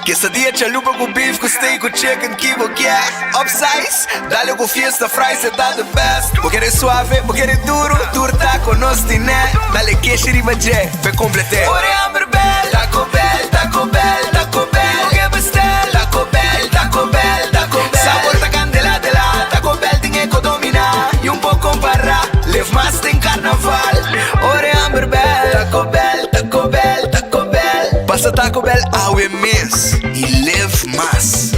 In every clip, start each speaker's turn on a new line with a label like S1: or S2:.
S1: Quesadilla chalupa ku beef ku steak ku chicken ki bo kier Upsize, dale ku fiesta fries e ta the best Bo kere suave, bo kere duro, tur taco nos tine Dale keshi riba dje, p'e complete Ora e hamber bel, Taco Bell, Taco Bell, Taco Bell Bo ke bestel, Taco Bell, Taco Bell, Taco Bell Sabor ta candela de la, Taco Bell tin e ko domina Y un por compara, live mas den carnaval Ora e hamber bel, Taco Bell, Taco Bell, Taco Bell Pasa Taco Bell awe mes y live mas.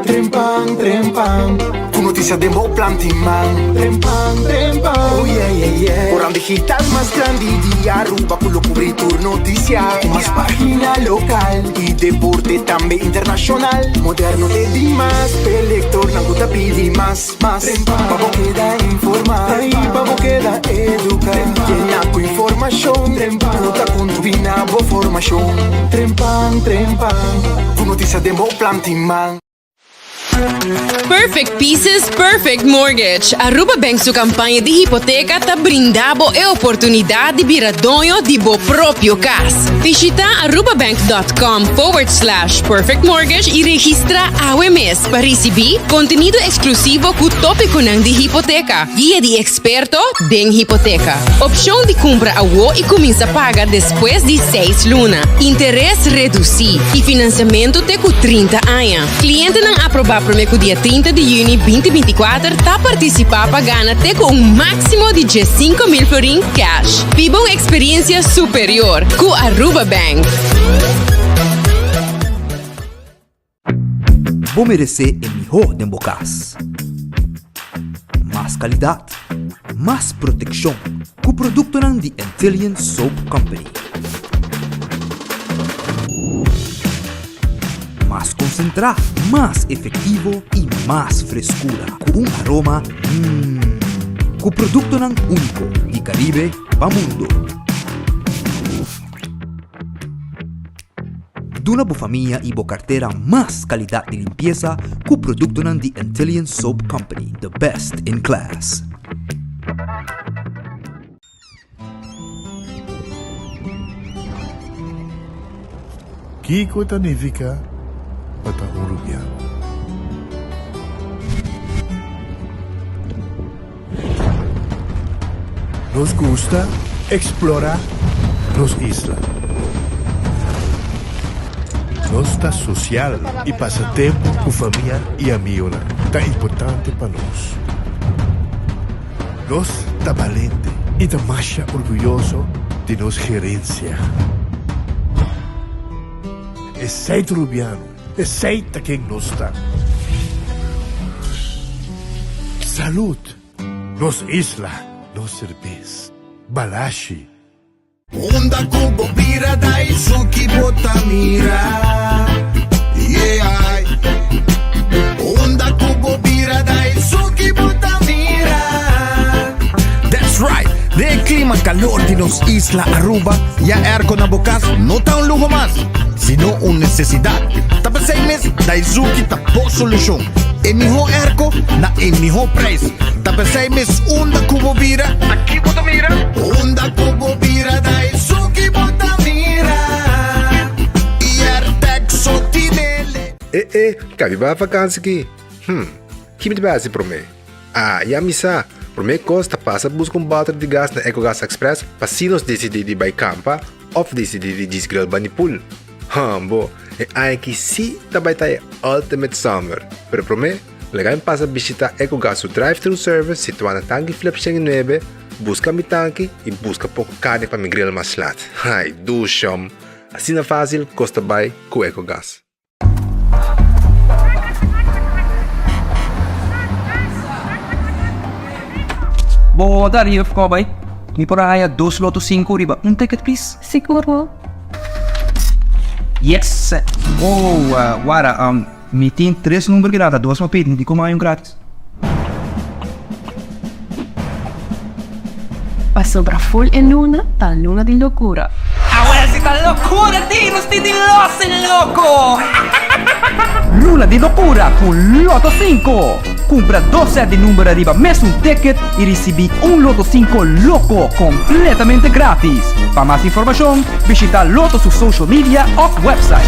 S2: Trempan, trempan, ku notisia den bo planti man. Trempan, trempan, oh yeah, yeah, yeah. Koran digital mas grandi di Aruba ku lo kubri tur notisia. Ku mas pagina lokal i deporte tambe internashonal. Moderno te dimas, p'e lektornan ku ta pidi mas, mas. Pa bo keda informá i pa bo keda eduká. Yena ku informashon ku ta kontribuí na bo formashon. Trempan, trempan. Ku notisia den bo planti man.
S3: Perfect Pieces, Perfect Mortgage. Aruba Bank su campaña di hipoteca ta brinda bo e oportunidad di bira doño di bo propio cas. Bishita arubabank.com forward slash perfect mortgage y registra awe mes pa ricibi contenido exclusivo cu topiconan di hipoteca, guia di experto den hipoteca, opcion di cumpra awo y cuminsa paga despues di seis luna, interes reduci y financiamento te cu 30 aña. Clientenan aproba prome cu dia 30 di juni 2024 ta participa pa gana te cu un maximo di 15,000 florin cash. Biba un experiencia superior cu Aruba Bank.
S4: Bo meresé e mihó den bo kas. Mas kalidat, mas protekshon ku produktonan di Antillian Soap Company. Mas konsentrá, mas efektivo i mas freskura ku un aroma mmm. Ku produktonan úniko di Karibe pa mundu. Duna bo famia i bo kartera mas kalidat di limpiesa ku produktonan di Antillian Soap Company, the best in class.
S5: Kiko ta nifiká pa ta un rubiano? Nos gusta explora nos isla. Nos ta social y pasa tempo cu famia y amigonan ta importante pa nos. Nos ta balente y ta masha orguyoso di nos gerencia. Esey ta Rubiano. Esey ta ken nos ta. Salud! Nos isla, nos serbes. Balashi.
S1: Unda ku bo bira Daisuki bo ta mira Yeah Unda ku bo bira Daisuki bo ta mira
S6: That's right! Den e klima kalor di nos isla Aruba, ya airco na bo kas no ta un luho mas, sino un nesesidat. Ta p'esei mes Daizuki ta bo solushon. E mihó airco na e mihó prijs. Ta p'esei mes unda ku bo bira, ta ki bo ta mira?
S1: Unda ku bo bira Daizuki bo ta mira. I Airtec so tinele.
S7: E e, kabi bai vakansi ki? Hm, ki mi ta bai hasi promé? Ah, ya mi sa! Promé kos ta pasa buska un bòter di gas na Ecogas Express pa si nos disidí di bai kampa òf disidí di djis grill bani pool. Hambo, e aña aki sí ta bai ta e ultimate summer! Pero promé, laga mi pasa bishitá Ecogas su drive-thru service situá na Tanki Flip 109, buska mi tanki i buska poko karni pa mi grill mas lat. Ai, dushom! Asina fásil kos ta bai ku Ecogas.
S8: Bo ta riba of bai? Mi por a haya dos loto sinku riba un ticket please?
S9: Sigur no.
S8: Yes! Oh, wara, um, mi tin tres number grata, dos pa pidi, di como hay un gratis?
S9: Pasobra full e luna ta luna di locura.
S8: Awel si ta locura di nos tin di los en loco! Luna di locura cu Lotto 5! Cumpra dos set di number ariba mesun ticket y ricibi un Lotto 5 Loco completamente gratis. Pa mas informacion, bishita Lotto su social media of website.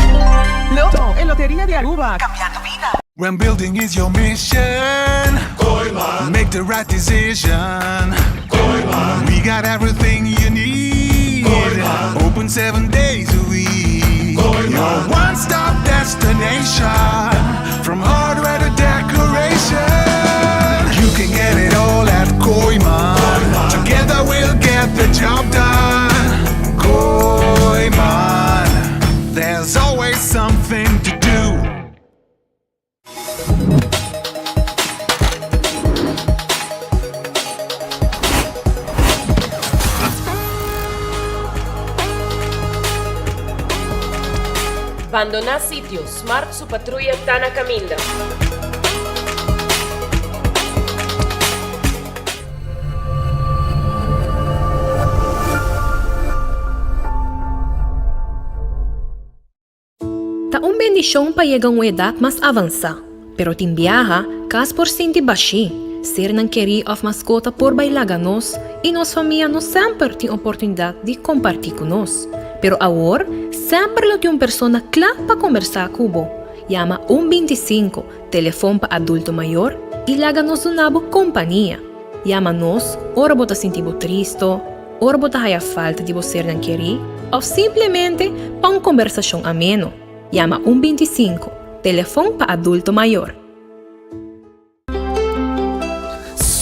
S10: Lotto, e loteria di Aruba, cambiando bida.
S11: When building is your mission, Kooyman. Make the right decision. Kooyman. We got everything you need. Kooyman. Open 7 days a week. Kooyman. Your one-stop destination. From hardware to decoration. You can get it all at Kooyman. Kooyman. Together we'll get the job done. Kooyman. There's always something to do.
S12: Bandoná sitio, Smart su patruya ta na kaminda.
S13: Ta un bendishon pa yega un edat mas avansá, pero tin biaha, kas por sinti bashí, sernan kerí òf maskota por bai laga nos i nos famia no semper tin oportunidat di kompartí ku nos. Pero awor, semper lo tin un persona kla pa kombersá ku bo. Yama un 25, telefon pa adulto mayor, i laga nos duna bo kompania. Yama nos ora bo ta sinti bo tristo, ora bo ta haya falta di bo sernan kerí òf simplemente pa un kombersashon ameno. Yama un 25, telefon pa adulto mayor.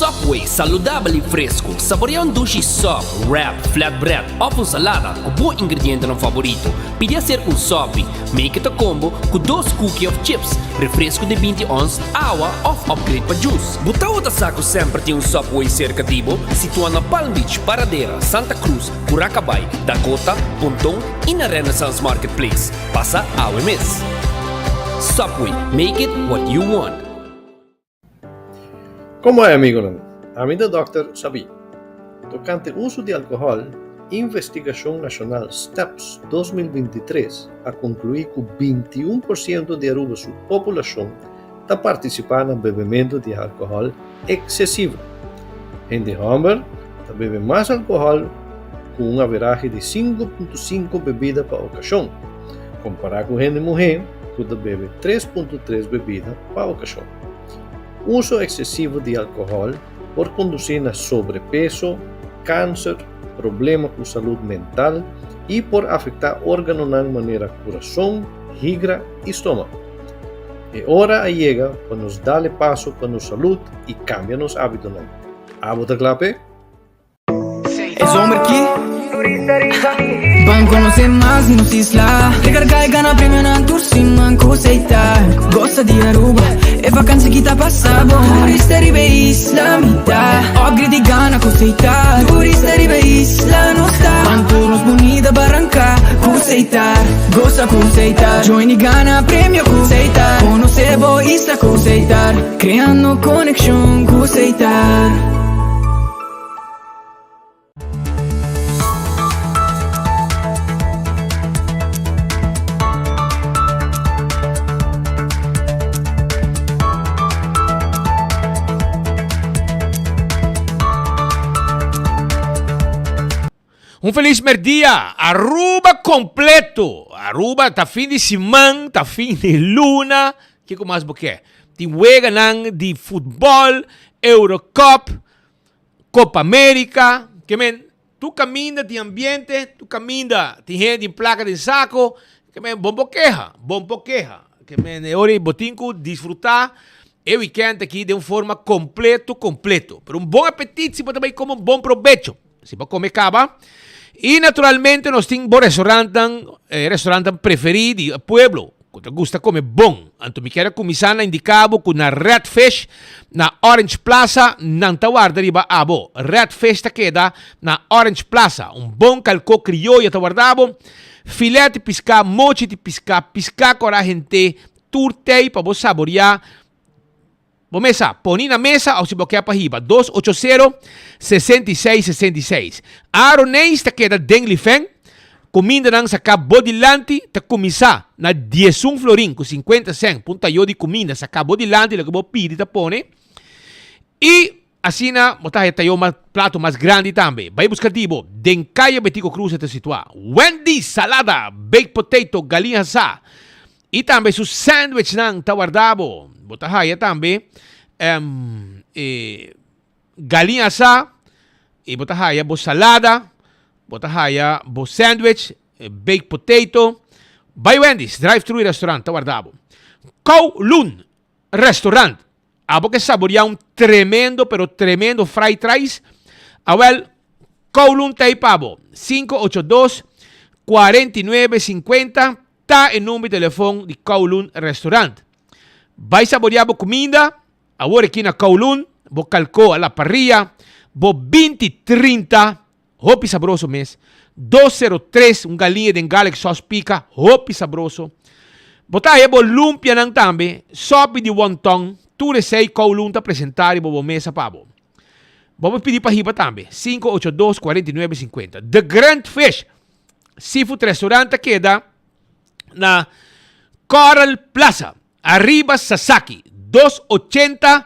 S14: Subway, saludabel i fresku. Saborea un dushi sub, wrap, flatbread òf un salada ku bo ingredientenan faborito. Pidi aser un sopi. Make it a combo ku dos cookie òf chips, refresku di 20 ons, awa òf upgrade pa juice. Bo tawata sa ku semper tin un Subway serka di bo? Situá na Palm Beach, Paradera, Santa Cruz, Curacabai, Dakota, Ponton i na Renaissance Marketplace. Pasa awe mes! Subway, make it what you want!
S15: Komo ai amigonan? Ami ta Dòkter Sabí. Tokante uso di alkohòl, investigashon nashonal Steps 2023 a konkluí ku 21 por siento di Aruba su populashon ta partisipá na bebementu di alkohòl eksesivo. Hende hòmber ta bebe mas alkohòl ku un averahe di 5.5 bebida pa okashon, kompará ku hende muhé ku ta bebe 3.3 bebida pa okashon. Uso eksesivo di alkohòl por kondusí na sobrepeso, kanser, problema ku salud mental i por afektá órganonan manera kurason, higra i stoma. E ora a yega pa nos dal e paso pa nos salud i kambia nos hábitonan. Abo ta kla p'e?
S16: E zomer ki Ban conoce mas di nos isla Recarga y gana premionan tur siman cu Seita Goza di Aruba, e vakantie ki ta pasa bon Turista riba e isla mi ta Upgrade y gana cu Seita Turista riba e isla nos ta Ban tur nos bunita baranca cu Seita Goza cu Setar, join y gana premio cu Setar Conoce bo isla cu Setar, creando conexion cu Setar.
S17: Un felis merdia, Aruba completo. Aruba ta fin di siman, ta fin di luna. Kiko mas bo ke? Tin weganan di futbol, Eurocup, Copa America. Ke men, tu caminda tin ambiente, tu caminda tin hende tin placa den saco. Ke men, bon por keha, bon por keha. Ke men, e ora ei bo tin cu disfruta e weekend aki den un forma completo, completo. Pero un bon apetit si bo ta bay come un bon probecho. Si bo come caba. Y naturalmente nos tin bo restaurantnan, e restaurantnan preferi di e pueblo, cu ta gusta come bon. Anto mi kier a cuminsa na indica bo cu na Red Fish, na Orange Plaza, nan ta warda riba abo. Red Fish ta keda na Orange Plaza. Un bon calco crioyo ta warda bo. Filet di pisca, mochi di pisca, pisca cora hente, tur tey pa bo saboria. Bo mesa, poni na mesa of si bo ke pa hiba, dos ocho sero, 66 66. Aaron Neis ta keda den Lifen, kumindanan saká bo dilanti ta kuminsá na diesun florin ku sinkuenta sèn pa un tayo di kuminda saká bo dilanti loke bo pidi ta pone. I asina bo ta haya tayo mas plato mas grandi tambe. Bai buska di bo den Kaya Betico Cruz e ta situá. Wendy's salada, baked potato, galiña hasá i tambe su sandwichnan ta warda bo. Bo ta haya tambe e galiña hasá i bo ta haya bo salada, bo ta haya bo sandwich, baked potato. Bai Wendy's drive thru i restaurant ta warda bo. Kowloon Restaurant. Abo ke saboria un tremendo pero tremendo fried rice? Awel, Kowloon ta ei pa bo. 582 49 50 ta e number di telefon di Kowloon Restaurant. Bai saboria bo kuminda awor aki na Kowloon, bo kalko a la parrilla, bo 20 30 Hopi sabroso mes. 203 un galiña den garlic sauce pica, hopi sabroso. Bo ta haña bo lumpianan tambe, sopi di wonton, tur esey Kowloon ta presenta riba bo mesa pa bo. Bo por pidi pa hiba tambe, 582 49 50. The Grand Fish Seafood Restaurant ta keda na Coral Plaza, ariba Sasaki, 280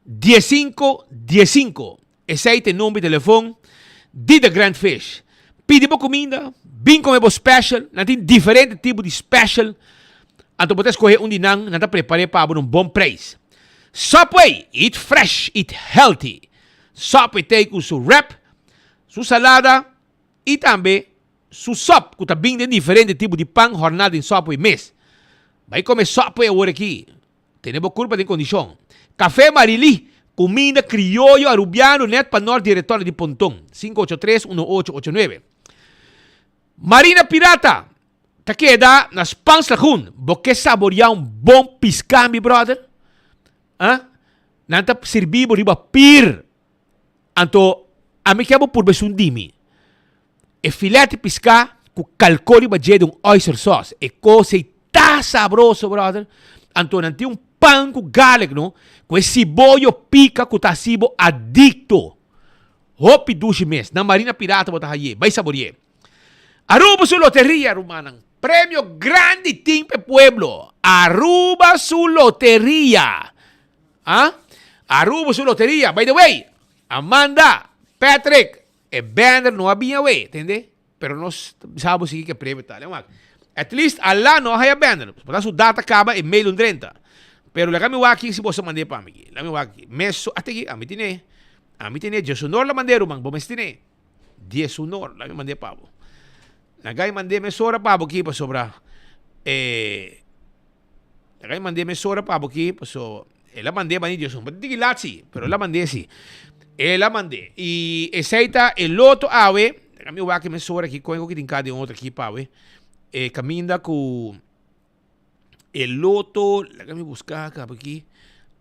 S17: 15 15. Esei ta e number di telefon di The Grand Fish. Pidi bo kuminda, bin kome bo special. Nan tin diferente tipo di special. Anto bo ta eskohe un di nan, nan ta prepar'é pa bo na un bon preis. Subway, eat fresh, eat healthy. Subway ta ei ku su wrap, su salada i tambe su sop ku ta bin den diferente tipo di pan hòrná den Subway mes. Bai kome Subway awor aki. Tene bo kurpa den kondishon. Café Marilí, kuminda krioyo arubiano nèt pa nòrt di Retorno di Ponton, 583 1889. Marina Pirata ta keda na Spans Lagoon. Bo ke saboriá un bon piská, mi bròder? Ah? Nan ta sirbí bo riba pir. Anto, ami ke bo purba esun di mi. E filet di piská ku kalkó riba dje di un oyster sauce. E kos ei ta sabroso, brother. Anto nan tin un pan ku garlic, no? Ku e siboyo pika ku ta hasi bo adikto. Hopi dushi mes. Na Marina Pirata bo ta haye. Bai sabori'é. Aruba su loteria, rumannan. Premio grandi tin p'e pueblo. Aruba su loteria. Ah? Aruba su loteria. By the way, Amanda, Patrick, e banner no a bin awe, tende? Pero nos sa bo sigui ke premio ta. Lem wak. At least ala no a haya banner. Por su data kaba e mail un drenta. Pero laga mi wak aki si boso mand'é pa mi. Laga mi wak aki. Meso, ate aki, ami tine. Ami tine. Diesunor la mand'é ruman. Bo mes tine. Diesunor la mi mand'é pa bo. Laga mi mand'é mesora pa bo aki pasobra e. Laga mi mand'é mesora pa bo aki, paso el a mand'é bani Dios un tiki lat si, pero el a mand'é si. El a mand'é. I esei ta e loto awe, laga mi wak mesora aki kon ku tin ka den otro aki pa awe. E kaminda ku e loto, laga mi buska kaba aki.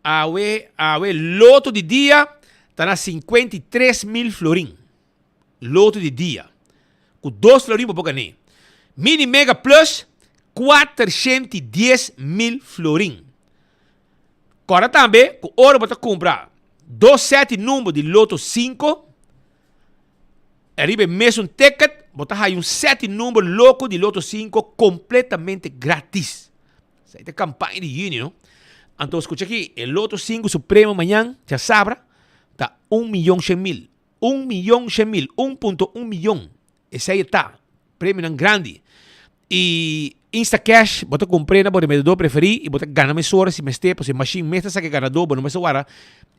S17: Awe, awe loto di dia ta na 53,000 florin. Loto di dia. Ku dos florin bo por gané. Mini Mega Plus, 410,000 florin. Kòrda tambe ku ora bo ta kumpra dos sèt di number di Loto 5, ariba e mesun ticket bo ta haya un sèt di number loko di Loto 5 kompletamente gratis. Esei ta kampaña di yüni, no? Anto skucha aki, e Loto 5 su premio mañan, djasabra, ta 1.100.000. 1.100.000, 1.1 miyon, esei e ta, premionan grandi. I Instacash bo ta kumpr'é na bo remedador preferí i bo ta gana mesora si mester, pasobra e mashin mes ta saka e ganadó, bo no mester wara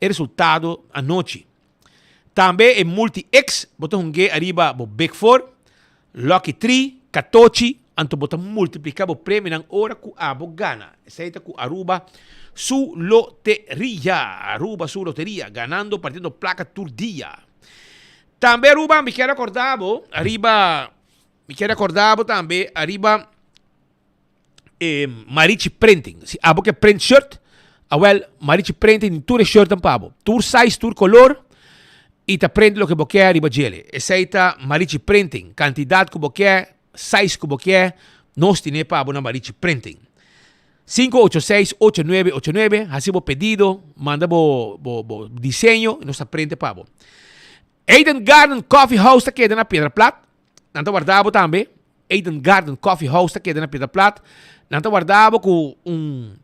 S17: e resultado anochi. Tambe e Multi X bo ta hung'é ariba bo Big Four, Lucky Three, Katochi, anto bo ta multipliká bo premionan ora ku abo gana. Esei ta ku Aruba su loteria. Aruba su loteria, ganando partiendo plaka tur dia. Tambe Aruba, mi kier akorda bo ariba, mi kier akorda bo tambe ariba e Marichi Printing. Si abo ke print shirt, awel Marichi Printing tin tur e shirtnan pa bo. Tur size, tur color y ta print loke bo ke riba djele. Esey ta Marichi Printing. Cantidad cu bo ke, size cu bo ke, nos tine pa bo na Marichi Printing. 586-8989, haci bo pedido, manda bo, bo, bo diseño y nos ta printe pa bo. Eden Garden Coffee House ta keda na Piedra Plat. Nan ta warda bo tambe. Eden Garden Coffee House ta keda na Piedra Plat. Nan ta warda bo ku un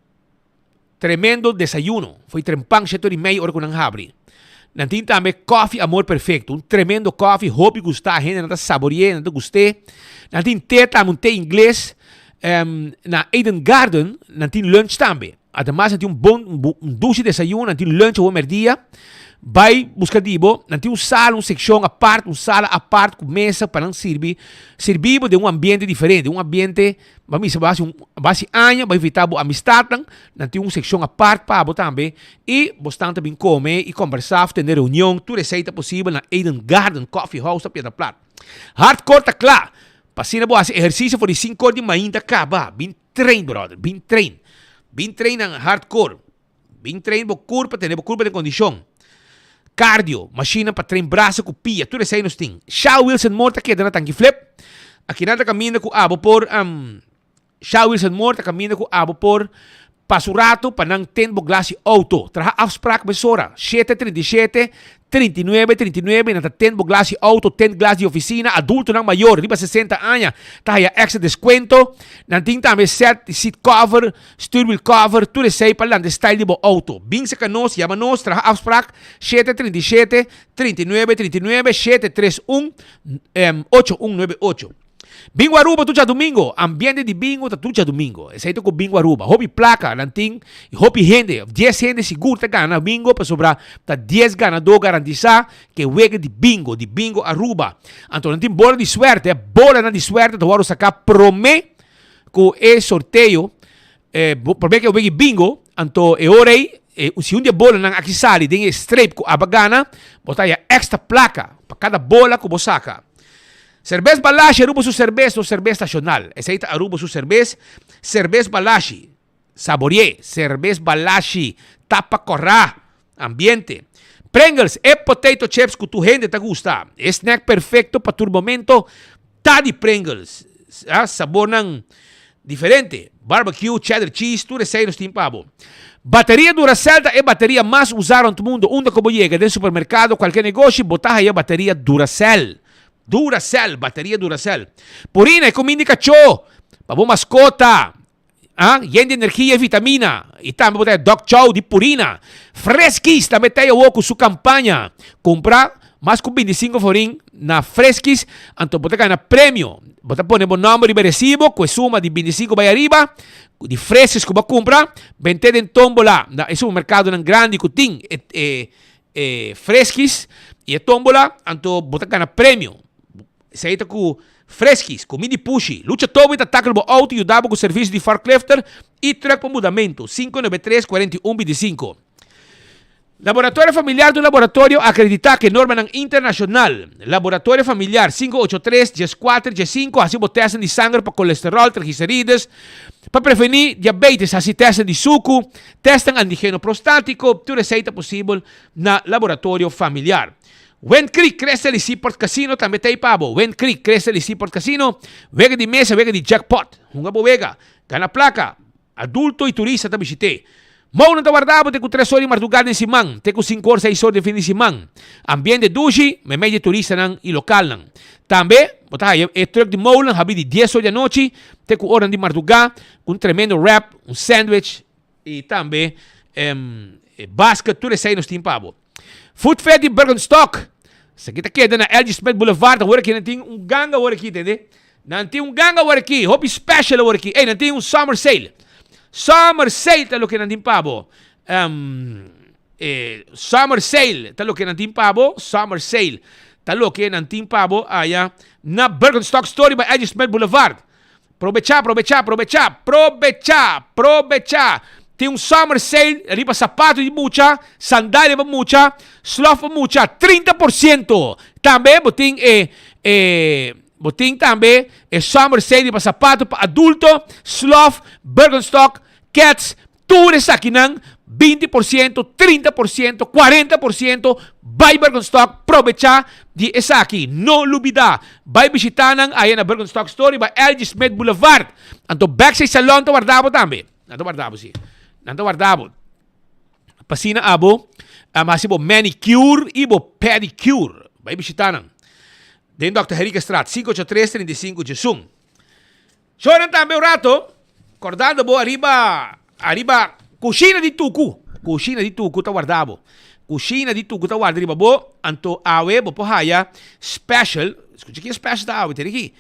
S17: tremendo desayuno. Foi trempan shete ora i mei ora ku nan habri. Nan tin tambe Koffie Amor Perfecto, un tremendo koffie, hopi gusta, hendenan ta sabori'é, nan ta gust'é. Nan tin te tambe, un te ingles. Na Eden Garden nan tin lunch tambe. Ademas nan tin un bon, un dushi desayuno, nan tin lunch awor merdia. Bai buska di bo, nan tin un sala, un sekshon apart, un sala apart ku mesa pa nan sirbi, sirbi bo den un ambiente diferente, un ambiente, bo a misa bo hasi un, bo hasi aña, bo a invita bo amistatnan, nan tin un sekshon apart pa bo tambe i bo stan ta bin kome i kombersá of tene reunion, tur esei ta posibel na Eden Garden Coffee House ta Piedra Plat. Hardcore ta kla pa asina bo hasi ehersisio for di sinkor di mainta kaba, bin train brother, bin train, bin train nan hardcore. Bin train bo kurpa, tene bo kurpa den kondishon. Cardio, mashina pa train brasa ku pia, tur esei nos tin. Sha Wilson Moore ta keda na Tanki Flip. Akinan ta kaminda ku abo por Sha Wilson Moore ta kaminda ku abo por pasa un ratu pa nan ten bo glas di outo. Traha afsprak mesora, 737 39 39 nan ta ten bo glas di auto, ten glas di oficina, adultonan mayor riba 60 aña ta haya extra descuento, nan tin tambe set di seat cover, stuurwiel cover, tur esey pa lanta e style di bo auto. Bin cerca nos, yama nos, traha afspraak, shete 37 39 39 731 8198. Bingo Aruba tur djadumingo, ambiente di bingo ta tur djadumingo. Esei ta ku Bingo Aruba. Hopi plaka nan tin i hopi hende, dies hende sigur ta gana bingo pasobra ta dies ganadó garantisá ku e wega di bingo, di Bingo Aruba. Anto nan tin bola di suerte, bolanan di suerte ta wòrdu saká promé ku e sorteo, promé ku e wega di bingo, anto e ora ei si un di e bolanan aki sali den e streep ku abo a gana, bo ta haya èkstra plaka pa kada bola ku bo saka. Serbes Balashi, Aruba su serbes, nos serbes nacional. Esey ta Aruba su serbes, Serbes Balashi. Saborié, Serbes Balashi, tapa corá, ambiente. Pringles, e potato chips cu tur hende ta gusta. E snack perfecto pa tur momento ta di Pringles. Sabornan diferente, barbecue, cheddar cheese, tur esey nos tin pa bo. Bateria Duracell ta e bateria mas usa rond mundo. Unda cu bo yega, den supermercado, cualkier negoshi, bo ta haya bateria Duracell. Duracell, bateria Duracell. Purina e kuminda di kachó pa bo maskota. Ah, yen di energia i vitamina. I tambe bo ta e dog chow di Purina. Friskies tambe ta e awor ku su kampaña. Kumpra mas ku bintisinko florin na Friskies, anto bo ta gana premio. Bo ta pone bo nòmber riba e resibo ku e suma di bintisinko bai ariba di Friskies ku bo a kumpra, bent'é den tómbola na e supermerkadonan grandi ku tin e e E Friskies y e tombola, anto bo ta gana premio. Esey ta cu Friskies, cu midi pushi. Lucha Toby ta tackle bo auto y yuda bo cu servicio di forklifter y truck pa mudamento. 593 41 25. Laboratorio Familiar ta un laboratorio acredita cu e normanan internacional. Laboratorio Familiar, 583 14 15, haci bo testnan di sanger pa colesterol, triglicerides, pa preveni diabetes, haci testnan di sucu, Testnan antigeno prostátiko, tur esei ta posibel na Laboratorio Familiar. Wind Creek, Crystal i Seaport Casino tambe ta ei pa bo. Wind Creek, Crystal i Seaport Casino, wega di mesa, wega di jackpot. Hunga bo wega, gana plaka. Adulto i turista ta bishit'é. Mounan ta warda bo te ku tres or di mardugá den siman, te ku sinku or, seis or den fin di siman. Ambiente dushi, meimei di turistanan i lokalnan. Tambe, bo ta haya e truck di moulan habí di dies or di anochi te ku oranan di mardugá ku un tremendo wrap, un sandwich i tambe basket, tur esei nos tin pa bo. Food Fair di Bergenstock, esaki ta keda na LG Smith Boulevard, awor aki nan tin un ganga awor aki, tende? Nan tin un ganga awor aki, hopi special awor aki, ey nan tin un summer sale. Summer sale ta loke nan tin pa bo. Summer sale ta loke nan tin pa bo, summer sale ta loke nan tin pa bo aya na Bergenstock Store riba LG Smith Boulevard. Probechá, probechá, probechá, probechá, probechá! Tin un summer sale riba sapato di mucha, sandalia pa mucha, slof pa mucha, 30 por ciento! Tambe bo tin e, e, bo tin tambe e summer sale riba sapato pa adulto, slof, Birkenstock, Keds, Tur esakinan, binti por siento, 30 por siento, 40 por siento, bai Birkenstock probecha di esaki. No lubida, bai bishita nan aya na Birkenstock Store riba LG Smith Boulevard. Anto Backstage Salon ta warda bo tambe. Nan ta warda bo si. Nan ta warda bo. Pa asina abo hasi bo manicure y bo pedicure. Bai bishita nan. Den Dòkter Henriquezstraat, 583 35 Djesun. Shonan tambe un rato, kordando bo ariba ariba kushina di tuku. Kushina di tuku ta warda bo. Cushina di Tucu ta warda riba bo, anto awe bo por haya special, scucha ki special ta awe, tene aki,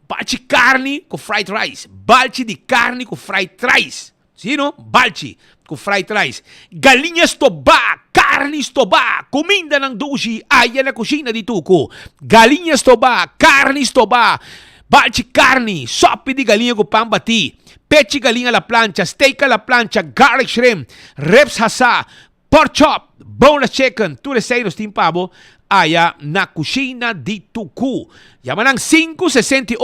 S17: balchi carni cu fried rice, balchi di carni cu fried rice, si no? Balchi cu fried rice, galiña stobá, carni stobá, cumindanan dushi aya na Cushina di Tucu, galiña stobá, carni stobá, balchi carni, sopi di galiña cu pan batí, pechi galiña a la plancha, steak a la plancha, garlic shrimp, ribs hasá, Pork chop, boneless chicken, tur esei nos tin pa bo aya na Cushina di Tucu. Yama nan sinku 68,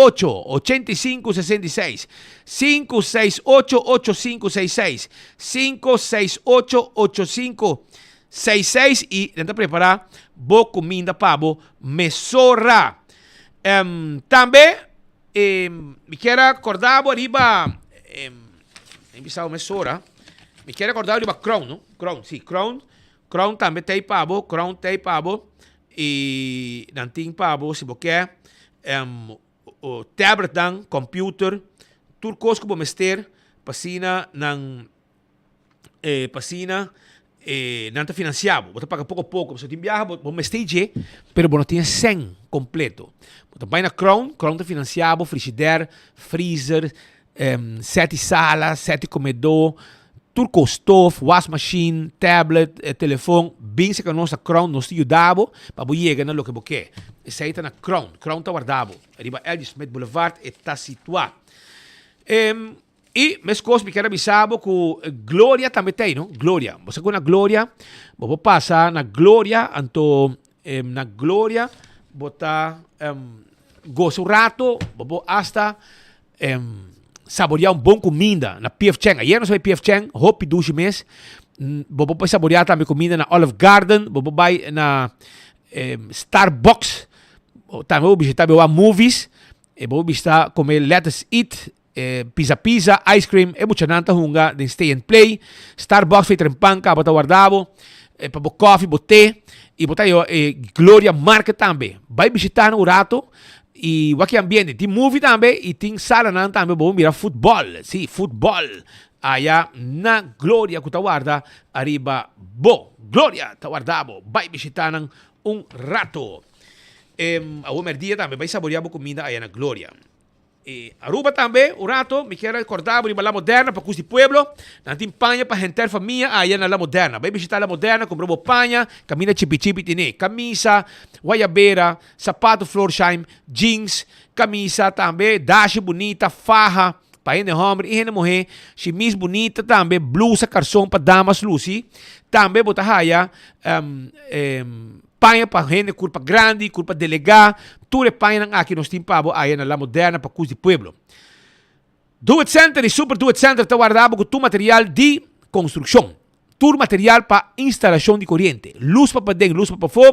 S17: 85 66, sinku seis ocho, ocho sinku seis seis, sinku seis ocho, ocho sinku seis seis i nan ta prepara bo kuminda pa bo mesora. Tambe mi kier a korda bo riba. Mi bisa bo mesora. Mi kier recorda riba Crown, no? Crown, si, Crown. Crown tambe ta ei pa bo, Crown ta ei pa bo. I nan tin pa bo si bo ke um, tabletnan, computer, tur kos ku bo mester pa asina nan eh, pa asina eh, nan ta financia bo. Bo ta paga poko poko. Pasobra tin biaha bo, bo mester dje, pero bo no tin e sèn kompleto. Bo ta bai na Crown, Crown ta financia bo frigider, freezer, Seti sala, seti komedó, tur kos, stof, wasmashin, tablet, telefon, bin serka nos na Crown, nos ta yuda bo pa bo yega na loke bo ke. Esei ta na Crown, Crown ta warda bo. Riba LG. Smith Boulevard e ta situá. I meskos mi kier a bisa bo ku Gloria tambe ta ei, no? Gloria. Bo sa ku na Gloria, bo por pasa na Gloria, anto na Gloria bo ta gosa un rato, bo por hasta Saboreá un bon kuminda na PF Chang. Ayer nos a bai PF Chang, hopi dushi mes. Bo por bai saboreá tambe kuminda na Olive Garden, bo por bai na Starbucks, tambe bo por bishitá Bewa Movies, e bo por bishitá kome Let Us Eat, Pizza Pizza, Ice Cream, e muchanan ta hunga den Stay and Play. Starbucks fei trempan kaba ta warda bo, pa bo kòfi, bo te, i bo ta haña e Gloria Market tambe. Bai bishitá nan un rato. Y wak e ambiente, tin movie tambe y tin salanan tambe bo mira futbol, si futbol aya na Gloria cu ta warda ariba bo. Gloria ta warda bo, bay bishita nan un rato. Awo merdia tambe bay saborea bo cuminda aya na Gloria. E Aruba tambe un rato mi kier recorda bo riba La Moderna pa cus di pueblo, nan tin paña pa henter famia aya na La Moderna. Bay bishita La Moderna cumpra bo paña, caminda chipi chipi tene camisa, guayabera, Sapato Florsheim, jeans, camisa tambe, dashi bunita, faha pa hende homber y hende muhe, shimis bunita tambe, blusa, carson pa damas luci. Tambe bo ta haya paña pa hende curpa grandi, curpa delega. Tur e pañanan aki nos tin pa bo aya na La Moderna pa Cus di Pueblo. Do It Center y Super Do It Center ta warda bo cu tur material di construccion. Tur material pa instalacion di coriente, luz pa paden, luz pa pafó,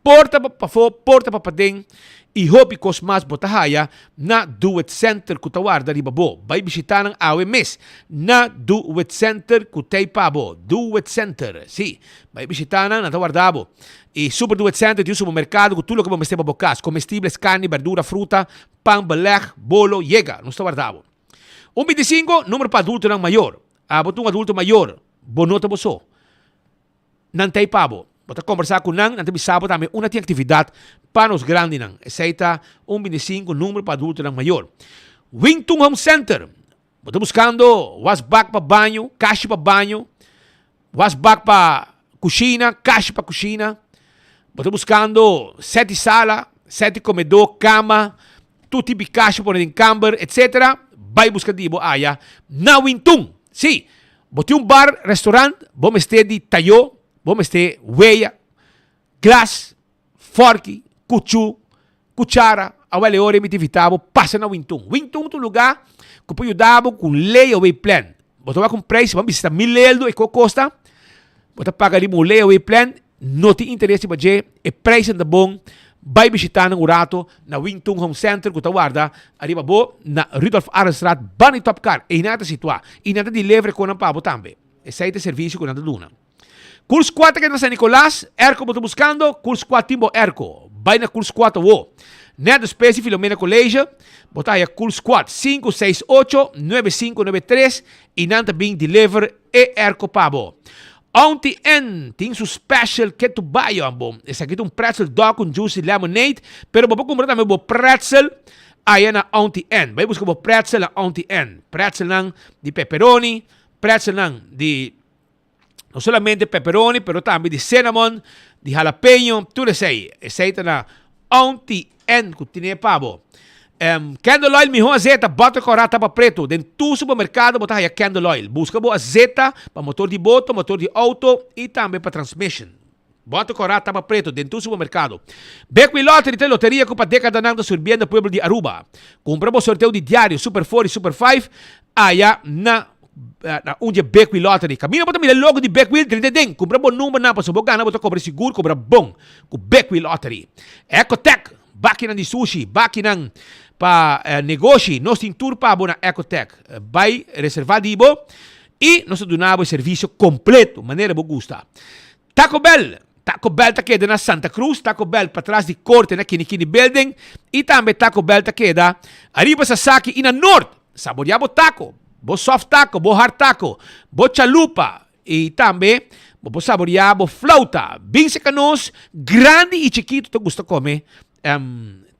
S17: porta pa pafó, porta pa paden y hopi cos mas bo ta haya na Do It Center cu ta warda riba bo. Bay bishita nan awe mes na Do It Center cu t'ey pa bo. Do It Center, si, bay bishita nan, nan ta warda bo. Y Super Do It Center tin un supermercado cu tur loke bo mester pa bo cas, comestibles, carni, berdura, fruta, pan, beleg, bolo, yega, nos ta warda bo. Un bintisinco, numero pa adultonan mayor. Abo ta un adulto mayor, bo no ta bo so. Nan ta ei pa bo. Bo ta kombersá ku nan, nan ta bisa bo tambe unda tin aktividat pa nos grandinan. Esei ta un bintisinco numero pa adultonan mayor. Wingtun Home Center, Bo ta buskando wasbak pa baño, kashi pa baño, wasbak pa kushina, kashi pa kushina. Bo ta buskando sèt di sala, sèt di komedó, kama, tur tipo di kashi pone den kamber, etsetera, bai buska di bo aya na Wintun. Sí, bo tin un bar, restaurant, bo mester di tayó, bo mester weya, glas, fòrki, kuchú, kuchara, awel e ora mi ta invitá bo pasa na Wintun. Wintun ta un lugá ku por yuda bo ku un layaway plan. Bo ta wak un preis, bo a bisita mil eldo e ko kosta, bo ta paga riba un layaway plan, no tin interes riba dje, e preisnan ta bon, bai bishita nan un rato na Wintun Home Center ku ta warda ariba bo na Rudolf Arendstraat banda di Top Car, einan ta situá i nan ta deliver e konan pa bo tambe. Esei ta e servisio ku nan ta duna. Kurs 4 ke na San Nicolas, airco bo ta buskando? Kurs 4 tin bo airco. Bai na Kurs 4 awo. Net despues di Filomena College, bo ta haya Kurs 4, 5 6 8 9 5 9 3 i nan ta bin deliver e airco pa bo. Auntie Ann tin su special ketu bayo ambo. Esaki ta un pretzel dog cu juicy lemonade, pero bo por cumpra tambe bo pretzel aya na Auntie Ann. Bay busca bo pretzel na Auntie Ann. Pretzelnan di pepperoni, pretzelnan di no solamente pepperoni, pero tambe di cinnamon, di jalapeño, tur esey. Esey ta na Auntie Ann cu tine pa bo. Um, candle oil miho azeta, butter cora tapa preto. Den tur supermercado bo ta haya candle oil. Busca bo azeta pa motor di boto, motor di auto y tambe pa transmission. Butter cora tapa preto den tur supermercado. Bekwin Lottery ta e loteria cu pa decadanan ta surbiendo pueblo di Aruba. Cumpra bo sorteo di diario Super 4 y Super 5 aya na na un dje Bekwin Lottery. Caminda bo ta mira e logo di Bekwin drenta den. Cumpra bo numbernan pasobra bo gana bo ta cobra sigur cobra bon cu Bekwin Lottery. Ecotec. Bakinan di sushi, bakinan pa negoshi, nos tin tur pa bo na Ecotec. Bai reserva di bo y nos ta duna bo e servicio completo, manera bo gusta. Taco Bell, Taco Bell ta keda na Santa Cruz, Taco Bell patras di Corte na Kini Kini Building y tambe Taco Bell ta keda ariba Sasaki y na Noord. Saborea bo taco, bo soft taco, bo hard taco, bo chalupa, I tambe bo por saboreá bo flauta. Bin serka nos, grandi i chikitu ta gusta kome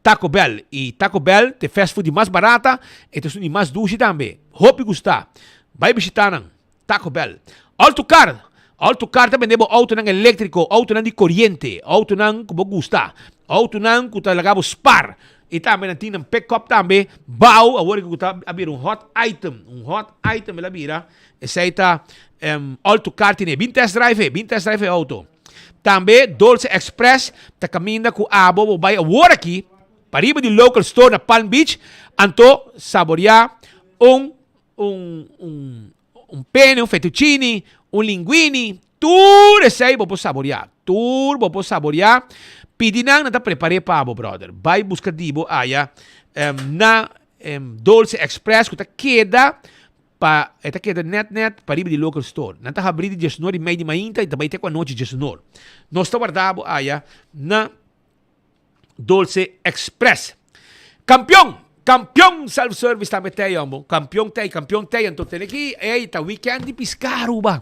S17: Taco Bell. I Taco Bell ta e fast food di mas barata, e ta esun di mas dushi tambe. Hopi gustá. Bai bishitá nan. Taco Bell. Autocar. Autocar ta bende bo autonan eléktriko, autonan di koriente, autonan ku bo gusta, autonan ku ta laga bo spar. I tambe nan tin nan pick-up tambe, bou, awor ku ta a bira un hot item. Un hot item el a bira. Esei ta Alto Car tine. Bin test drive e, bin test drive e auto. Tambe Dolce Express ta caminda cu abo bo bay awor aki pariba di local store na Palm Beach anto saborea un un un un pene, un fettuccine, un linguini, tur esei bo por saborea. Tur bo por saborea. Pidi nan, nan ta prepare pa bo brother. Bay busca di bo aya na Dolce Express cu ta keda Pa e ta keda net net pariba di local store. Nan ta habri di diesnor i mei di mainta i ta bai te ku anochi diesnor. Nos ta warda bo aya na Dolce Express. Kampion! Kampion self service tambe tei hombo. Kampion tei, kampion tei. Anto tene ki ey ta weekend di pisca Aruba.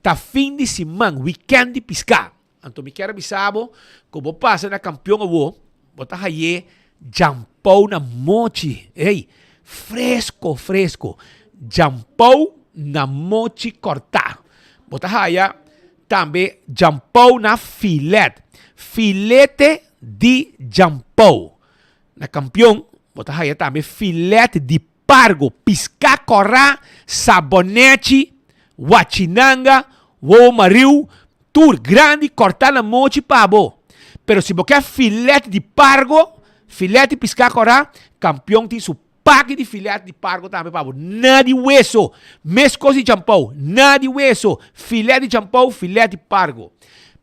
S17: Ta fin di siman, weekend di pisca. Anto mi kier a bisa bo ku bo pasa na kampion awo, bo ta haye djampou na mochi. Ey, fresco, fresco. Djampou na mochi kòrtá. Bo ta haya tambe djampou na filet. Filete di djampou. Na kampion bo ta haya tambe filet di pargo, piská kòrá, sabonechi, wachinanga, wowo mariu, tur grandi kòrtá na mochi pa bo. Pero si bo ke filet di pargo, filet di piská kòrá, kampion tin su paki di filet di pargo tambe pa bo. Na di weso, meskos di champou, na di weso, filet di champou, filet di pargo.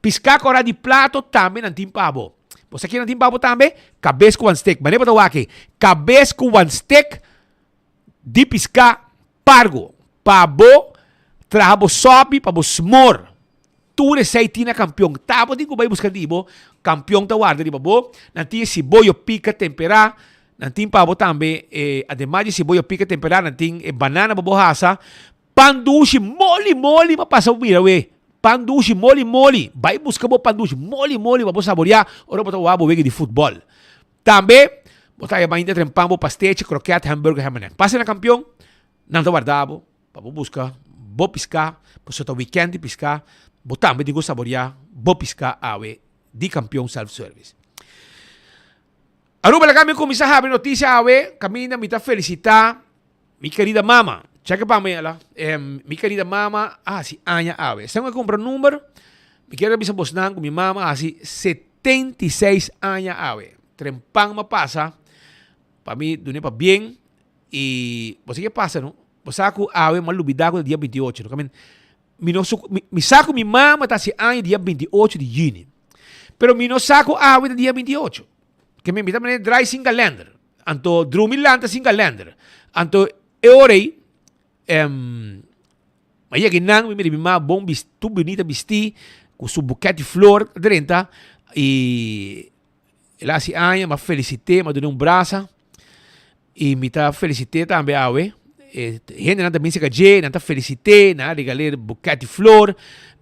S17: Piská kòrá di plato tambe nan tin pa bo. Bo sa kinan tin pa bo tambe? Kabes ku wan stek. Manera bo ta wak ei. Kabes ku wan stek di piská pargo. Pa bo traha bo sòpi, pa bo smor. Tur esei tin na kampion. Ta bo tin ku bai buska di bo. Kampion ta warda riba bo. Nan tin e siboyo pika temperá. Nan tin pa bo tambe e, ademas di siboyo pika temperá, nan tin e banana pa bo hasa. Pan dushi moli moli pa pasa bo mira we. Pan dushi moli moli. Bai buska bo pan dushi moli moli pa bo saborea ora bo ta wak bo wega di futbol. Tambe bo ta haya mainta tren pan bo pastechi, kroket, hamburger, hemenen. Pasa na kampion, nan ta warda bo pa bo buska bo piska, pasobra ta weekend di piska, bo tambe tin ku saborea bo piska awe di Kampion Self Service. Aruba laga mi kuminsa habri notisia awe kaminda mi ta felisita Mi kerida mama, cheke pa mi ala, mi kerida mama a hasi aña awe. Esnan ku a kumpra number, mi kier a bisa bosnan ku mi mama a hasi 76 aña awe. Trempan m'a pasa pa mi dun'é pabien i bo sa ke pasa no? Bo sa ku awe m'a lubida ku ta dia 28 no? Mi no su, mi, mi sa ku mi mama ta hasi aña dia 28 di yüni. Pero mi no sa ku awe ta dia 28. Ke mi mi ta manera drai sin kalender. Anto drumi lanta sin kalender. Anto e ora ei, em, a yega einan, mi mira mi mama bon bis, tur bunita bistí, ku su buket di flor drenta, i el a hasi aña, mi a felisit'é, mi a dun'é un brasa, i mi ta felisit'é tambe awe. E hendenan ta bin serka dje, nan ta felisit'é, nan a regal'é buket di flor.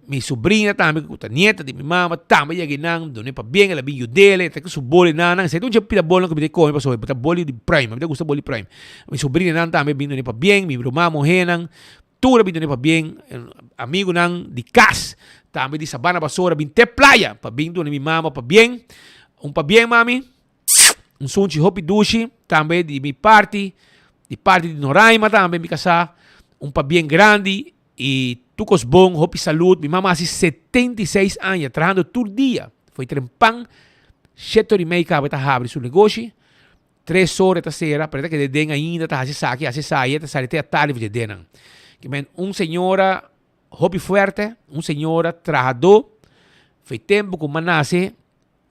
S17: Mi sobrina tambe ku ta nieta di mi mama tambe yega einan dun'é pabien el a bin yud'é el ta ku su boli nan nan esei ta un dje pida bolnan ku mi ta kome pasobra ta boli di pruim mi ta gusta boli pruim. Mi sobrinanan tambe a bin dun'é pabien mi ruman muhénan tur a bin dun'é pabien amigunan di kas tambe di Sabana Basora a bin te playa pa bin duna mi mama pabien un pabien mami. Un sunchi hopi dushi tambe di mi parti, di parti di Noraima tambe mi kasá. Un pabien grandi i tur kos bon, hopi salud. Mi mama hasi 76 aña trahando tur dia. Foi trempan, shete ora i mei kaba e ta habri su negoshi, tres ora e ta sera, pero e ta keda den ainda, ta hasi esaki, hasi esaya, e ta sali te atardi for dje dennan. Ke men un señora hopi fuerte, un señora trahadó, foi tempu ku mi a nase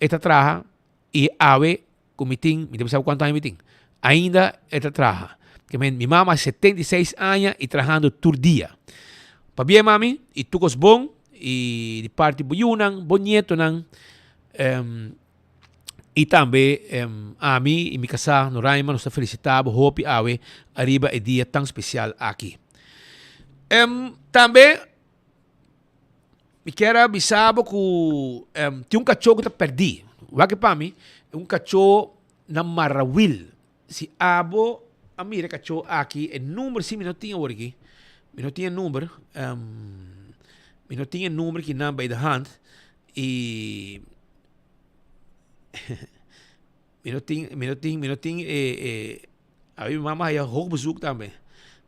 S17: e ta traha i awe ku mi tin, mi ta bisa bo kuantu aña mi tin, ainda e ta traha. Ke men mi mama 76 aña i trahando tur dia. Pabia mami i tur kos bon i di parti bo yunan, bo nietonan i tambe ami i mi kasá Noraima nos ta felisitá bo hopi awe ariba e dia tan spesial aki. Tambe Mi kier a bisa bo ku tin un kachó ku ta pèrdí. Wak e pa mi, un kachó na Marawil. Si abo a mira e kachó aki, e number si mi no tin awor aki. Mi no tin e number. Mi no tin e number kinan bij de hand. I mi no tin, mi no tin, mi no tin e e. Awe mi mama haya hoog bezoek tambe.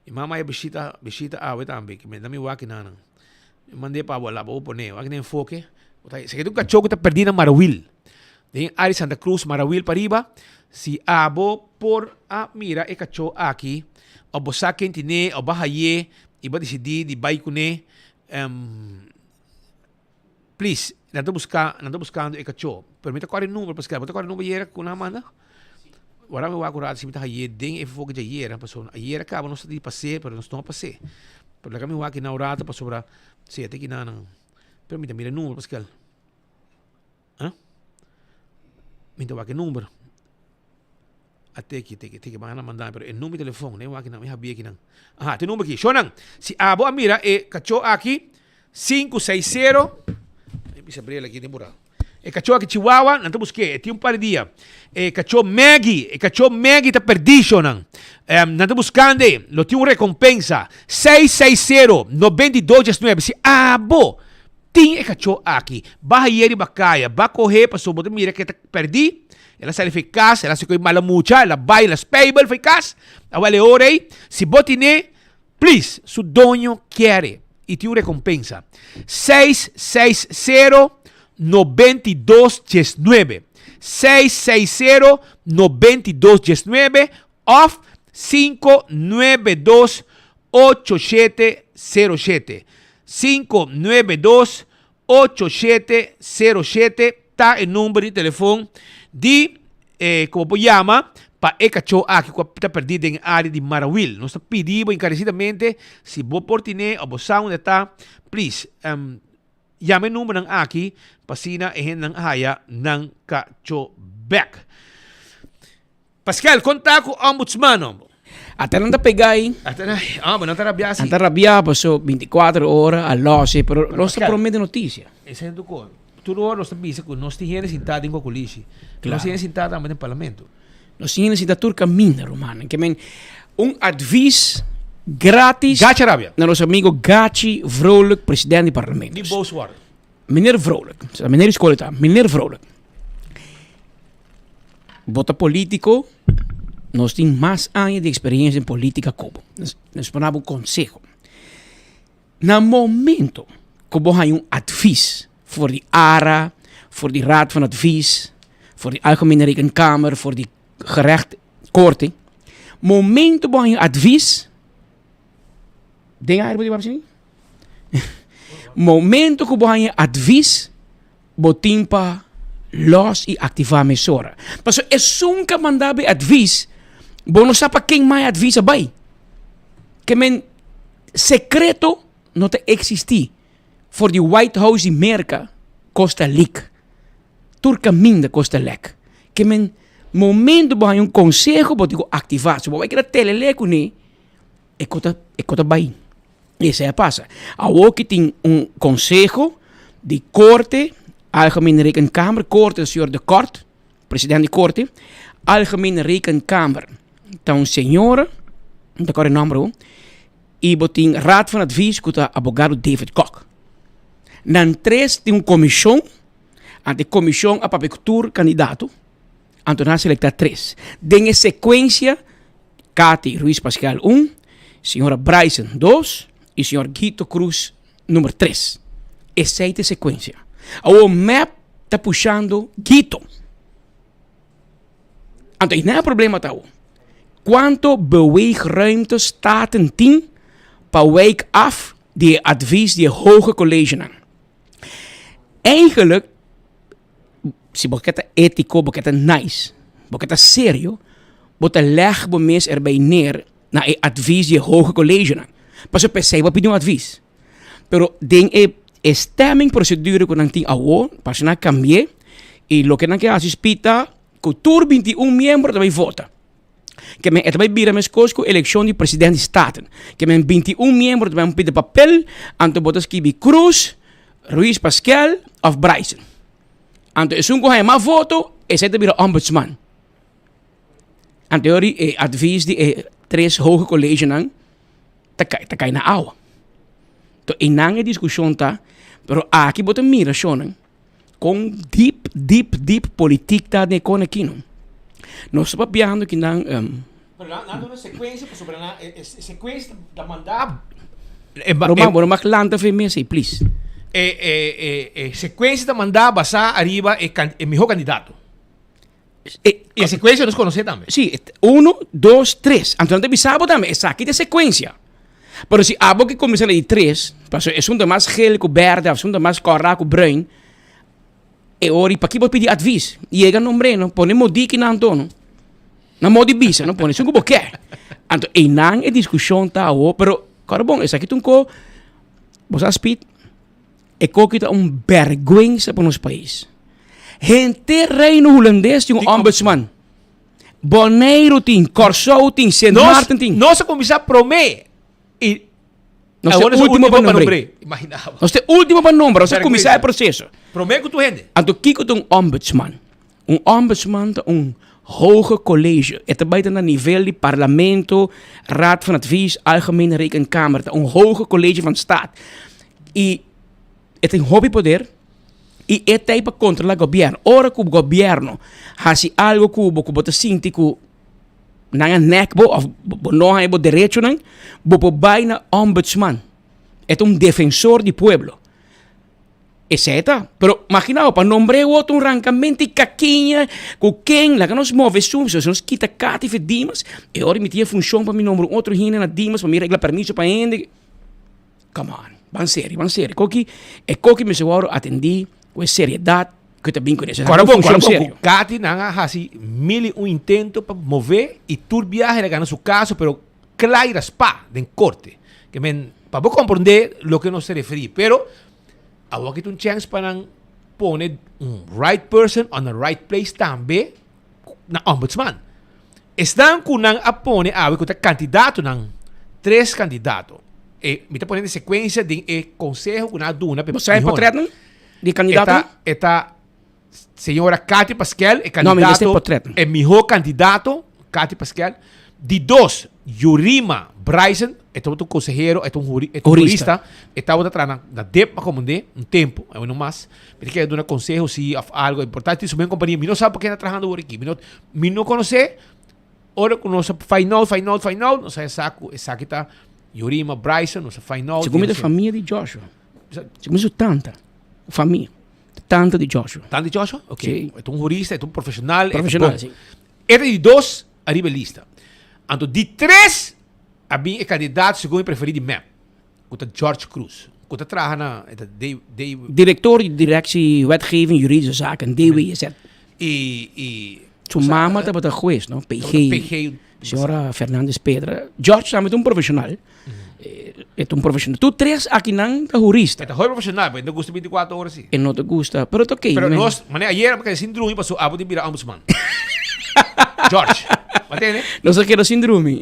S17: Mi mama haya bishita, bishita awe tambe. Ke me da mi wak nan. Mi mand'é pa bo, laba bo pone. Wak den enfoke. Esaki ta un kachó ku ta pèrdí na Marawil. Den área Santa Cruz, Marawil pariba. Si abo por a mira e kachó aki, òf bo sa ken tin'é, òf bo a hay'é i bo a disidí di bai kuné, Please, nan ta buska, nan ta buskando e kachó. Pero mi ta kòrda e number, paske bo ta kòrda e number ayera ku nan a manda? Wara mi wak un rato si mi ta haye den e foke di ayera, pasobra ayera kaba nos ta di pas'é, pero nos no a pas'é. Pero laga mi wak nan un rato pasobra si e ta kinan nan. Pero mi ta mira e number, Pascal. Ah? Mi ta wak e number. A teki, teki, teki, ban a manda mi, pero e number di telefon, den wak nan, mi habia kinan. Aha, te number aki. Shownan, si abo a mira e kachó aki, sinku seis sero, mi bisa bril aki den bura. E kachó aki Chihuahua, nan ta busk'é, e tin un par di dia. E kachó Maggie, e kachó Maggie ta perdí, shownan. Nan ta buskand'e, lo tin un rekompensa. Seis seis sero, 92 diesnuebe. Si abo tin e kachó aki, ba haye riba kaya, ba koh'é pasobra bo ta mira ke ta perdí. El a sali fei kas, el a hasi ku e mala mucha, el a bai, el a spijbel fei kas. Awel e ora ei, si bo tin'é, please, su doño kier e i tin un rekompensa. Seis seis sero 92 diesnuebe. Seis seis sero 92 diesnuebe òf 592 8707. 592 8707 ta e number di telefon di e ku bo por yama pa e kachó aki ku ta perdí den e área di Marawil. Nos ta pidi bo enkaresidamente si bo por tin'é òf bo sa unda e ta, please yama e numbernan aki pa asina e hendenan haya nan kachó bèk. Pascal, kon ta ku ombudsman hombo?
S18: Ata nan ta pega ahí.
S17: Ata nan, hombo, nan ta rabia si.
S18: Nan ta rabia paso 24 ora a los eh, pero nos ta promete noticia.
S17: Esa es tu ko. Tur ora nos ta bisa ku nos tin hende sintá den Kokolishi.
S18: Claro.
S17: Nos tin hende sintá tambe den parlamento.
S18: Nos tin hende sintá tur kaminda, rumannan. Ke men un advis gratis
S17: Gachi rabia.
S18: na nos amigo Gachi Vrolijk, president di parlamento.
S17: Ni boos worden.
S18: Meneer Vrolijk, meneer di skol ta, meneer Vrolijk. Bo ta politico, nos tin mas aña di experiencia den politica cu bo. Nos por dabo un conseho. Na momento cu bo haña un advies for di ARA, for di Raad van Advies, for di Algemene Rekenkamer, for di Gerecht, Corte, momento bo haña un advies, den aire bo tin papia asina? Momento cu bo haña advies, Bo tin pa los i aktivá mesora. Pasobra esun ku a manda bo e advis, bo no sa pa ken mas e advis a bai. Ke men sekreto no ta eksistí. For di White House di Merka kos ta leak. Tur kaminda kos ta lèk. Ke men momento bo haña un konseho bo tin ku aktivá. Si bo bai keda telelé kuné e kos ta e kos ta bai. Esei a pasa. Awor ki tin un konseho di korte, Algemene Rekenkamer, korte señor De Kort, president di korte, Algemene Rekenkamer ta un señora, no ta kòrda e nòmber awor, i bo tin Raad van Advies ku ta abogado David Kok. Nan tres tin un komishon, anto e komishon a papia ku tur kandidato, anto nan a selektá tres. Den e sekuensia Katy Ruiz Pascal un, señora Bryson dos y señor Guito Cruz number tres. Esey ta e secuencia. Awor mep ta pushando Guito. Anto y nan e problema ta awor. Cuanto beweegruimte Staten tin pa wijk af di e advies di e hoge collegenan? Eigenlijk si bo ke ta étiko, bo ke ta nice, bo ke ta serio, bo ta lèg bo mes erbij neer na e advies di e hoge collegenan. Pasobra p'esei bo a pidi un advies. Pero den e e stemming procedure ku nan tin awor, pasobra nan a kambi'é, i loke nan ke hasi spita ku tur 21 miembro ta bai vota. Ke men e ta bai bira meskos ku elekshon di president di Staten. Ke men 21 miembro ta bai un pida papel, anto bo ta skibi Cruz, Ruiz Paskel of Bryson. Anto esun ku haña mas voto, esei ta bira ombudsman. Anto e ora e advies di e tres hoge collegenan ta kai ta kai na awa. To einan e diskushon ta, pero aki bo ta mira shonnan. Kon diep, diep, diep politiek ta den e kona aki no. Nos ta papiando ki nan.
S17: Pero nan nan duna secuencia pasobra nan e secuencia ta manda.
S18: Roman bo no mag lanta for e mesa ei please.
S17: E e e e secuencia ta manda basa ariba e e miho candidato. E e secuencia nos conoce tambe.
S18: Si, uno, dos, tres. Anto nan ta bisa bo tambe esaki ta e secuencia. Pero si abo ke kuminsá na di tres, pasobra esun ta mas gel ku bèrdè òf esun ta mas kòrá ku bruin, e ora i paki bo pidi advis? Yega nombr'é no, pone modiki nan anto no. Na modi bisa no, pone esun ku bo ke. Anto einan e diskushon ta awor, pero kòrda bon, esaki ta un ko, bo sa Speed, e koki ta un bèrgwensa pa nos pais. Henter Reino Hulandes tin un ombudsman. Boneiru tin, Kòrsou tin, Sint Maarten tin.
S17: Nos a kuminsá promé i
S18: Nos ta e último pa nombr'é. Nos ta e último pa nombra, nos a kuminsá e proseso.
S17: Promé ku tur hende.
S18: Anto kiko ta un ombudsman? Un ombudsman ta un hoge college. E ta bai ta na nivel di parlamento, Raad van Advies, Algemene Rekenkamer. Ta un hoge college van staat. I e tin hopi poder. I e ta ei pa kontrolá gobièrnu. Ora ku gobièrnu hasi algu ku bo ku bo ta sinti ku nan a nèk bo òf bo no haña bo derechonan, bo por bai na ombudsman. E ta un defensor di pueblo. Esei ta. Pero magina bo, pa nombr'é wou ta un rankamento di kakiña ku ken, laga nos move esun, si nos kita Kati for Dimas, e ora mi tin e funshon pa mi nombra un otro hende na Dimas pa mi regla permiso pa hende. Come on, ban serio, ban serio. Koki, e koki mester wòrdu atendí ku e seriedat ku ta bin kuné.
S17: Kòrda bon, kòrda bon ku Kati nan a hasi mil i un intento pa mov'é i tur biaha el a gana su kaso pero kla i raspá den korte. Ke men, pa bo komprondé loke nos ta referí. Pero awor aki ta un chèns pa nan pone un right person on the right place tambe na ombudsman. Esnan ku nan a pone awe ku ta kandidatonan, tres kandidato. E mi ta pone den sekuensia den e konseho ku nan a duna pa e
S18: Bo sa e potretnan di kandidatonan?
S17: E ta señora Katy Paskel, e kandidato, e mihó kandidato, Katy Paskel. Di dos, Yurima Bryson, e tabata un konsehero, e ta un hurista, e tabata traha na dep, a komand'é un tempu, awe no mas. Mi ta kere duna konseho si òf algu importante, tin su men kompania, mi no sa por ke e ta trahando awor aki, mi no mi no konosé, ora ku nos a find out, find out, find out, nos a sa ku esaki ta Yurima Bryson, nos a find out.
S18: Segun mi ta famia di Joshua, segun mi su tanta, famia, tanta di Joshua.
S17: Tanta di Joshua? Ok,
S18: Si.
S17: e ta un hurista, e ta un profeshonal, e ta
S18: Profeshonal,
S17: bon.
S18: si.
S17: E ta di dos ariba e lista. Anto di tres a bin e kandidato segun mi preferí di mep. Ku ta George Cruz. Ku ta traha na e ta D D.
S18: Director di Directie Wetgeving Juridische Zaken, DWZ.
S17: I i.
S18: Su mama tabata hues, no? PG.
S17: PG.
S18: Señora Fernandez Pedra. George tambe ta un profesional. E ta un profesional. Tur tres akinan ta hurista.
S17: E ta hopi profesional, pero e no gusta 24 ora si.
S18: E no ta gusta, pero ta ok.
S17: Pero nos, manera ayer a keda sin drumi paso abo tin bira ombudsman. George, bo tende?
S18: Nos a keda sin drumi.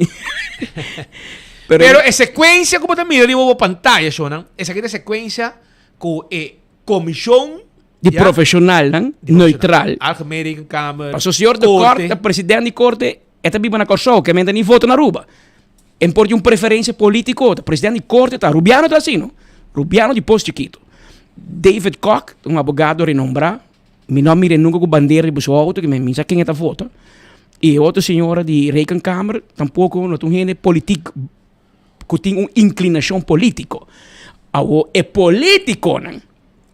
S17: Pero e secuencia cu bo ta mira riba bo pantaya, shownan, esaki ta e secuencia cu e comision
S18: Di profesionalnan, neutral.
S17: Algemeen Rekenkamer,
S18: Paso señor de
S17: Corte.
S18: Kort, president di Corte, e ta biba na Kòrsou, ke men ta ni voto na Aruba. En por di un preferencia politico, ta president di Corte ta Rubiano ta así, no? Rubiano di Pos Chiquito. David Kok, un abogado renombrá, mi no a mir'é nunca cu bandera riba su auto, ke men mi sa ken e ta vota. Y e otro señora di Rekenkamer tampoco no ta un hende politiek cu tin un inclinacion politico. Awo e politiconan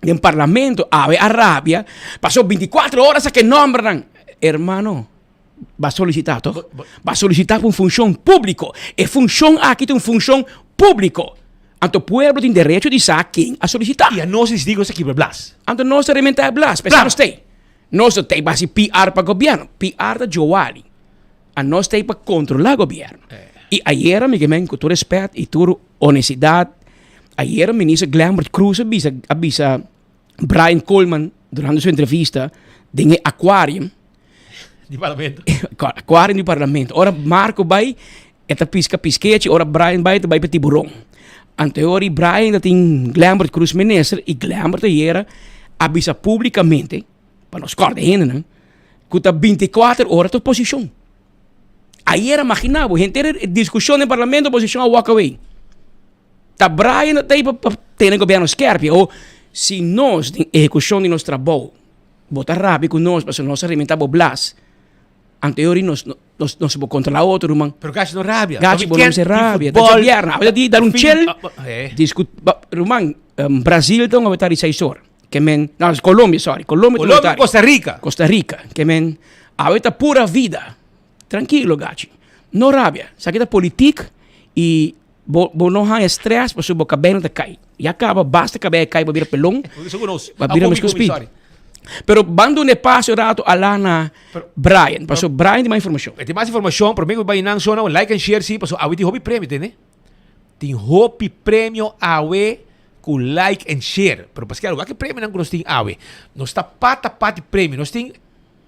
S18: den parlamento awe a rabia paso 24 ora sa ke nombernan. Hermano, ba solicita toch? Ba solicita pa un funcion publico. E funcion aki ta un funcion publico. Anto pueblo tin derecho di sa ken a solicita.
S17: Y anos di nos a kibra blas.
S18: Anto nos ta rementa e blas, p'esei nos t'ei. Nos no t'ei pa haci PR pa gobierno. PR ta Joali. Anos t'ei pa controla gobierno. Y ayera mi ke men cu tur respet y tur honestidad, ayera minister Glenbert Croes a bisa, a bisa Brian Koolman durante su entrevista den e aquarium.
S17: Di parlamento.
S18: Aquarium di parlamento. Ora Marco bai, e ta pisca piskechi, ora Brian bai, ta bai pa tiburon. Anto e ora Brian ta tin Glenbert Croes minister y Glenbert ayera a bisa publicamente, pa nos corda e hendenan, cu ta binticuater ora ta oposicion. Ayera magina bo, henter e discusion den parlamento oposicion a walk away. Ta Brian ta ei pa tene gobierno skerpi o si nos den ehecucion di nos trabou bo ta rabia cu nos pasobra nos a rementa bo blas anto e ora nos nos por controla otro ruman.
S17: Pero Gachi no rabia.
S18: Gachi bo no mester rabia. Ta djobierno awe ta di dar un chel discu ruman Brasil ta un awe ta di seis or ke men no Colombia sorry Colombia ta un awe
S17: Colombia Costa Rica.
S18: Costa Rica ke men awe ta pura vida tranquilo Gachi no rabia esaki ta politic y Bo bo no haña stress pasobra bo kabei no ta kai. Ya kaba basta kabei a kai pa bira pelon. Pa bira meskos speed. Pero ban duna e paso e rato ala na Brian. Pasobra Brian tin mas informashon.
S17: E tin mas informashon. Prome ku bai nan shona like and share si pasobra awe tin hopi premio tende. Tin hopi premio awe ku like and share. Pero paske wak e premionan ku nos tin awe. Nos ta pata pati premio. Nos tin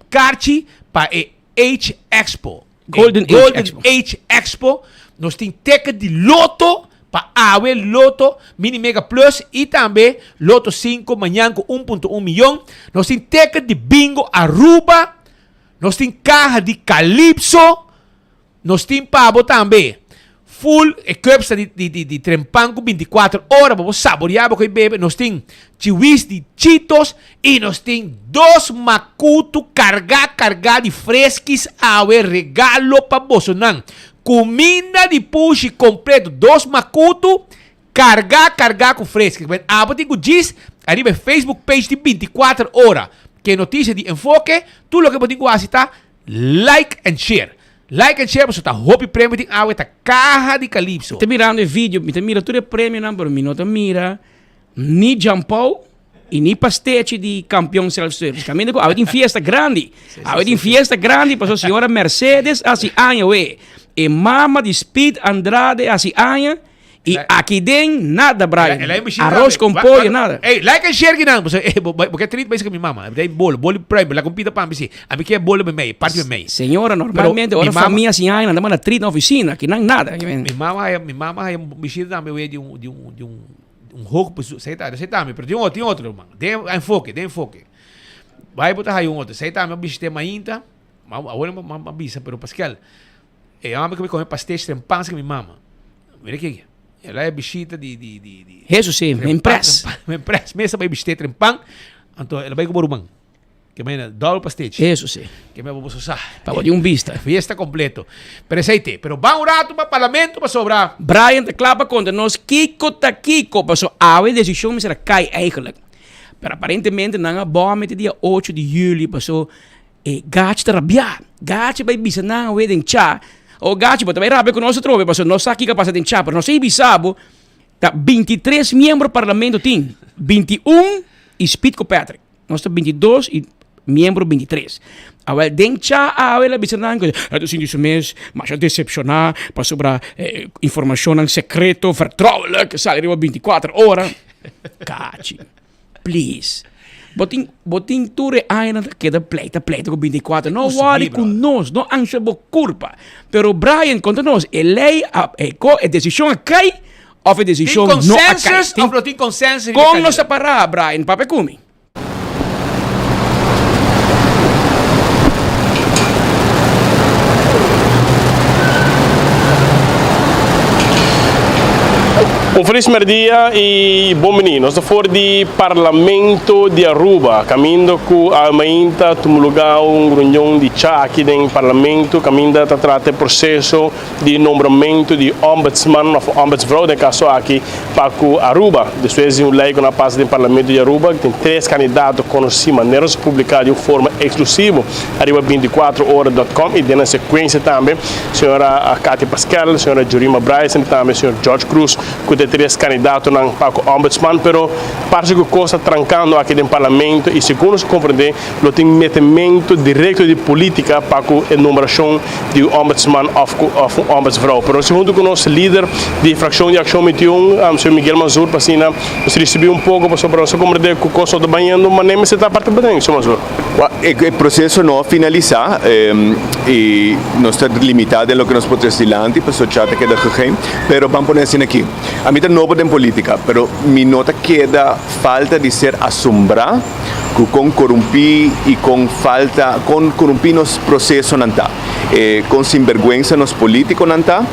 S17: karchi pa e Age Expo.
S18: Golden Age
S17: Golden
S18: Expo.
S17: Age Expo. Nos tin ticket di loto pa awe loto mini mega plus y tambe loto 5 mañan cu 1.1 millon. Nos tin ticket di bingo Aruba. Nos tin caha di Calypso. Nos tin pa bo tambe full e cups di, di, di, di trempan cu 24 ora pa bo saborea bo koe bebe. Nos tin chiwis di Cheetos Y nos tin dos makutu kargá kargá di freskis awe regalo pa bosonan. Kuminda di pushi kompleto, dos makutu kargá kargá ku freskis. Ben abo tin ku djis ariba e Facebook page di 24 ora. Ke notisia di Enfoke, tur loke bo tin ku hasi ta like and share. Like and share pasobra ta hopi premio tin awe ta kaha di Calypso.
S18: Mi ta mirando e video, mi ta mira tur e premionan pero mi no ta mira ni Jean Paul Y ni pastechi di Campeon Self Service. Caminda cu awe tin fiesta grandi. Awe tin fiesta grandi paso señora Mercedes haci aña we. E mama di Speed Andrade haci aña. Y aki den nada Brian. Arroz con pollo nada.
S17: Ey, like and share kinan. Paso eh, bo bo ke treat basic mi mama. Dei bolo, bolo prime, la compita pan bisi. A mi ke bolo me mei, parti me mei.
S18: Señora, normalmente ora famia haci aña nan ta manda treat na oficina. Kinan nada.
S17: Mi mama, mi mama haya bishita tambe we di un di un di un Un hoog bezoek. Zij ta, zij tambe, pero tin otro, tin otro man. Den enfoque, den enfoque. Bai bo ta haya un otro. Zij tambe a bishite mainta. Ma awor ma ma bisa, pero Pascal, e homber ku mi come pastechi den pansa ku mi mama. Mira ki, el a bishita di di di di.
S18: Hesus sí, men pres.
S17: Men pres, mesa bai bishite tren pan. Anto el a bai ku bo ruman. Ke mena double pastechi.
S18: Eso sí.
S17: Ke mena boso sa.
S18: Pa bo di un bista.
S17: Fiesta completo. Pero esei te. Pero ban un rato pa parlamento pasobra.
S18: Brian ta kla pa konta nos kiko ta kiko paso awe desishon mester a kai eigenlijk. Pero aparentemente nan a bò mete dia ocho di juli paso e Gachi ta rabiá. Gachi bai bisa nan awe den cha. O Gachi bo ta bai rabia ku nos atrobe paso nos sa kiko a pasa den cha pero nos a bisa bo ta 23 miembro parlamento tin 21 i Speed ku Patrick. Nos ta 22 y miembro 23. Awel, den cha awe el a bisa nan ku e ta sinti su mes masha decepcioná pasobra eh, informacionnan secreto, vertrouwelijk, sali riba 24 ora. Kachi, please. Bo tin, bo tin tur e añanan ta keda pleita, pleita ku bintikuater. No wòri ku nos, no ansha bo kurpa. Pero Brian, konta nos, e lei a, e ko, e desishon a kai òf e desishon
S17: Tin
S18: no a kai?
S17: consensus
S18: Tin
S17: òf no tin consensus riba e
S18: Kon nos
S17: kandidato?
S18: ta pará, Brian? Papia ku mi.
S19: Un felis merdia y bon bini. Nos ta for di Parlamento di Aruba, caminda cu awe-mainta tuma lugar un reunion di cha aki den Parlamento, caminda ta trata e proceso di nombramento di Ombudsman of Ombudsvrouw den caso aki pa cu Aruba. Despues di un ley cu nan a pasa den Parlamento di Aruba, tin tres candidato conoci manera nos a publica di un forma exclusivo ariba binticuatro ora dot com y den nan secuencia tambe señora Katia Paskel, señora Jurima Bryson y tambe señor George Cruz cu ta e tres candidatonan pa cu Ombudsman. Pero parce cu cos ta trancando aki den Parlamento y segun nos a comprende lo tin metemento directo di politica pa cu e nombracion di un ombudsman of cu of un ombudsvrouw. Pero nos hunto cu nos lider di fraccion di Accion 21, señor Miguel Manzur, pa asina nos ricibi un poco pasobra nos a comprende cu cos no ta bayendo manera mester ta parti paden, señor Manzur.
S20: Wel, e proceso no a finalisa y nos ta limita den loke nos por trece dilanti pasobra cha ta keda geheim, pero ban pone asina aki. Ami ta nobo den politica, pero mi no ta keda falta di ser asombra ku kon korumpí i kon falta kon korumpí nos prosesonan ta, e kon sinberguensa nos polítikonan ta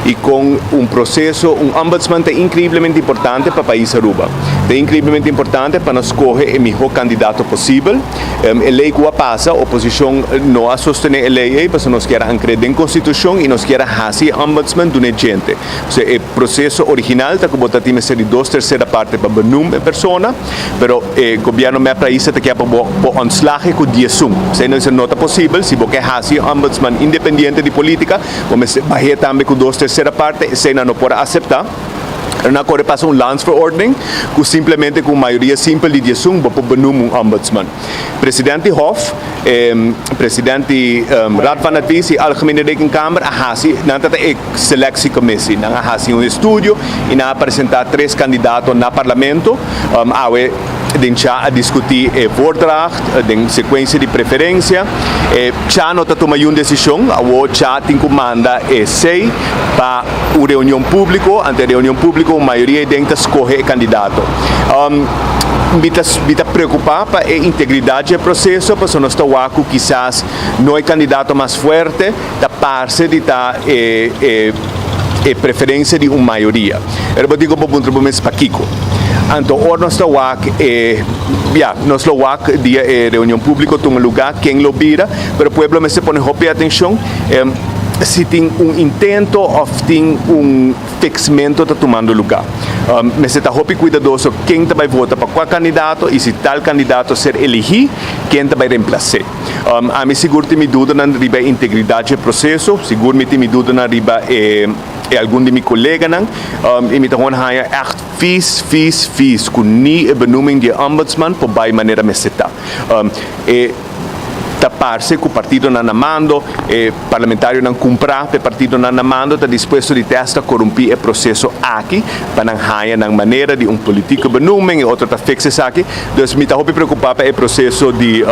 S20: i kon un proseso, un ombudsman ta inkreiblemente importante pa pais Aruba. Ta inkreiblemente importante pa nos skohe e mihó kandidato posibel. E lei ku a pasa, oposishon no a sostené e lei ei pasobra nos kier a ankr'é den konstitushon i nos kier a hasi e ombudsman dun'é djente. Osea e proseso original ta ku bo ta tin mester di dos tersera parte pa benoem e persona. Pero e gobierno mep raisa ta kier pa bo por ontslag e cu diesun. Esey no no ta posibel. Si bo ke haci e ombudsman independiente di politica, bo mester bah'e tambe cu dos tercera parte. Esey nan no por a acepta. Pero nan a core pasa un landsverordening cu simplemente cu un mayoria simpel di diesun bo por benoem un ombudsman. President di Hof, president di Raad van Advies y Algemene Rekenkamer a haci, nan ta ta e selectiecommissie. Nan a haci un estudio y nan a presenta tres candidato na Parlamento. Awe den cha a discuti e voordracht den secuencia di preferencia. E cha no ta tuma yun decision, awo cha tin cu manda esey pa un reunion publico, ante e reunion publico un mayoria ey den ta scoge e candidato. Mi ta mi ta preocupa pa e integridad dje proceso pasobra nos ta wak cu kisas no e candidato mas fuerte ta parce di ta e e e preferencia di un mayoria. Pero bo tin cu bo puntra bo mes pakico. Anto ora nos ta wak e ya nos lo wak dia e reunion publico tuma lugar ken lo bira pero pueblo mester pone hopi atencion si tin un intento of tin un fixmento ta tumando lugar. Mester ta hopi cuidadoso ken ta bay vota pa cua candidato y si tal candidato ser eligi ken ta bay reemplace. Ami sigur tin mi dudanan riba e integridad dje proceso, sigur mi tin mi dudanan riba e algun di mi coleganan y mi ta gewoon haya echt vies, vies, vies cu ni e benoeming di e ombudsman por bay manera mester ta. E ta parce cu partidonan na mando, e parlamentarionan cumpra p'e partidonan na mando ta dispuesto di testa corumpi e proceso aki pa nan haya nan manera di un politieke benoeming, e otro ta fix esaki. Dus mi ta hopi preocupa pa e proceso di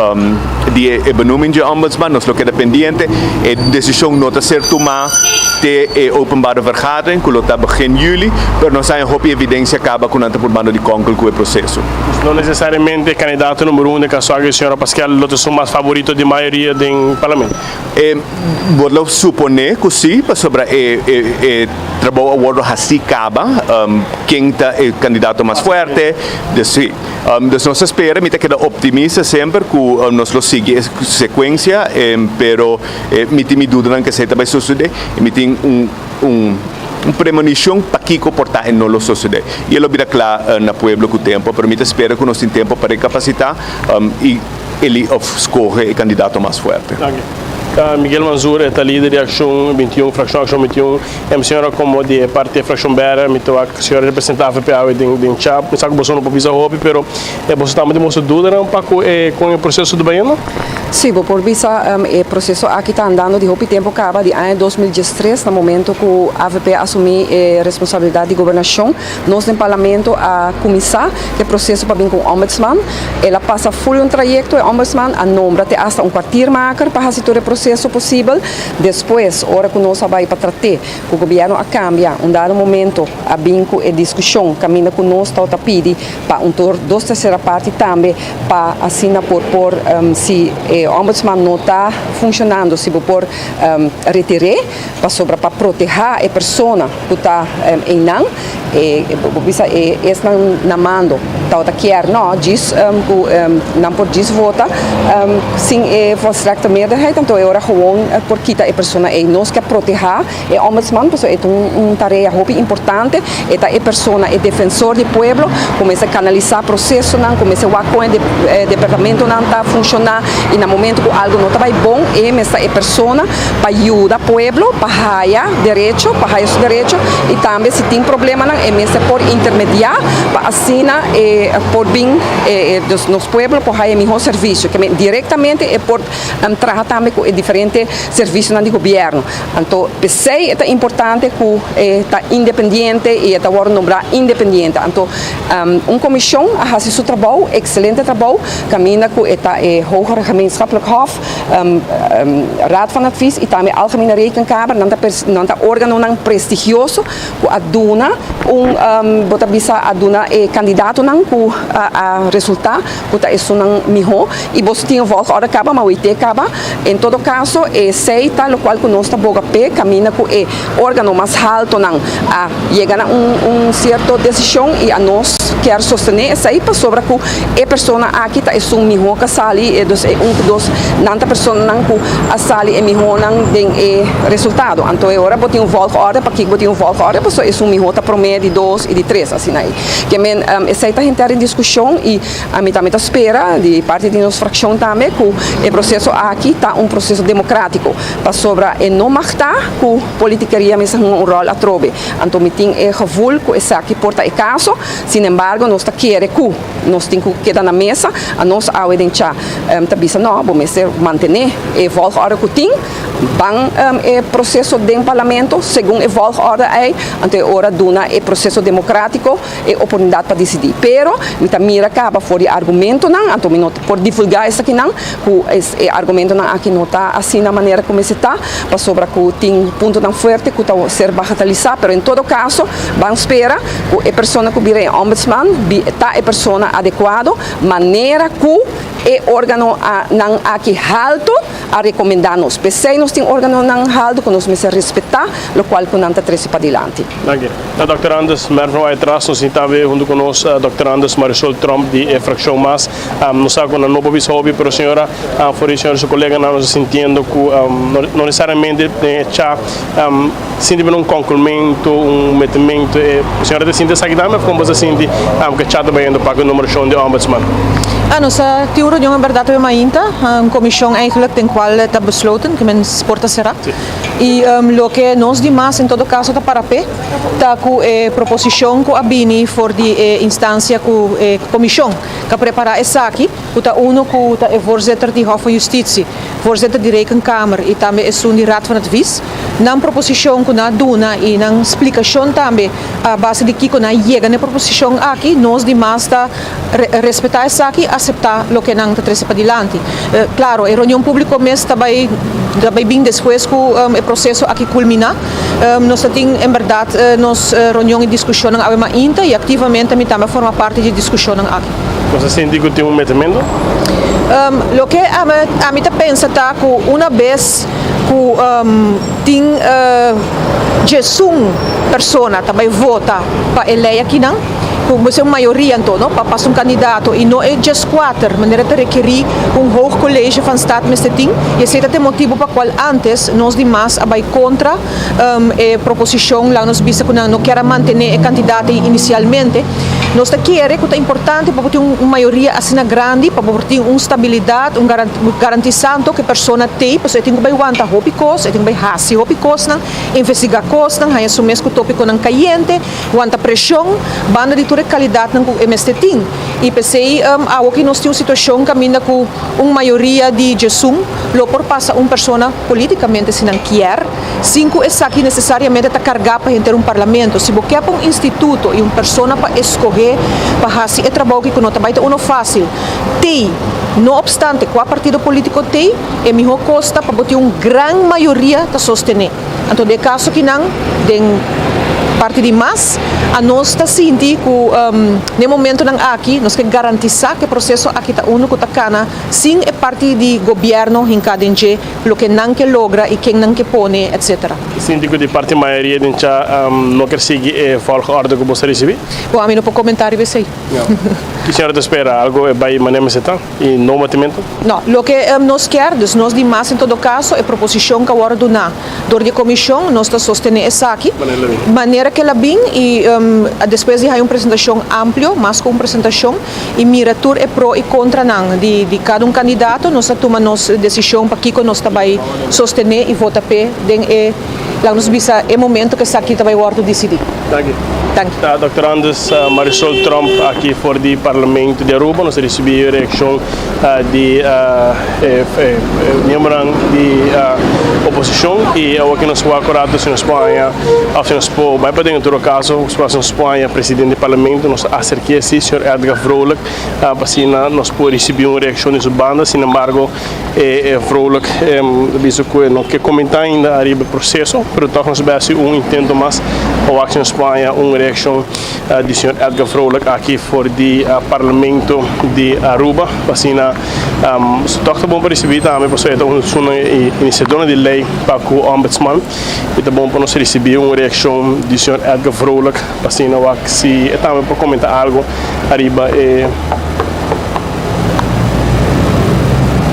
S20: di e benoeming dje ombudsman. Nos lo keda pendiente. E decision no ta ser tuma te e openbare vergadering cu lo ta begin juli, pero nos haya hopi evidencia caba cu nan ta purbando di konkel cu e proceso.
S19: Dus no necesariamente e candidato numero un den caso aki, señora Paskel, lo ta esun mas favorito di mayoria den parlamento?
S20: E bo lo supone cu si, pasobra e e trabou a wordo haci caba, ken ta e candidato mas fuerte, dus si. Dus nos ta spera, mi ta keda optimista semper cu nos lo sigui e secuencia, pero mi tin mi dudanan cu esey ta bay sucede y mi tin un un un premonicion pakico por ta e no lo sucede. Y e lo bira cla na pueblo cu tempo, pero mi ta spera cu nos tin tempo pa recapacita y. Eli of scoge e candidato mas fuerte.
S19: Danki. Miguel Mansur ta lider di Accion 21, Fraccion Accion 21. E señora como di e parti e fraccion bera, mi ta wak señora representa avp awe den den cha. Mi sa cu boso no por bisa hopi, pero e boso tambe tin boso dudanan pa cu e con e proceso ta bayendo?
S21: Si, bo por bisa e proceso aki ta andando di hopi tempo caba, di aña 2013 na momento cu avp a asumi e responsabilidad di gobernacion, nos den Parlamento a cuminsa e proceso pa bin cu un ombudsman. El a pasa full un trayecto e ombudsman, a nombra te hasta un kwartiermaker pa haci tur e proceso posibel. Despues, ora ku nos a bai pa trat'é ku gobièrnu a kambia, un dado momento a bin ku e diskushon kaminda ku nos tabata pidi pa un tur dos tersera parti tambe pa asina por por si e ombudsman no ta funshonando si bo por retir'é pasobra pa protehá e persona ku ta einan e bo bisa e esnan na mando tabata kier no djis ku nan por djis vota sin e volstrekte meerderheid anto e ora gewoon por kita e persona ei. Nos ke proteha e ombudsman pasobra e ta un tarea hopi importante e ta e persona e defensor di pueblo ku mester kanalisa prosesonan ku mester wak kon e departamentonan ta funshoná i na momento ku algu no ta bai bon e mester ta e persona pa yuda pueblo pa haya derecho, pa haya su derecho y tambe si tin problemanan e mester por intermedia pa asina e por bin dus nos pueblo por haya miho servicio ke men directamente e por traha tambe cu e diferente servicionan di gobierno. Anto pesey e ta importante cu e ta independiente y e ta wordo nombra independiente. Anto un comision a haci su trabou, excelente trabou, caminda cu e ta e Hogere Gemeenschappelijk Hof, Raad van Advies y tambe Algemene Rekenkamer, nan ta nan ta organonan prestigioso cu a duna un bo ta bisa a duna e candidatonan cu a resulta cu ta esunnan miho y boso tin e volgorde caba ma wete caba. En todo caso esey ta locual cu nos ta boga p'e caminda cu e organo mas haltonan a yega na un un cierto decision y a nos kier sostene esey pasobra cu e persona aki ta esun miho cu a sali e dus e un cu dos nan ta personanan cu a sali e mihonan den e resultado anto e ora bo tin un volgorde pakico bo tin un volgorde pasobra esun miho ta prome di dos y di tres asina ey ke men esey ta henter den discusion y ami tambe ta spera di parti di nos fraccion tambe cu e proceso aki ta un proceso democratico pasobra e no mag ta cu politikeria mester hunga un rol atrobe. Anto mi tin e gevoel cu esaki por ta e caso, sin embargo nos ta kere cu nos tin cu keda na mesa, anos awe den cha ta bisa no, bo mester mantene e volgorde cu tin, ban e proceso den parlamento segun e volgorde ey, anto e ora duna e proceso democratico e oportunidad pa dicidi. Pero mi ta mira caba for di argumentonan, anto mi no por divulga esakinan, cu e argumentonan aki no ta asina manera cu mester ta, pasobra cu tin puntonan fuerte cu ta ser bagatalisa, pero en todo caso ban spera cu e persona cu bira e ombudsman ta e persona adecuado manera cu e organo nan aki halto a recomenda nos. P'esey nos tin organonan halto cu nos mester respeta locual cu nan ta trece padilanti.
S19: Danki. Na Dòkter Anders Mervin White-Ras nos tin tambe hunto cu nos Dòkter Anders Marisol Tromp di e fraccion mas. Nos sa cu nan no por bisa hopi pero señora for di señora su coleganan nos ta sintiendo cu no necesariamente den e cha sinti bini un concurmento, un metimento. E señora ta sinti esaki tambe of con bo ta sinti cu e cha ta bayendo pa cu e nombracion di Ombudsman?
S22: Nos a tin un reunion en berdad awe mainta, un comision eigenlijk den cual ta besloten cu men por ta cera. Y loke nos di mas en todo caso ta para p'e ta cu e proposicion cu a bini for di e instancia cu e comision cu a prepara esaki, cu ta uno cu ta e voorzitter di Hof van Justitie, voorzitter di Rekenkamer y tambe esun di Raad van Advies. Nan proposicion cu nan a duna y nan splicacion tambe a base di kico nan a yega na e proposicion aki, nos di mas ta respeta esaki y acepta loke nan ta trece padilanti. Claro, e reunion publico mes ta bay ta bay bin despues cu e proceso aki culmina. Nos ta tin en berdad nos reunion y discusionnan awe mainta y activamente mi tambe a forma parti di e discusionnan aki.
S19: Nos ta sinti cu tin un metemento?
S22: Loke ami ta pensa ta cu una bes cu tin djesun persona ta bay vota pa e ley akinan. ku mester un mayoria anto no pa pasa un kandidato i no e djeskuater manera ta rekerí ku un hoog college van staat mester tin i esei ta e motibu pa kual antes nos di mas a bai kontra e proposishon laga nos bisa ku nan no kier a mantené e kandidat ei inisialmente. Nos ta kere ku ta importante pa bo tin un mayoria asina grandi pa bo por tin un stabilidat un garantisá anto ku e persona t'ei pasobra e tin ku bai wanta hopi kos e tin ku bai hasi hopi kosnan investigá kosnan haña su mes ku tópikonan kayente wanta preshon banda di tur e kalidatnan ku e mester tin. I p'esei awoki nos tin un situashon kaminda ku un mayoria di djesun lo por pasa un persona polítikamente si nan kier, sin ku esaki nesesariamente ta kargá pa henter un parlamento. Si bo ke pa un instituto i un persona pa eskohé pa hasi e trabou ki ku no ta bai ta uno fásil, t'ei, no opstante kua partido polítiko t'ei, e mihó kos ta pa bo tin un gran mayoria ta sostené. Anto den e kaso kinan, den parti di mas, anos ta sinti ku den e momentonan aki nos ke garantisá ku e proseso aki ta unu ku ta kana sin e parti di gobièrnu hinká den dje, loke nan ke logra i ken nan ke pone, etc.
S19: Sinti ku di parti mayoria den cha no ker sigui e volgorde ku bo sa risibí?
S22: Bon, ami no por komentá riba esei.
S19: No. Ki señora ta spera? Algo e bai manera mester ta i no matimentu?
S22: No. Loke nos kier, dus nos di mas en todo kaso, e proposishon ku a wòrdu duná dor di e komishon, nos ta sostené esaki.
S19: Manera el a bin.
S22: Manera ku el a bin i despues di haña un presentashon amplio, mas ku un presentashon, i mira tur e pro i kontranan di kada un kandidato, nos ta tuma nos desishon pa kiko nos ta bai sostené i vota p'e den e, laga nos bisa, e momento ku esaki ta bai wòrdu disidí.
S19: Danki.
S22: Danki.
S19: Ta Dòkter Anders Marisol Tromp aki for di Parlamento di Aruba. Nos a risibí e reakshon di e miembronan di oposishon i awor ke nos wak un rato si nos por haña òf si nos por bai paden. En todo kaso, si nos por haña presidente di Parlamento, nos a aserk'é si, señor Edgar Vrolijk, pa asina nos por risibí un reakshon di su banda. Sin embargo, e Vrolijk ta bisa ku e no ke komentá ainda ariba e proseso, pero tòg nos bai hasi un intento mas pa wak si nos por haña un reakshon di señor Edgar Vrolijk aki for di Parlamento di Aruba, pa asina tòg ta bon pa risibí tambe pasobra e ta un inisiadornan di lei pa ku Ombudsman. I ta bon pa nos risibí un reakshon di señor Edgar Vrolijk pa asina wak si e tambe por komenta algu ariba e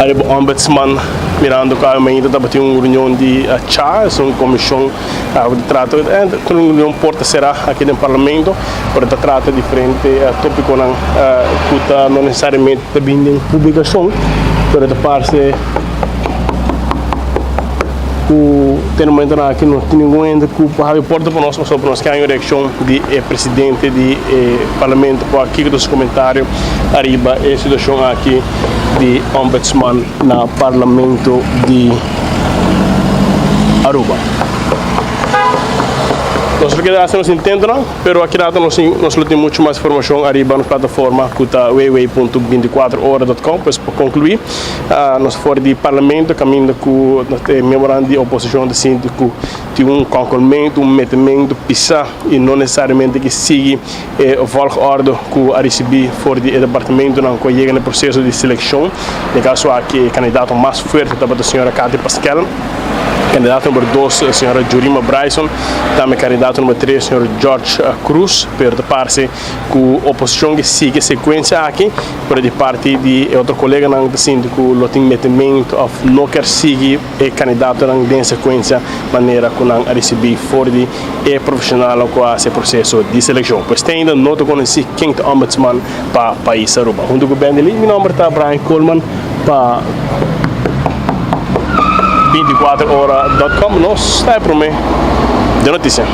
S19: ariba Ombudsman mirando ku awe mainta tabatin un reunion di cha, es un komishon ku ta trata un reunion porta será aki den Parlamento pero ta trata diferente topikonan ku ta no nesesariamente ta bini den publikashon pero ta parse Ku te momentonan aki no tin ningun hende ku por habri porta pa nos pasobra nos ke haña un reakshon di e presidente di e parlamento pa kiko ta su komentario ariba e situashon aki di ombudsman na parlamento di Aruba. Nos lo keda hasi nos intentonan pero aki rato nos nos lo tin mucho mas informashon ariba nos plataforma ku ta www punto binticuatro ora dot com pues pa konkluí. Nos for di parlamento caminda cu e miembronan di oposicion ta sinti cu tin un konkelmento, un metemento pisa y no necesariamente ke sigui e volgorde cu a ricibi for di e departamentonan cu a yega na e proceso di seleccion. Den e caso aki e candidato mas fuerte tabata señora Cathy Paskel, candidato number dos señora Jurima Bryson, tambe candidato number tres señor George Cruz, pero ta parse cu oposicion ke sigui e secuencia aki. Pero di parti di e otro koleganan ta sinti ku lo tin metementu òf no kier sigui e kandidatonan den sekuensia manera ku nan a risibí for di e profeshonalnan ku a hasi e proseso di selekshon. Pues te ainda no ta konosí ken ta ombudsman pa pais Aruba. Huntu ku Bendy Lee, mi nomber ta Brian Koolman pa 24 ora dot com. Nos ta e promé den notisia.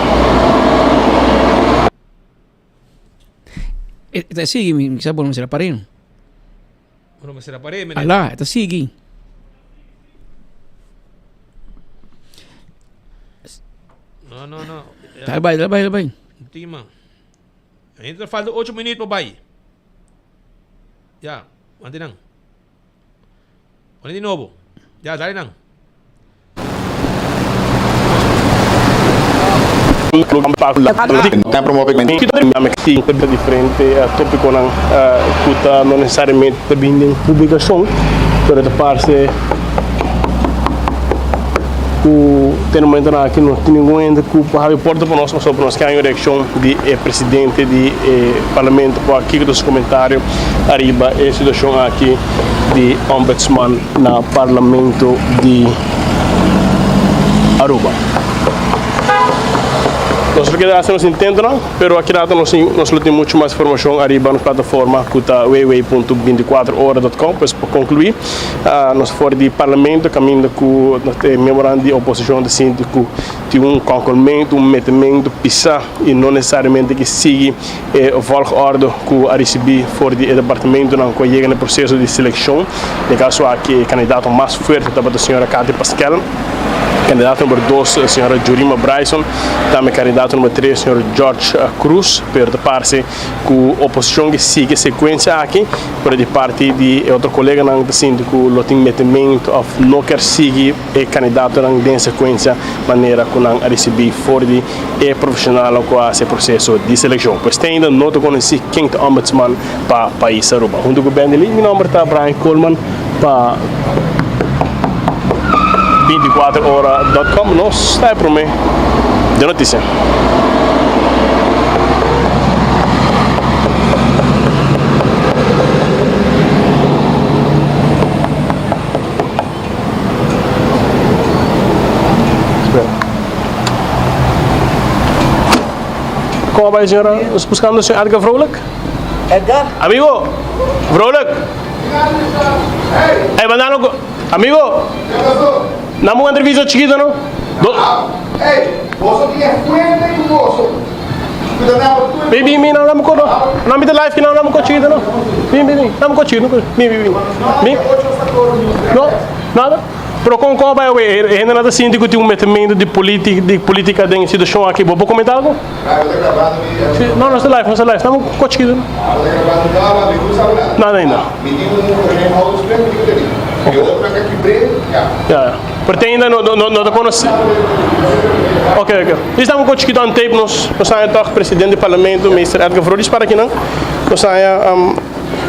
S18: E ta sigui, mi sa bo no mester a par'é no.
S17: Bo no mester a par'é, meneer.
S18: Ala, e ta sigui.
S17: No, no, no.
S18: Dale bai, dale bai, dale bai.
S17: Tin man. Ainda ta falta ocho minuut pa bai. Ya, mandi nan. Pone di nobo. Ya, dale nan.
S19: Diferente tópikonan ku ta no nesesariamente ta bini den publikashon, pero ta parse ku. Te momentonan aki no tin ningun hende ku por habri porta pa nos pasobra nos ke haña un reakshon di e presidente di e parlamento pa kiko ta su komentario ariba e situashon aki di ombudsman na parlamento di Aruba. Nos lo keda hasi nos intentonan, pero aki rato nos nos lo tin mucho mas informashon ariba nos plataforma ku ta www punto binticuatro ora dot com. Pues pa konkluí, nos for di parlamento kaminda ku e miembronan di oposishon ta sinti ku tin un konkelmentu, un metementu pisá i no nesesariamente ke sigui e volgorde ku a risibí for di e departamentonan ku a yega na e proseso di selekshon. Den e kaso aki e kandidato mas fuerte tabata señora Cathy Paskel, kandidato number dos señora Jurima Bryson, tambe kandidato number tres señor George Cruz, pero ta parse ku oposishon ke sigui e sekuensia aki, pero di parti di e otro koleganan ta sinti ku lo tin metementu òf no kier sigui e kandidatonan den sekuensia manera ku nan a risibí for di e profesionalnan cu a haci e proceso di seleccion. Pues te ainda no ta conoci ken ta ombudsman pa pais Aruba. Hunto cu Bendy Lee, mi nomber ta Brian Koolman pa 24 ora dot com. Nos ta e prome den noticia. Como va, señora? Nos buscando señor Edgar Vrolijk.
S2: Edgar?
S19: Amigo, Vrolijk. Hey, mandalo. Amigo. Dame una entrevista chiquita, ¿no? Do
S3: Hey, vos tiene fuente con vos.
S19: Bin, bin, bin, dame un No, mi live que no, dame un chiquito, no. Bin, bin, bin, dame un chiquito. Bin, bin, bin. Bin. No, nada. Pero con con bai we, hende no ta sinti cu tin un metemento di política, di política den situacion aki. Bo por comenta algo? Sí, no, no está live, no está live. Dame un chiquito. Nada ainda. Ja, ja. Pero te ainda no, no, no ta conoce. Ok, ok. Dis dame un chiquito on tape nos nos haya toch presidente di parlamento, meester Edgar Vrolijk para kinan. Nos haya um,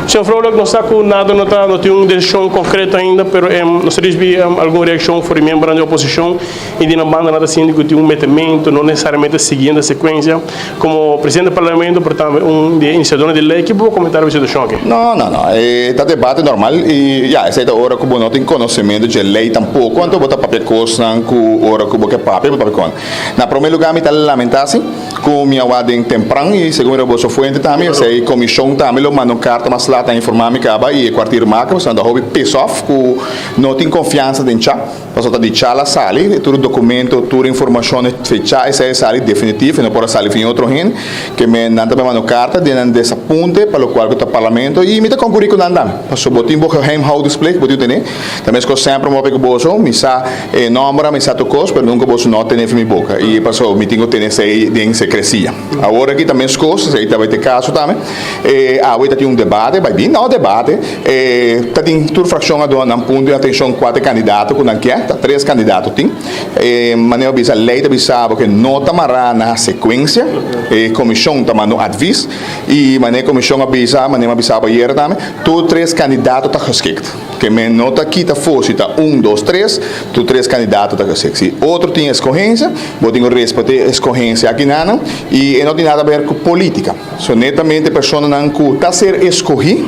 S19: señor Vrolijk nos sa cu nada no ta no tin un decision concreto ainda, pero em, nos recibi um, algun reaccion for di miembronan di oposicion y di nan banda nan ta sinti cu tin un metemento, no necesariamente siguiendo e secuencia. Como presidente di parlamento, pero tambe un di e iniciadornan di ley, ki bo por comenta riba e situacion aki?
S20: No, no, no. E ta debate normal y ya, esey ta ora cu bo no tin conocemento dje ley tampoco, anto bo ta papia cosnan cu ora cu bo ke papia, bo ta papia con. Na prome lugar mi ta lamenta si cu mi a wak den tempran y segun mi boso fuente tambe, esey comision tambe lo manda un carta mas laat a informa mi caba y e kwartier maker, pasobra nan ta hopi piss off cu no tin confiansa den cha. Pasobra ta di cha la sali, tur documento, tur informacion e fecha esei a sali definitivo, e no por a sali fin otro hende, ke men nan ta bay manda un carta den nan desapunte pa locual cu ta parlamento y mi ta concuri cu nan tambe, pasobra bo tin bo geheimhoudingsplicht bo tin tene, ta mescos semper mi papia cu boso, mi sa e nomber, mi sa tur cos, pero nunca boso no tene fin mi boca y pasobra mi tin cu tene esei den secrecia. Awor aki ta mescos, esei ta bay ta e caso tambe, e awe ta tin un debate, bay bin no debate, E ta tin tur fraccion a duna nan punto di atencion cua ta e candidato cu nan kier, ta tres candidato tin. E manera bo bisa ley ta bisa bo ke no ta mara na secuencia, e comision ta manda un advies y manera e comision a bisa, manera mi a bisa bo ayera tambe, tur tres candidato ta geschikt. Ke men no ta kita for si ta un, dos, tres, tur tres candidato ta geschikt. Si otro tin escogencia, bo tin cu respete e escogencia akinanan y e no tin nada ber cu politica. So netamente personanan cu ta ser escogi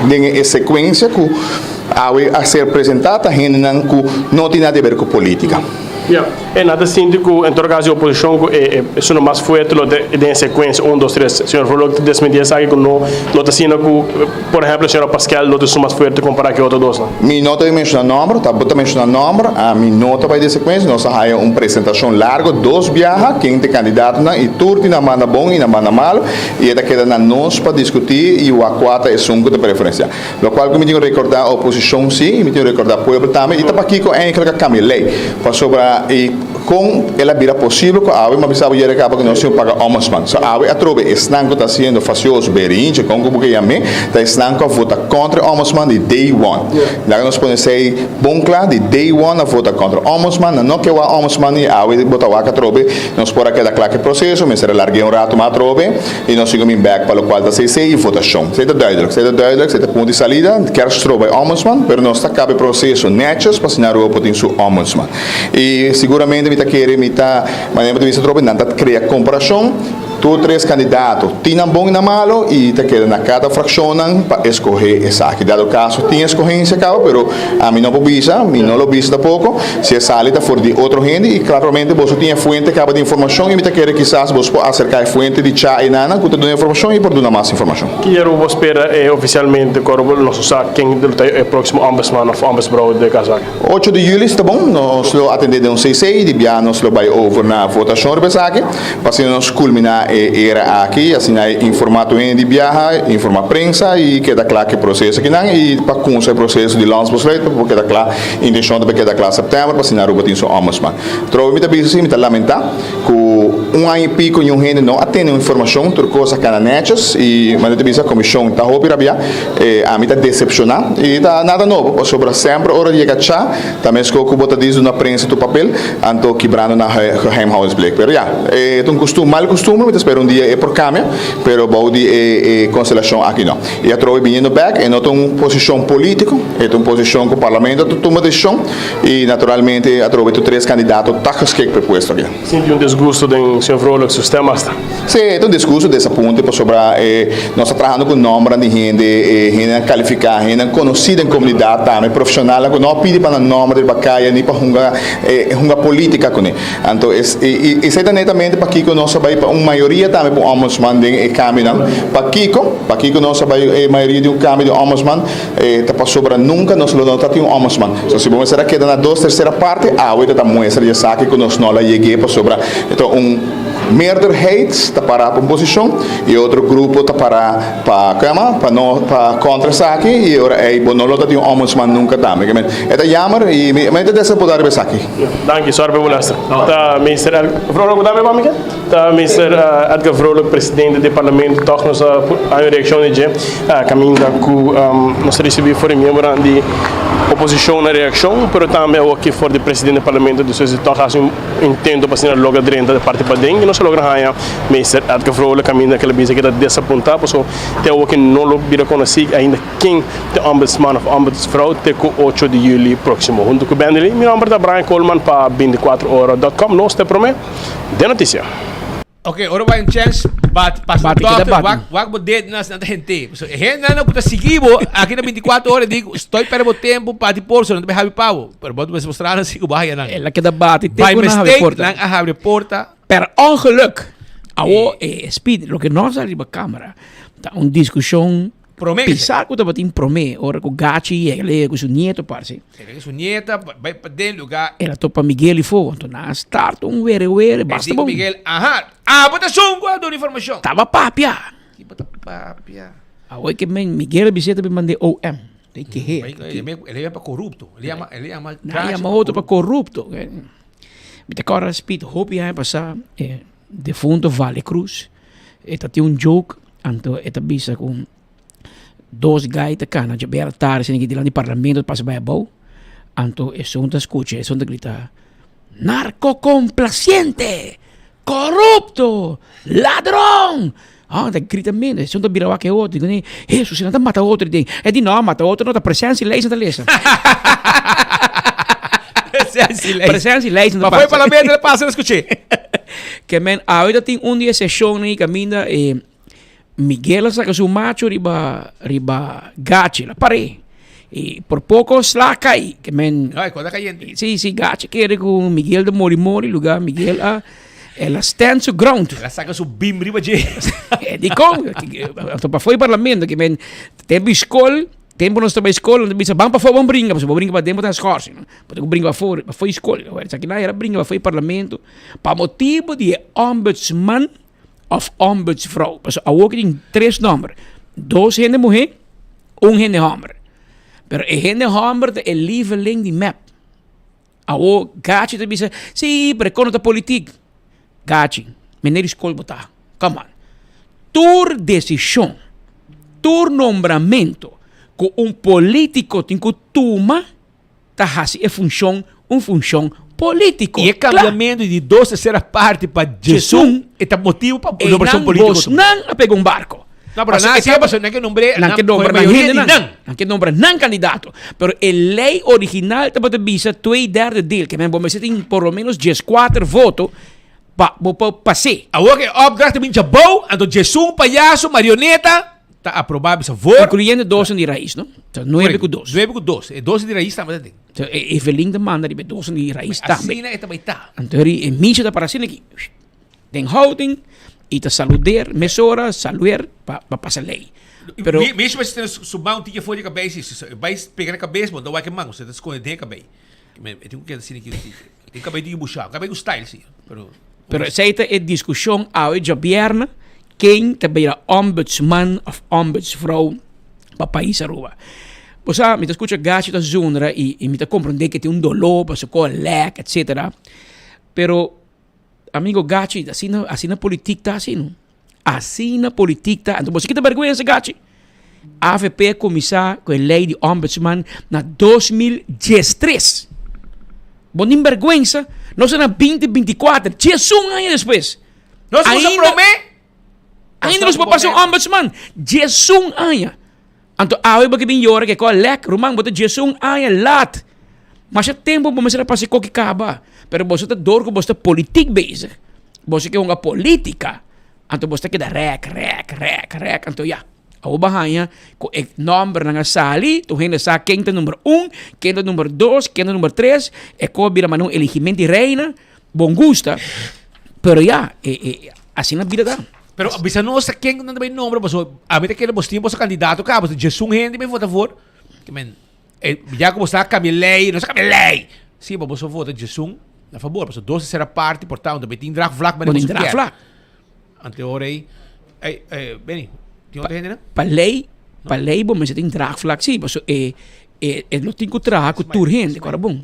S20: den e secuencia cu awe a ser presenta ta hendenan cu no tin nada di haber cu politica.
S19: Ya, e nan ta sinti cu en todo caso e oposicion cu e esunnan mas fuerte lo ta den e secuencia un, dos, tres. Señor Vrolijk ta desmenti esaki cu no no ta asina cu por ehemplo señora Paskel lo ta esun mas fuerte compara cu e otro dosnan.
S20: Mi no ta bay menciona nomber, ta bo ta menciona nomber, ami no ta bay den secuencia, nos a haya un presentacion largo dos biaha ken ta e candidatonan y tur tin nan banda bon y nan banda malo y e ta keda na nos pa discuti y wak cua ta esun cu ta preferencia. Locual cu mi tin cu recorda oposicion si y mi tin cu recorda pueblo tambe y ta pakico eigenlijk a cambia ley pasobra y con el a bira posibel cu awe mi a bisa bo yere caba cu nos tin cu paga ombudsman so awe atrobe esnan cu ta haciendo facioso berinche con cu bo ke yam'e ta esnan cu a vota contra e ombudsman di day one laga nos pone esey bon cla di day one a vota contra ombudsman nan no ke wak ombudsman y awe bo ta wak atrobe nos por a keda cla cu e proceso mester a largu'e un rato mas atrobe. I nos tin ku bin bèk pa lokual ta CC i votashon. Esei ta duidelijk, esei ta duidelijk, esei ta punto di salida. Kier stroba e ombudsman, pero nos ta kaba e proseso nètjes pa asina Aruba por tin su ombudsman. I siguramente mi.
S2: mi ta kere mi ta manera mi ta bisa atrobe nan ta krea komparashon tur tres kandidato tin nan bon i nan malo i ta keda na kada frakshonnan pa eskohe esaki. Dado kaso tin eskohensia kaba pero ami no por bisa, mi no lo bisa tampoko si e sali ta for di otro hende i klaramente boso tin e fuente kaba di informashon i mi ta kere kisas boso por aserka e fuente di cha enanan ku ta duna informashon i por duna mas informashon.
S19: Kier bo spera e oficialmente cu ora nos sa ken lo ta e proximo ombudsman of ombudsvrouw den caso aki?
S2: Ocho di juli si ta bon, nos lo atende den un CC y di bia nos lo bay over na votacion riba esaki pa asina nos culmina e era aki y asina e informa tur hende di biaha, informa prensa y keda cla cu e proceso akinan y pa cunsa e proceso di landsbesluit pa por keda cla, intencion ta pa keda cla september pa asina Aruba tin su ombudsman. Trobe mi ta bisa si mi ta lamenta. Ku un aña i piko niun hende no a tene un informashon, tur kos a kana nètjes i manera ta bisa komishon ta hopi rabiá. Ami ta desepshoná i ta nada nobo pasobra semper ora di yega cha ta meskos ku bo ta dis duna prensa tur papel anto kibrando nan geheimhoudingsplicht. Pero ya, e ta un kustum, mal kustumber, mi ta spera un dia e por kambia pero bou di e konstelashon aki no. I atrobe biniendo bèk e no ta un posishon polítiko, e ta un posishon ku parlamento ta tuma desishon. I naturalmente atrobe tur tres kandidato ta geskik pa e puesto aki.
S19: Sinti un disgusto den señor Vrolijk su stem hasta?
S2: Sí, e ta un disgusto, desapunte, pasobra nos ta trahando ku nòmbernan di hende, hendenan kalifiká, hendenan konosí den komunidat tambe, profeshonalnan ku no a pidi pa nan nòmber riba kaya ni pa hunga hunga polítika kuné. Anto esei ta netamente pakiko nos a bai pa un mayoria tambe pa un ombudsman den e kambionan. Pakiko? Pakiko nos a bai e mayoria di un kambio di ombudsman? E ta pasobra nunka nos lo no ta tin un ombudsman. So si bo mester a keda na dos tersera parti, awe ta ta muestra di esaki ku nos no la yeg'é pasobra e ta un meerderheid ta pará pa un posishon i e otro grupo ta pará pa ku yama pa no pa kontra esaki i e ora ei bo no lo ta tin un ombudsman nunka tambe. Ke men e ta yamer i mi mi ta desapuntá riba esaki.
S19: Danki, sorry pa e molester. Ta Meester Vrolijk, bo ta habl'e pa mi ke? Ta Mister Edgar Vrolijk, presidente di parlamento, tòg nos a haña un reakshon di dje kaminda ku nos a risibí for di miembronan di oposishon na reakshon, pero tambe awoki for di presidente di parlamento despues di tòg hasi un intento pa asina logra drenta di parti paden i nos a logra haña Mister Edgar Vrolijk kaminda ku el a bisa ku e ta desapuntá pasobra te awoki no lo bira konosí ainda ken ta ombudsman òf ombudsvrouw te ku ocho di yüli próksimo. Huntu ku Bendeley, mi nòmber ta Brian Koolman pa bintikuater ora dòt kòm. Nos te promé. Den noticia.
S17: Ok, ora bai un chance, bat pas
S18: Bati
S17: dokter,
S18: keda bati.
S17: wak wak bo deed na na gente. So, e gente nan ku ta sigui bo aki na 24 ora digo, estoy perde bo tempo, pati por so, nan ta bai habri pa bo. Pero bo ta mostra nan si ku bo haya nan.
S18: El a keda bati te
S17: By
S18: ku nan habri
S17: mistake,
S18: porta.
S17: nan a habri porta.
S18: Per ongeluk. Awo, eh, Speed, loke nos a riba camera, ta un discusion
S17: Promé que
S18: Pisá ku tabatin promé ora ku Gachi yega, el a yega ku su nieto parse.
S17: El a yega ku su nieta, bai pa den lugá.
S18: El a topa Miguel i fo, anto nan a start un were were basta
S17: E di ku
S18: bon.
S17: Miguel, aha, abo ta esun ku a duna informashon.
S18: Taba papia.
S17: Ki bo ta papia?
S18: Awor ke men Miguel a bis'é ta bin mand'é OM. Te kehé.
S17: El a yama pa korupto. El a yama, el a yama
S18: Nan a yama otro pa korupto. Mi ta kòrda Speed hopi aña pasá e defunto Vale Cruz e ta tin un joke anto e ta bisa ku dos gai ta kana djaber tardi asina aki dilanti di parlamento ta pasa bai abou anto esun ta skucha esun ta grita narcocomplaciente korupto ladron ah ta grita mendo esun ta bira wak e otro di kuné hesus nan ta mata otro den e di no mata otro no ta presensia lei nan ta lesa presensia lei nan ta
S17: Pa foi
S18: pasa
S17: parlamento el pasa el skuché.
S18: Ke men awe ta tin un di e seshonnan i kaminda e Miguel a saka su macho riba riba Gachi el a par'é i por poko sla kai ke men
S17: No, e kos a kayente.
S18: Si si Gachi kere ku Miguel ta mori mori luga Miguel a el a stand su ground.
S17: El a saka su bim riba dje.
S18: E dikon anto pafó di parlamento ke men tempu di skol tempu nos ta bai skol nan ta bisa ban pafó ban bringa pasobra bo bringa paden bo ta skòrsi bo ta ku bringa pafó pafó di skol esaki nan era bringa pafó di parlamento pa motibu di e ombudsman òf ombudsvrouw pasobra awor ki tin tres nòmber dos hende muhé un hende hòmber pero e hende hòmber ta e lieveling di mep awor Gachi ta bisa si pero e kono ta politik Gachi mene di skol bo ta come on tur desishon tur nombramentu ku un politiko tin ku tuma ta hasi e funshon un funshon polítiko.
S17: I e kambiamentu di dos tersera parti pa djesun e ta motibu pa nombrashon
S18: Einan
S17: polítiko.
S18: bosnan a pega un barko.
S17: No, pero nan hasié pasobra nan ke nombr'é,
S18: Nan ke nombra nan
S17: mayoria di
S18: hendenan.
S17: nan.
S18: Nan ke nombra nan kandidato. Pero e lei original tabata bisa twee derde deel, ke men bo mester tin por lo menos dieskuater voto pa bo por pas'é.
S17: Awor ke opdracht ta bin djabou, anto djesun payaso, marioneta, ta aprobá bisa voor.
S18: Incluyendo dosen di rais, no? Ta nuebe ku dos.
S17: Nuebe ku dos. E dosen di rais tambe ta den.
S18: So, e Evelyn ta manda riba e dosen di rais tambe.
S17: Asina e ta bai ta.
S18: Anto e Misha ta para asina aki. Den houding y ta saludeer mesora, saluer pa pa pasa ley. Pero
S17: Mi mi mester tene su man un tiki for di cabey si si bay pega na cabes bo no ta wak e man bo ta sconde den e cabey. E tin cu keda asina aki un tiki. E cabey tin busha, cabey cu style si pero.
S18: Pero esey ta e discusion awe djabièrnè ken ta bira ombudsman of ombudsvrouw pa pais Aruba. Bo sa mi ta scucha Gachi ta zundra y y mi ta comprende ke tin un dolor pasobra cu a lek etcetera pero. Amigo Gachi, asina, asina politiek ta así, no? Asina politiek ta. Anto boso kita bergüenza, Gachi. AVP a kuminsá ku e lei di ombudsman na 2013. Bo tin bergüenza? Nos ta na 2024, diesun aña despues.
S17: Nos usa promé.
S18: Ainda nos por pasa un ombudsman. Diesun aña. Anto awe bo ke bin yora ke ko lek, ruman bo ta diesun aña laat. Masha tempo bo mester a pasa e koki kaba. Pero boso ta dor ku boso ta politiek bezig. Boso ke hunga politika. Anto boso ta keda rek, rek, rek, rek. Anto ya, awo bo a haña ku e nòmbernan a sali, tur hende sa ken ta number un, ken ta number dos, ken ta number tres. E ko a bira manera un eligimento di reina. Bon gusta, pero ya, e, e, asina bida ta.
S17: Pero bisa nos ta ken nan ta bay nombra paso a mi ta kere bos tin boso candidato ka paso djesun hende bay vota voor. Ke men eh, ya ku bos ta cambia ley, nos a cambia ley. Si, pa boso vota djesun na fabor paso dos tercera parte por tanto bay tin draagvlak
S18: Bo tin draagvlak.
S17: Ante ora ey, ey, eh, Benny, tin otro hende nan?
S18: Pa ley, pa ley bo mester tin draagvlak si, paso e, e, e lo tin ku traha ku tur hende, kora bon.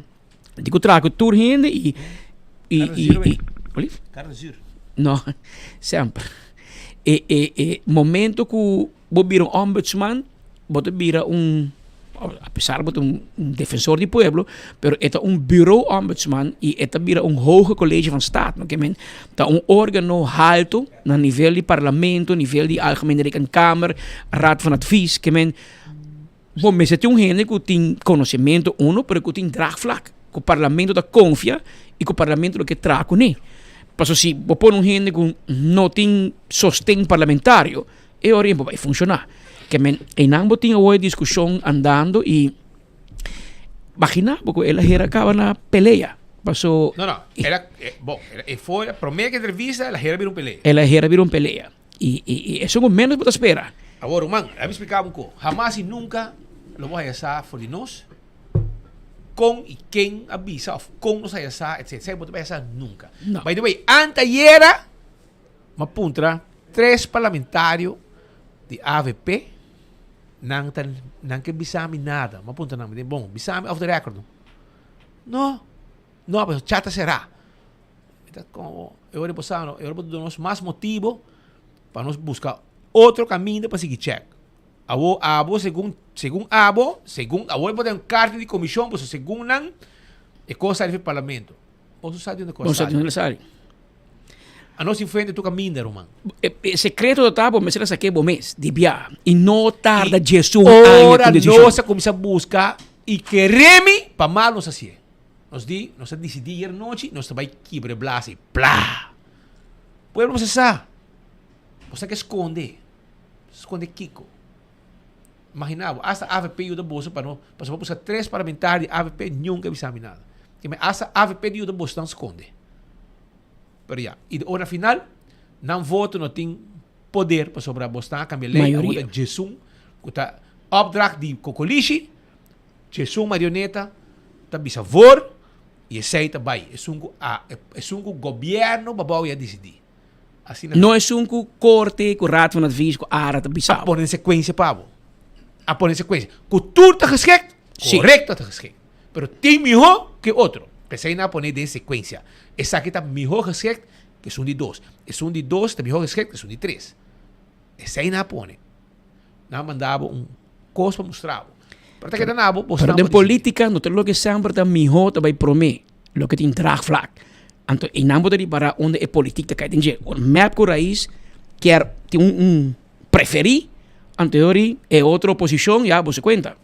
S18: Di ku traha ku tur hende i i i i Olif? No, semper. E e e momento ku bo bira un ombudsman, bo ta bira un a pesar bo ta un defensor di pueblo, pero e ta un bureau ombudsman i e ta bira un hoge college van staat. No ke men ta un organo halto na nivel di parlamento, nivel di Algemene Rekenkamer, Raad van Advies, ke men Bo mester tin un hende ku tin konosementu uno pero ku tin draagvlak, ku parlamento ta konfia i ku parlamento lo ke traha kuné. Pasobra si bo pone un hende ku no tin sosten parlamentario e ora ei bo bai funshoná. Ke men einan bo tin awor e diskushon andando i bagina bo ku el a hera kaba na pelea paso.
S17: No no, el a bon e for promé ke entrevista el a hera bira un pelea.
S18: El a hera bira un pelea. I i i esun ku ménos bo ta spera.
S17: Awor, ruman, labi splika bo un ko. Hamas i nunka lo bo haya sa for di nos kon i ken a bisa òf kon nos haya sa, etsetera. Esei bo ta bai haya sa nunka.
S18: No.
S17: By the way, antayera mi a puntra tres parlamentario di avp, nan ta nan ke bisa mi nada. Mi a puntra nan, mi di, bon, bisa mi off the record no. No, no, pasobra chat ta será. E ta como, e ora bo sa no, e ora bo ta duna nos mas motibo pa nos busca otro caminda pa sigui check. Awo abo segun, segun abo, segun, awo bo ta un carta di comision, pasobra segun nan e cos sali for parlamento. Bo no sa di unda cos
S18: Bo sa di
S17: sali.
S18: unda sali.
S17: Anos tin fuente tur caminda, ruman.
S18: E, e secreto ta ta bo mester a saké bo mes, di bia. I no tarda djesun aña
S17: Ora
S18: ku decision.
S17: nos a cuminsa busca i keremi pa mal nos hacié. Nos di, nos a disidí ayer nochi, nos ta bai kibra e blas ei. Pla! Pueblo mester sa. Bo sa ke skonde. Skonde kiko? Imaginá bo, asta avp yuda boso pa no, pasobra bo buska tres parlamentario di avp, niun ke bisa mi nada. Ke men asta avp di yuda boso nan skonde. Pero ya, i de ora final, nan voto no tin poder pasobra bo stan a kambia lei, awor ta djesun ku ta opdracht di kokolishi, Djesun marioneta ta bisa voor y esey ta bay. Esun cu a esun cu gobierno babao ya dicidi. Asina
S18: No esun cu corte, cu raad van advies, cu ara ta bisa
S17: A pone secuencia pa bo. A pone secuencia. Cu tur ta geschikt?
S18: Si.
S17: Correcto ta geschikt. Pero tin miho que otro. Pesey nan a pone den secuencia. Esaki ta miho geschikt que esun di dos. Esun di dos ta miho geschikt que esun di tres. Esey nan a pone. Nan a manda bo un kos pa mustra bo. Pero ta keda na bo, bo
S18: Pero den politica no ta loke semper ta miho ta bay prome, loke tin draagvlak. Anto einan bo ta ripara unda e politic ta kai den dje. Ora mep ku rais kier tin un un. preferí, anto e ora e otro oposishon ya bo se kuenta,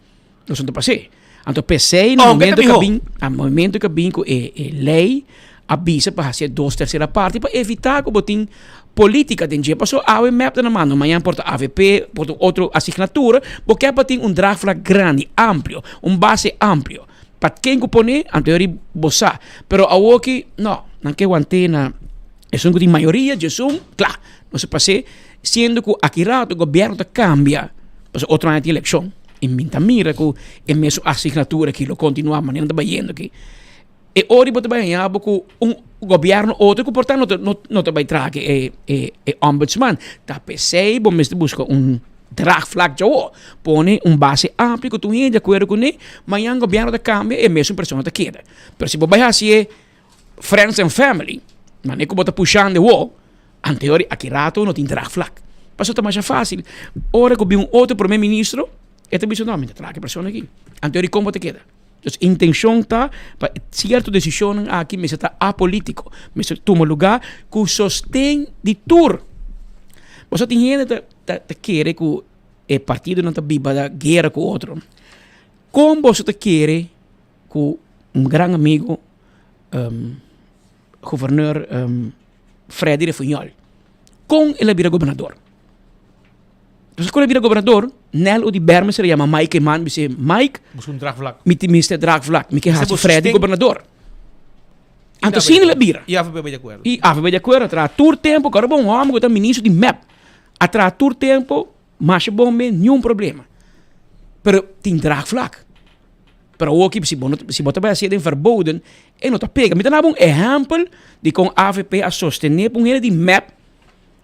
S18: nos no ta pas'é. Anto p'esei na
S17: Aunke ta
S18: momento ku a
S17: mihó.
S18: bin, na momento ku a bin ku e e lei a bisa pa hasi e dos tersera parti pa evitá ku bo tin polítika den dje. Pasobra awe mep ta na mando, mañan por ta avp, por ta un otro asignatura, bo ke pa tin un draagvlak grandi, amplio, un base amplio. Pa ken ku pone, anto e ora bo sa. Pero awoki, no, nan ke want'é na esun ku tin mayoria, djesun, kla, nos a pas'é, siendo ku aki rato gobièrnu ta kambia, pasobra otro aña tin elekshon, i mi ta mira ku e mesun asignatura aki lo kontinuá manera nan ta bayendo aki. E ora bo ta bai haña bo ku un gobièrnu otro ku por ta no ta no ta bai traha ku e e e ombudsman. Ta p'esei bo mester buska un draagvlak djawo. Pone un base amplio ku tur hende di akuerdo kuné, mañan gobièrnu ta kambia e mesun persona ta keda. Pero si bo bai hasi e friends and family, manera ku bo ta pushando awo, anteor aki rato no tin draagvlak. Pasobra ta masha fásil, ora ku bin un otro prome ministro, e ta bisa no, mi ta traha ku e persona aki. Anteor di kon bo ta keda? Dus intencion ta pa cierto decisionnan aki mester ta apolitico, mester tuma lugar cu sosten di tur. Pasobra tin hende ta ta ta kere cu e partidonan ta biba na guera cu otro. Con boso ta kere cu un gran amigo Gouverneur Freddy Refunjol, con el a bira gobernador? Entonces cu el a bira gobernador, Nel Oduber mester a yama Mike Eman bis'é, Mike,
S17: Busca un draagvlak.
S18: mi tin mester draagvlak, mi ke
S17: Mester
S18: haci
S17: bo
S18: Freddy
S17: sosten.
S18: gobernador. Anto asina el a bira.
S17: Y AVP bay di acuerdo.
S18: Y AVP bay di acuerdo, a traha tur tempo, cu ora bo un homber cu ta ministro di mep, a traha tur tempo, masha bon mes, niun problema. Pero tin draagvlak. Pero awoki si bo no si bo ta bai hacié den verboden, e no ta pega. Mi ta daba un ehempel di con AVP a sostene pa un hende di mep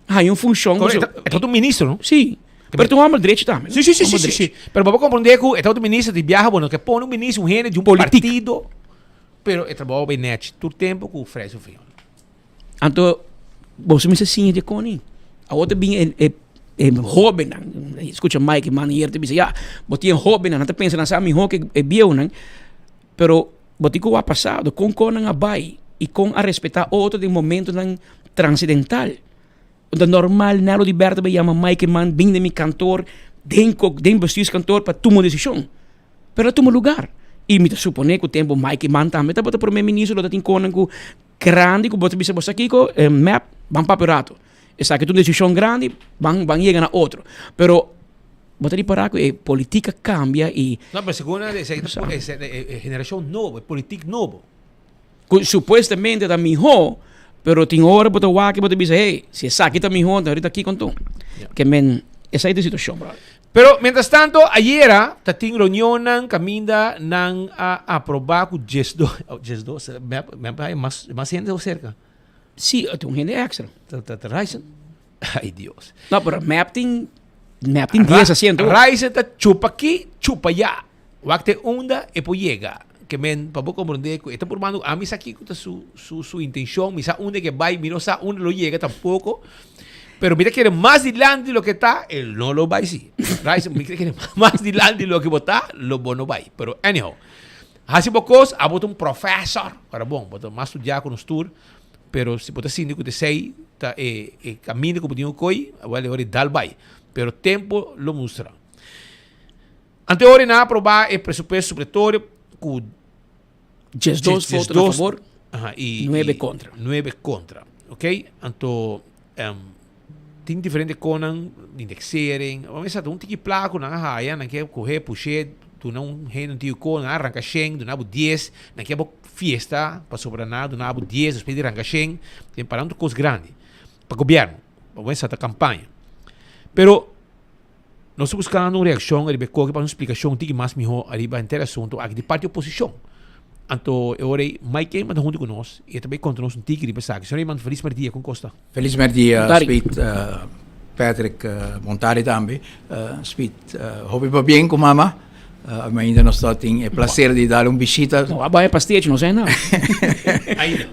S18: haña un funshon.
S17: Correcto. E ta un ministro, no?
S18: Sí. Pero ta un homber drechi tambe.
S17: Sí, sí, sí, sí, sí, sí. Pero bo por comprende cu e ta un ministro di biaha, bo no ke pone un ministro, un hende di un partido, pero e trabou bay nechi tur tempo cu Freddy Sofia.
S18: Anto boso mester siña di koni. Awor ta bin e e e hobennan, skucha Mike man ayer ta bisa ya, bo tin e hobennan, nan ta pensa nan sa mihó ke e bieunan, pero bo tin ku wak pasado, kon kon nan a bai i kon a respetá otro den momentonan transidental. Ta normal Nelo di Berto bai yama Mike man bin den mi kantor, den den bestuurskantoor pa tuma un desishon. Pero a tuma lugar. I mi ta suponé ku tempu Mike Eman tambe tabata prome ministro lo ta tin konan ku grandi ku bo ta bisa bo sa kiko mep ban papia un rato. Esaki ta un desishon grandi ban ban yega na otro. Pero bo ta ripará ku e politik a kambia i.
S17: No pero segun nan esaki ta e generashon nobo e politik nobo.
S18: Ku supuestamente ta mihó pero tin ora bo ta wak i bo ta bisa hey si esaki ta mihó anto ahorita kiko anto. Ke men esaki ta e situashon brother.
S17: Pero mientras tanto ayera ta tin reunionnan caminda nan a aproba cu diesdos, oh, diesdos, me a, me a mas, mas hende cerca.
S18: Sí, tin un hende extra.
S17: Ta, ta, ta Ryson. Ay Dios.
S18: No, pero mep tin, mep tin dies asiento.
S17: Ryson ta chupa aki, chupa ya. Wak te unda e por yega. Ke men, pa bo comprende cu e ta probando, ami sa kico ta su, su, su intencion, mi sa unda ke bay, mi no sa unda lo yega tampoco. Pero mi ta kere mas dilanti di loke ta, e no lo bay si. Right? Mi ta kere mas dilanti di loke bo ta, lo bo no bay. Pero anyhow, hasi bo kos, abo ta un professor. Ora bon, bo ta mas studia ku nos tur, pero si bo ta sinti ku ta esei ta e, e kaminda ku bo tin ku koi, wel e ora e dal bay. Pero tempo lo mustra. Anteori nan a aproba e presupuesto supletorio ku
S18: 12 voto na favor,
S17: Aha, y,
S18: 9
S17: y
S18: contra.
S17: 9 contra. Ok, anto um, tin diferente konan, indexering, maar mesa un tiki placa nan a haya, nan ke coge, pushe, duna un hende un tiki kon, nan a ranca shen, duna bo 10, nan ke bo fiesta, pasobra nan a duna bo 10, despues di ranca shen, tin para un kos grandi, pa gobierno, pa mesa ta campaña. Pero Nos ta buskando un reakshon ariba e koki pa un splikashon tiki mas mihó ariba henter e asuntu aki di parti oposishon. Anto e ora ei Mike Eman ta huntu ku nos i e ta bai konta nos un tiki riba esaki. Señor Eman, felis merdia, kon kos ta?
S4: Felis merdia Speed, Patrick, bon tardi tambe. Speed, hopi pabien ku mama. Ainda nos ta tin e placer di dal un bishita.
S18: No, a bai pastechi, no sei nada.
S17: Ainda.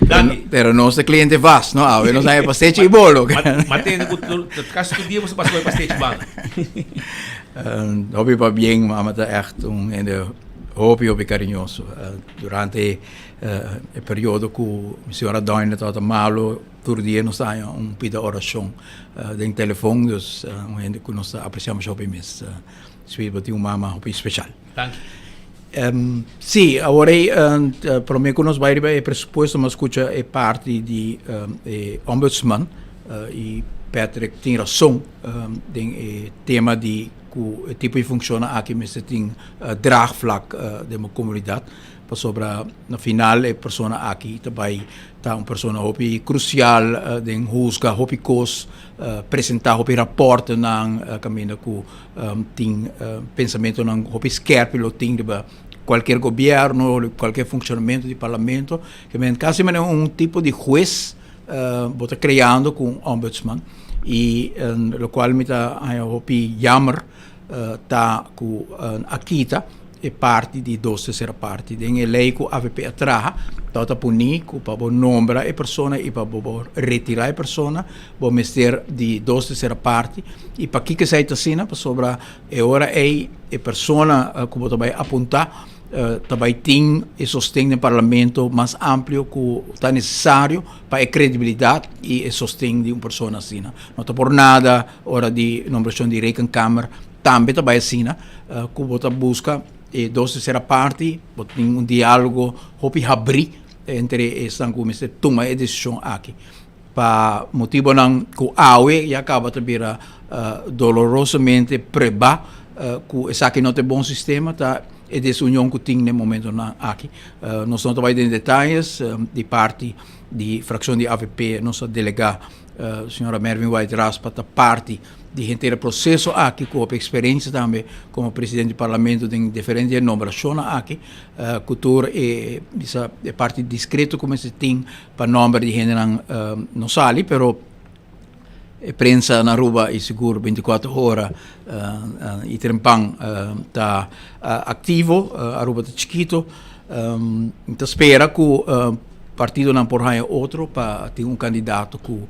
S4: Pero, pero nos ta cliente vast, no? Awe nos hay pastechi y bolo.
S17: Ma tende ku casi tur dia bo sa pasa bai pastechi banda.
S4: Hopi pabien, mama ta echt un hende. Hopi hopi cariñoso. Durante e periodo cu mi señora Doina tabata malo, tur dia nos ta haña un pida oracion den telefon, dus un hende cu nos ta aprecia masha hopi mes. Sweet, bo tin un mama hopi special.
S17: Danki.
S4: Sí, awor ei prome cu nos bai riba e presupuesto mi a scucha e parti di e ombudsman y Patrick tin rason den e tema di cu e tipo di funccionnan aki mester tin draagvlak den bo comunidad pasobra na final e persona aki ta bai ta un persona hopi crucial den huzga hopi cos, presenta hopi raportenan caminda cu tin pensamentonan hopi skerpi lo tin riba cualkier gobierno, cualkier funcionamento di parlamento. Casi manera un tipo di huez bo ta creando cu un ombudsman y locual mi ta haña hopi jammer ta cu a kita e parti di dos tercera parti. Den e ley cu avp a traha tabata poni cu pa bo nombra e persona y pa bo por retira e persona bo mester di dos tercera parti. Y pakico esey ta asina? Pasobra e ora ey e persona cu bo ta bay apunta ta bay tin e sosten den parlamento mas amplio cu ta necesario pa e credibilidad y e sosten di un persona asina. No ta por nada ora di nombracion di rekenkamer tambe ta bay asina cu bo ta busca e dos tercera parti, bo tin un dialogo hopi habri entre esnan cu mester tuma e decision aki. Pa motibonan cu awe ya caba ta bira dolorosamente preba cu esaki no ta e bon sistema ta e desunion cu tin den momentonan aki. Nos no ta bay den detayes di parti di fraccion di avp nos a delega Señora Mervin White Ras pa ta parti di henter e proceso aki cu hopi experiencia tambe como presidente di parlamento den diferente nombracionnan aki cu tur e bisa e parti discreto cu mester tin pa nomber di hendenan no sali pero e prensa na Aruba y sigur 24 ora y trempan ta activo Aruba ta chikito mi ta spera cu Partidonan por haña otro pa tin un kandidato ku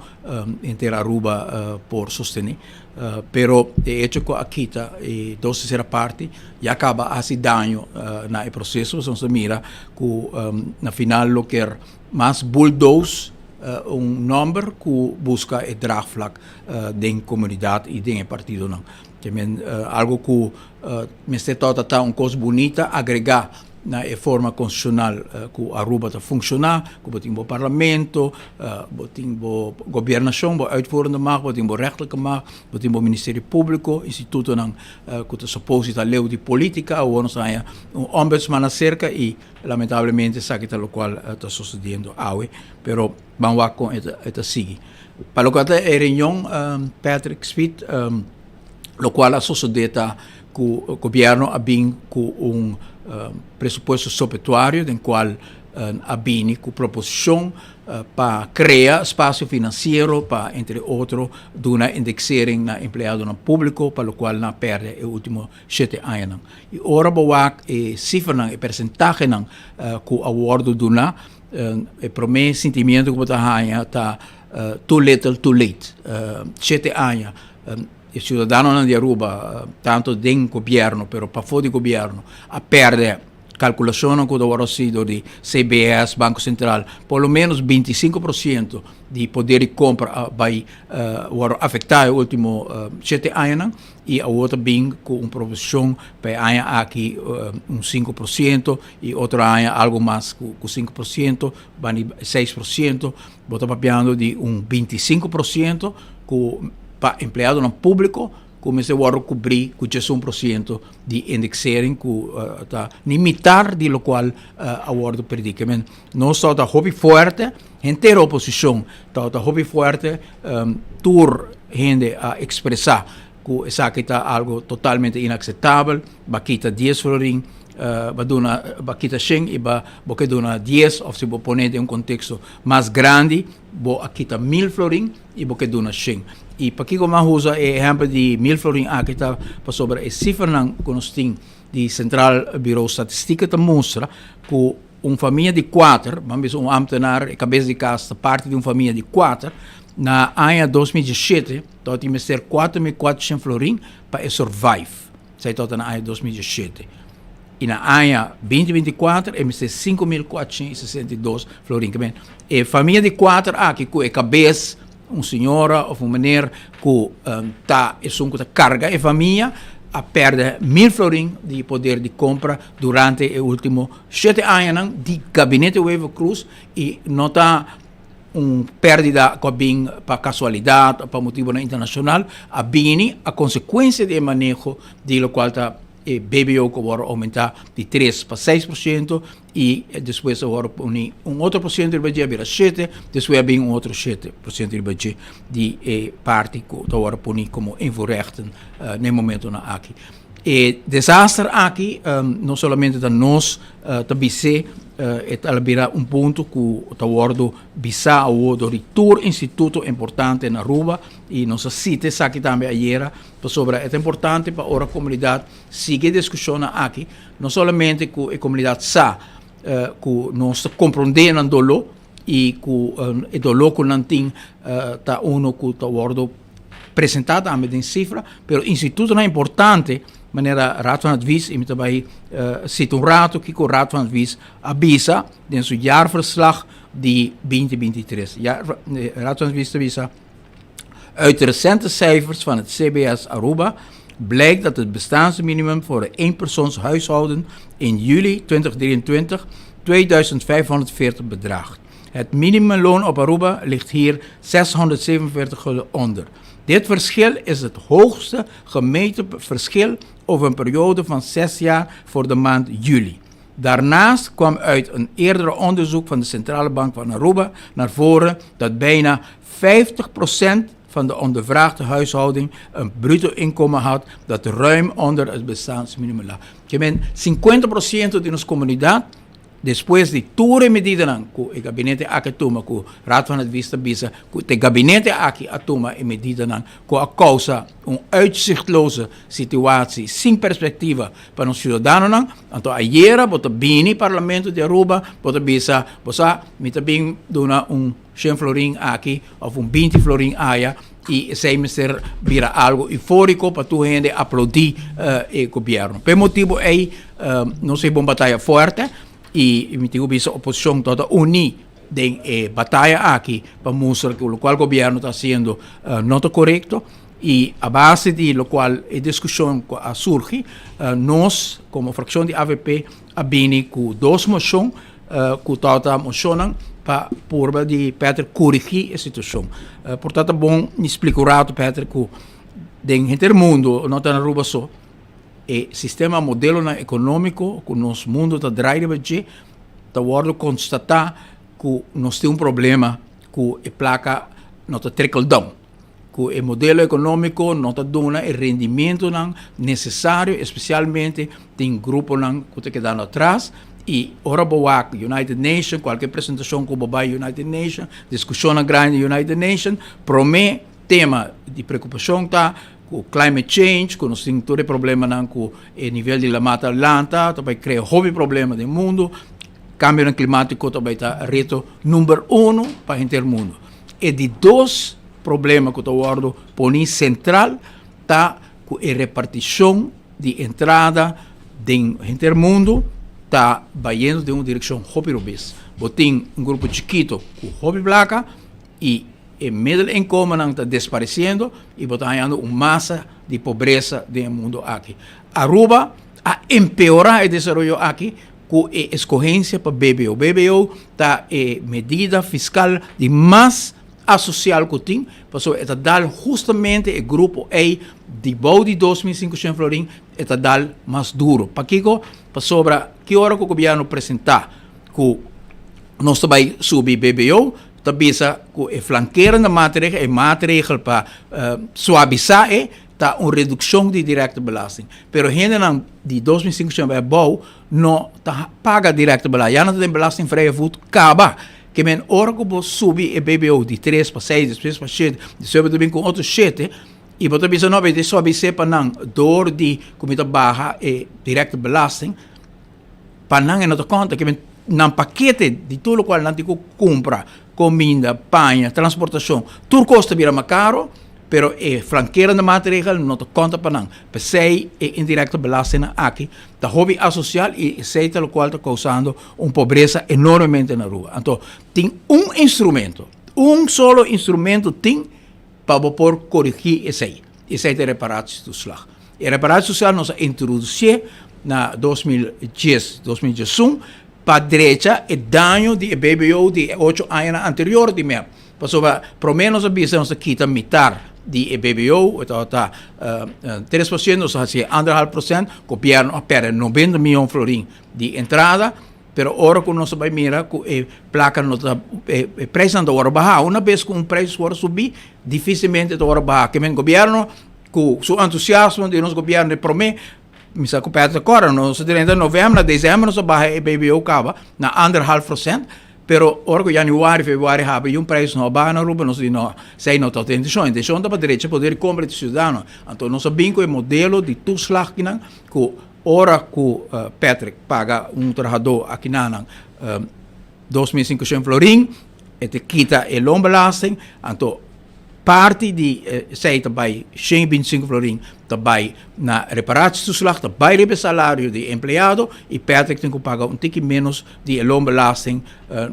S4: henter Aruba por sostené. Pero e echo ku a kita e dos tersera parti ya kaba a hasi daño na e proseso. Pasobra nos ta mira ku na final lo ker mas bulldoze un nòmber ku buska e draagvlak den komunidat i den e partidonan. Algu ku mester tabata ta un kos bunita agregá. Na e forma konstitushonal ku Aruba ta funshoná, ku bo tin bo parlamento, bo tin bo gobiernashon, bo uitvoerende macht, bo tin bo rechterlijke macht, bo tin bo ministerio públiko, institutonan ku ta supos di ta leu di polítika, awor nos a haña un ombudsman aserka i lamentablemente esaki ta lokual ta sosediendo awe, pero ban wak kon e ta sigui. Pa lokual ta e reunion Patrick Speed, lokual a sosodé ta ku gobièrnu a bin ku un presupuesto sopetuario den kual a bini ku proposishon pa krea spasio finansiero pa entre otro duna indeksering na empleadonan públiko pa lokual nan a pèrdè e último shete añanan. I ora bo wak e sifranan, e persentahenan ku a wòrdu duna, e promé sintimiento ku bo ta haña ta too little too late. Shete aña. E ciudadanonan di Aruba, tanto den gobierno pero pafó di gobierno, a perde calculacionnan cu ta worde haci door di CBS, Banco Central, por lo menos 25% di poder di compra a bay worde afecta e ultimo shete añanan y awor ta bin cu un proposicion pa e aña aki un 5% y otro aña algo mas cu 5%, bani 6%, bo ta papiando di un 25% cu pa empleadonan públiko ku mester wòrdu kubrí ku djes un por siento di indexering ku ta ni mitar di lokual a wòrdu perdí. Ke men nos tabata hopi fuerte, henter oposishon tabata hopi fuerte, tur hende a ekspresá ku esaki ta algu totalmente inakseptabel, ba kita dies florin, ba duna ba kita shen i ba bo ke duna dies òf si bo pone den un konteksto mas grandi bo a kita mil florin. i bo ke duna shen. I pakiko mi a usa e ehèmpel di mil florin aki ta pasobra e sifranan ku nos tin di Centraal Bureau Statistiek ta mustra ku un famia di kuater, ban bisa un ámtenar, e kabes di kas ta parti di un famia di kuater, na aña 2017 tabatin mester 4400 florin pa e survive. Esei tabata na aña 2017. I na aña 2024 e mester 5462 florin. Ke men e famia di kuater aki ku e kabes un señora of un meneer ku ta esun ku ta karga e famia a pèrdè mil florin di poder di kompra durante e ultimo shete añanan di gabinete Wever-Croes i no ta un pèrdida ku a bin pa kasualidat o pa motibonan internashonal, a bini a konsekuensia di e maneho di lokual ta e BBO ku a wòrdu oumentá di tres pa seis por siento i despues a wòrdu poni un otro por siento riba dje a bira shete, despues a bin un otro 7% riba dje di e parti ku ta wòrdu poni komo invoerrechten na e momentonan aki. E desaster aki no solamente ta nos ta bis'é, e ta bira un punto ku ta wòrdu bisá awor dor di tur instituto importante na Aruba i nos a sita esaki tambe ayera pasobra e ta importante pa ora komunidat sigui e diskushonnan aki, no solamente ku e komunidat sa ku nos ta komprondé nan doló i ku e doló ku nan tin ta uno ku ta wòrdu presentá tambe den sifra, pero institutonan importante manera Raad van Advies, i mi ta bai sita un rato kiko Raad van Advies a bisa den su jaarverslag di 2023. Raad van Advies ta bisa, Uit de recente cijfers van het CBS Aruba blijkt dat het bestaansminimum voor een eenpersoonshuishouden in juli 2023 2540 bedraagt. Het minimumloon op Aruba ligt hier 647 gulden onder. Dit verschil is het hoogste gemeten verschil over een periode van zes jaar voor de maand juli. Daarnaast kwam uit een eerdere onderzoek van de Centrale Bank van Aruba naar voren dat bijna 50% van de ondervraagde huishouding een bruto inkomen had dat ruim onder het bestaansminimum lag. Ke men 50% di nos komunidat despues di tur e medidanan ku e gabinete aki a tuma ku Raad van Advies ta bisa ku te gabinete aki a tuma e medidanan ku a kousa un uitzichtloze situatie sin perspektiva pa nos ciudadanonan, anto ayera bo ta bini Parlamento di Aruba, bo ta bisa, bo sa, mi ta bin duna un shen florin aki of un binti florin aya y esey mester bira algo euforico pa tur hende aplaudi e gobierno. P'e motibo ey nos hiba un bataya fuerte y mi tin cu bisa oposicion ta uni den e bataya aki pa mustra cu locual gobierno ta haciendo no ta corecto. Y a base di locual e discusion cu a surgi, nos como fraccion di avp a bini cu dos mocion cu tabata mocionnan pa purba di Patrick corigi e situacion. Por ta ta bon mi splica un rato Patrick cu den henter mundo, no ta na Aruba so, e sistema modelonan economico cu nos mundo ta draai riba dje ta wordo constata cu nos tin un problema cu e placa no ta trickle down. Ku e modelo ekonómiko no ta duna e rendimentonan nesesario, espesialmente tin gruponan ku ta kedando atras i ora bo wak United Nation, kualke presentashon ku bo bai United Nation, diskushonnan grandi di United Nation, promé tema di preokupashon ta ku climate change, ku nos tin tur e problemanan ku e nivel di lamá ta lanta, ta bai krea hopi problema den mundu, kambionan klimátiko ta bai ta reto number uno pa henter mundu. E di dos problema ku ta wòrdu poni sentral ta ku e repartishon di entrada den henter mundu ta bayendo den un direkshon hopi robes. Bo tin un grupo chikito ku hopi plaka i e middelinkomennan ta desparesiendo i bo ta hañando un masa di pobresa den e mundu aki. Aruba a empeorá e desaroyo aki ku e eskohensia pa BBO. BBO ta e medida fiskal di mas asosial ku tin, pasobra e ta dal hustamente e grupo ei di bou di 2500 florin, e ta dal mas duro. Pakiko? Pasobra ki ora ku gobièrnu presentá ku nos ta bai subi BBO, ta bisa ku e flankerende maatregel, e maatregel pa suavisá e, ta un redukshon di direkte belasting. Pero hendenan di 2500 bai abou no ta paga direkte belasting. Ya nan ta den belastingvrije voet kaba. Ke men ora ku bo subi e BBO di tres pa seis, despues pa shete, despues bo ta bin ku otro shete, i bo ta bisa no, mi ta suavis'é pa nan dor di ku mi ta baha e direkte belasting, pa nan e no ta konta. Ke men nan pakete di tur lokual nan tin ku kumpra, kominda, paña, transportashon, tur kos ta bira mas karo. Pero e flankerende maatregel no ta konta pa nan. P'esei e indirecte belastingnan aki ta hopi asosial i esei ta lokual ta kousando un pobresa enormemente na Aruba. Anto tin un instrumento, un solo instrumento tin pa bo por korigí esei. Esei ta e reparatietoeslag. E reparatietoeslag nos a introdusié na 2010, 2011 pa drecha e daño di e BBO di e ocho añanan anterior di mep. Pasobra promé nos a bisa nos ta kita mitar di e BBO, e tabata 3%, nos a hasié anderhalf prosent, gobièrnu a pèrdè 90 mion florin di entrada, pero ora ku nos a bai mira ku e plaka no ta, e preisnan ta wòrdu bahá, una bes ku un preis wòrdu subí, difisilmente ta wòrdu bahá. Ke men gobièrnu ku su entusiasmo di nos gobièrnu di promé, mi sa ku Patrick ta kòrda, nos a drenta novèmber, na desèmber nos a baha e BBO kaba na anderhalf prosent, Pero ora ku januari, februari habri i un preis no a baha na Aruba, nos di no, esei no ta intencion. Intencion ta pa drecha poder di compra di ciudadano. Anto nos a bin ku e modelo di toeslagnan ku ora ku Patrick paga un trahadó akinanan 2500 florin, e ta kita e loonbelasting, anto Parti di esei ta bai 125 florin ta bai na reparatietoeslag, ta bai riba e salario di e empleado i Patrick tin ku paga un tiki menos di e loonbelasting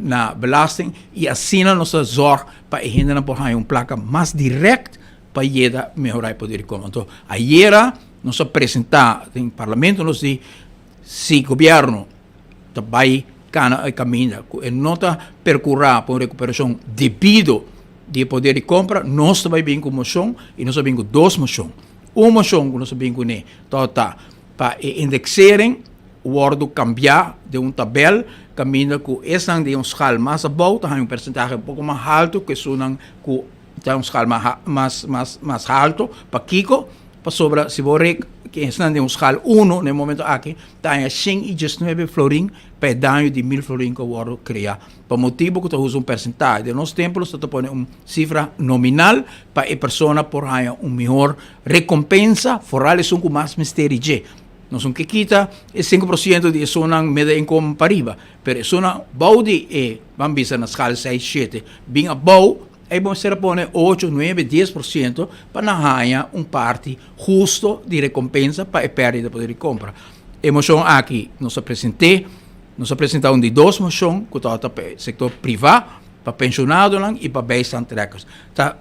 S4: na belasting i asina nos ta zorg pa e hendenan por haña un plaka mas direct pa yeda mehorá e poder di kompra. Anto ayera nos a presentá den parlamento nos di si gobierno ta bai kana e kaminda ku e no ta perkurá pa un rekuperashon debido di e poder di kompra, nos ta bai bin ku moshon i nos a bin ku dos moshon. Un moshon ku nos a bin kuné tabata pa e indexering wòrdu kambiá den un tabèl kaminda ku esnan den un skal mas abou ta haña un persentahe un poko mas haltu ku esunnan ku ta un skal mas mas mas haltu. Pakiko? Pasobra si bo rek esnan den un skal uno na e momento aki ta haña 119 florin pa e daño di 1000 florin ku a wòrdu kreá. Pa motibu ku ta usa un persentahe. Den nos tempu nos ta pone un sifra nominal pa e persona por haña un mihor rekompensa, foral esun ku mas mester di dje. Nos no ke kita e 5% di esunnan middeninkomen pa riba, pero esunnan bou di e, ban bisa na skal seis, shete, bin abou, ei bo mester a pone ocho, nuebe, 10% pa nan haña un parti husto di rekompensa pa e pèrdida poder di kompra. E moshon aki nos a present'é. Nos a presenta un di dos mocion cu tabata pa e sector priva, pa pensionadonan y pa bijstandtrekkers. Ta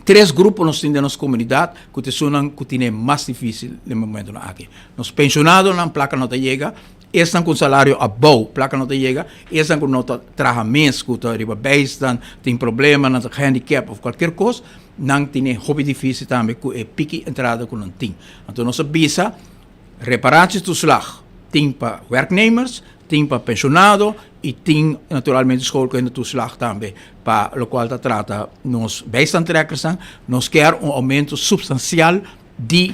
S4: tres grupo nos tin den nos comunidad cu ta esunnan cu tine mas dificil den momentonan aki. Nos pensionadonan placa no ta yega, esnan cu un salario abou placa no ta yega, esnan cu no ta traha mes cu ta riba bijstand, tin problema, nan ta gehandicap of cualkier cos, nan tine hopi dificil tambe cu e piki entrada cu nan tin. Anto nos a bisa. Reparatietoeslag tin pa werknemers, tin pa pensionado y tin naturalmente schoolkindertoeslag tambe pa locual ta trata nos bijstandtrekkersnan. Nos kier un aumento substancial di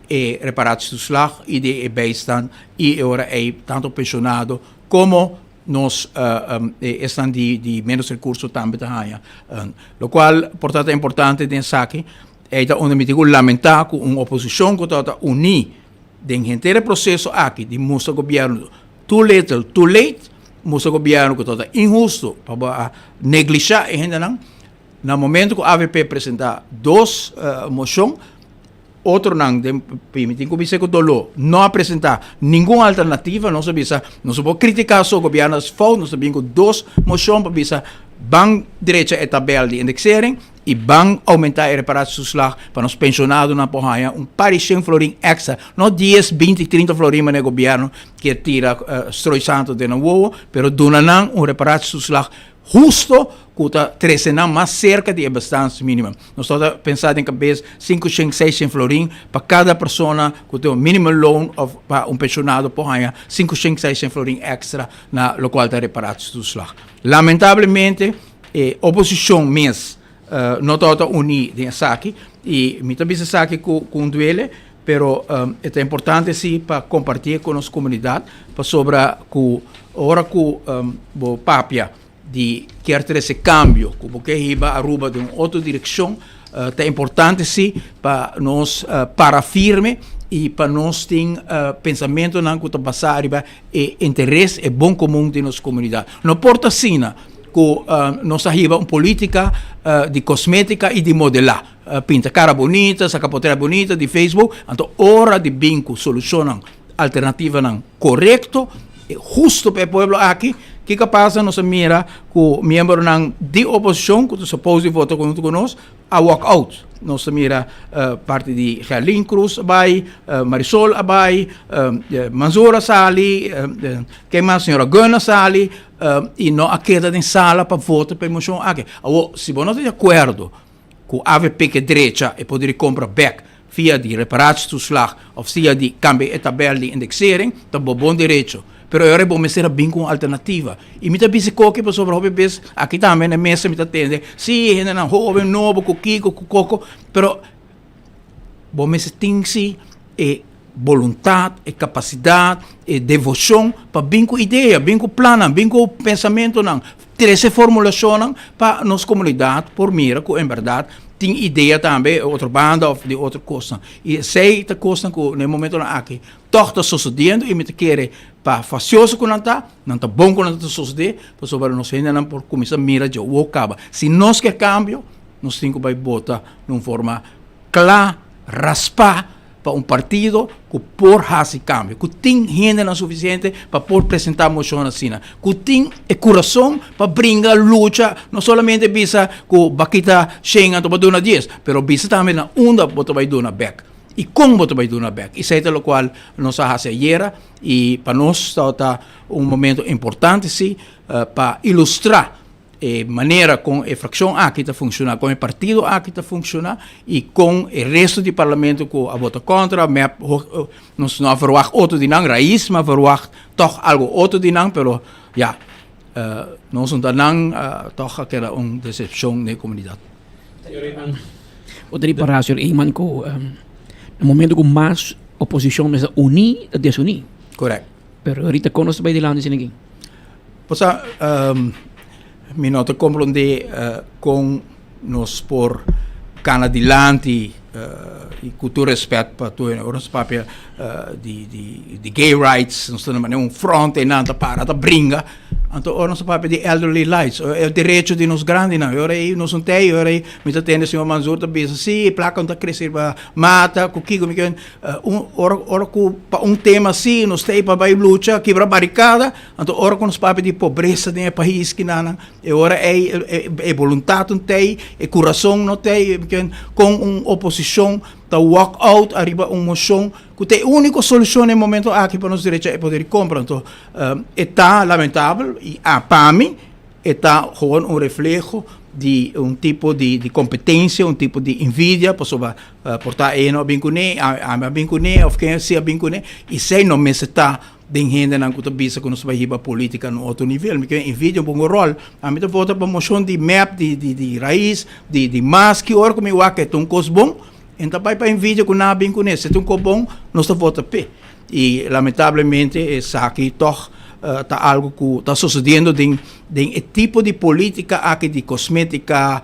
S4: e reparatietoeslag y di e bijstand y e ora ey tanto pensionado como nos esnan di menos recurso tambe ta haya. Locual por ta ta importante den esaki Ei ta unda mi tin ku lamentá ku un oposishon ku tabata uní den henter e proseso aki di mustra gobièrnu too little, too late, mustra gobièrnu ku tabata inhusto pa bo a neglishá e hendenan. Na momento ku avp presentá dos moshon, otronan den mi tin ku bisa ku doló no a presentá ningun alternativa. Nos a bisa nos no por kritiká so gobièrnu a hasi fout, nos ta bin ku dos moshon pa bisa ban drecha e tabèl di indexering. I ban oumentá e reparatietoeslag pa nos penshonadonan por haña un par di shen florin èkstra, no dies, binti, trinta florin manera gobièrnu kier tira stroi santu den nan wowo, pero duna nan un reparatietoeslag husto ku ta trese nan mas serka di e bestaansminimum. Nos tabata pensa den kabes sinku shen, seis shen florin pa kada persona ku tin un minimumloon òf pa un penshonado por haña sinku shen, seis shen florin èkstra na lokual ta reparatietoeslag. Lamentablemente, E oposicion mes no tabata uni den esaki y mi ta bisa esaki cu un duele, pero e ta importante si pa comparti cu nos comunidad pasobra cu ora cu bo papia di kier trece cambio, cu bo kier hiba Aruba den un otro direccion, ta importante si pa nos para firme y pa nos tin pensamentonan cu ta basa riba e interes, e bon comun di nos comunidad. No por ta asina. ku nos a hiba un polítika di kosmétika i di modelá. Pinta kara bunita, saka potrèt bunita di Facebook, anto ora di bin ku solushonnan, alternativanan korekto, husto pa e pueblo aki, kiko a pasa? Nos a mira ku miembronan di oposishon ku ta supos di vota huntu ku nos, a walk out. Nos ta mira parti di Gerlin Cruz a bai, Marisol a bai, Manzoor a sali, ken mas? Señora Gunn a sali y no a keda den sala pa vota pa e mocion aki. Awor, si bo no ta di acuerdo cu avp ke drecha e poder di compra bek via di reparatietoeslag of via di cambia e tabel di indexering, ta bo bon derecho. Pero e ora bo mester a bin cu un alternativa. Y mi ta bisa koki pasobra hopi bes aki tambe na e mesa mi ta tende, si hendenan hoben, nobo, cu kico, cu koko, pero bo mester tin si e boluntad, e capacidad, e devocion pa bin cu idea, bin cu plannan, bin cu pensamentonan, trece formulacionnan pa nos comunidad por mira cu en berdad tin idea tambe otro banda of di otro cosnan. Y esey ta cosnan cu na e momentonan aki Tòg ta sosodiendo i mi ta kere pa fasioso ku nan ta, nan ta bon ku nan ta sosodé, pasobra nos hendenan por kuminsá mira dje wou kaba. Si nos ke kambio, nos tin ku bai bota na un forma kla, raspá pa un partido ku por hasi kambio, ku tin hendenan sufisiente pa por presentá moshon asina, ku tin e kurason pa bringa, lucha, no solamente bisa ku bo a kita shen anto bo a duna dies, pero bisa tambe na unda bo ta bai duna bèk. I kon bo ta bai duna bek. Esei ta lokual nos a hasi ayera i pa nos tabata un momento importante si pa ilustrá e manera kon e frakshon aki ta funshoná, kon e partido aki ta funshoná i kon e resto di parlamento ku a vota kontra, mep, nos no a verwagt otro di nan, Raiz a verwagt tòg algu otro di nan, pero ya, nos no ta nan, tòg a keda un desepshon den e komunidat.
S18: Bo ta ripará, señor Eman, ku na momento ku mas oposishon mester uní, ta desuní.
S4: Correct.
S18: Pero ahorita kon nos ta bai dilanti asina aki?
S4: Pasobra mi no ta komprondé kon nos por kana dilanti i ku tur respèt pa tur hende. Ora nos papia di gay rights, nos ta na manera un front einan ta para ta bringa. Anto ora nos ta papia di elderly rights, e derecho di nos grandinan, e ora ei nos no ta ei, e ora ei mi ta tende señor Manzoor ta bisa, si, e plaka no ta krese riba mata, ku kiko, mi ke un ora ora ku pa un tema asi nos ta ei pa bai lucha, kibra barikada, anto ora ku nos papia di pobresa den e pais kinanan, e ora ei e boluntat no ta ei, e kurason no ta ei, mi ke kon un oposishon ta walk out ariba un moshon ku ta e úniko solushon na e momento aki pa nos derecho a e poder di kompra. Anto e ta lamentabel i a pa mi e ta gewoon un refleho di un tipo di di kompetensia, un tipo di envidia pasobra por ta e no a bin kuné, ami a bin kuné òf ken si a bin kuné i esei no mester ta den hendenan ku ta bisa ku nos ta bai hiba polítika na un otro nivel. Mi ke envidia un pongo ròl. Ami ta vota pa moshon di mep, di di di Raiz, di di mas ki ora ku mi wak e ta un kos bon. En ta bai pa envidia ku nan a bin kuné. Si ta un kos bon, nos ta vota p'e. I lamentablemente esaki tòg ta algu ku ta sosediendo den den e tipo di polítika aki di kosmétika,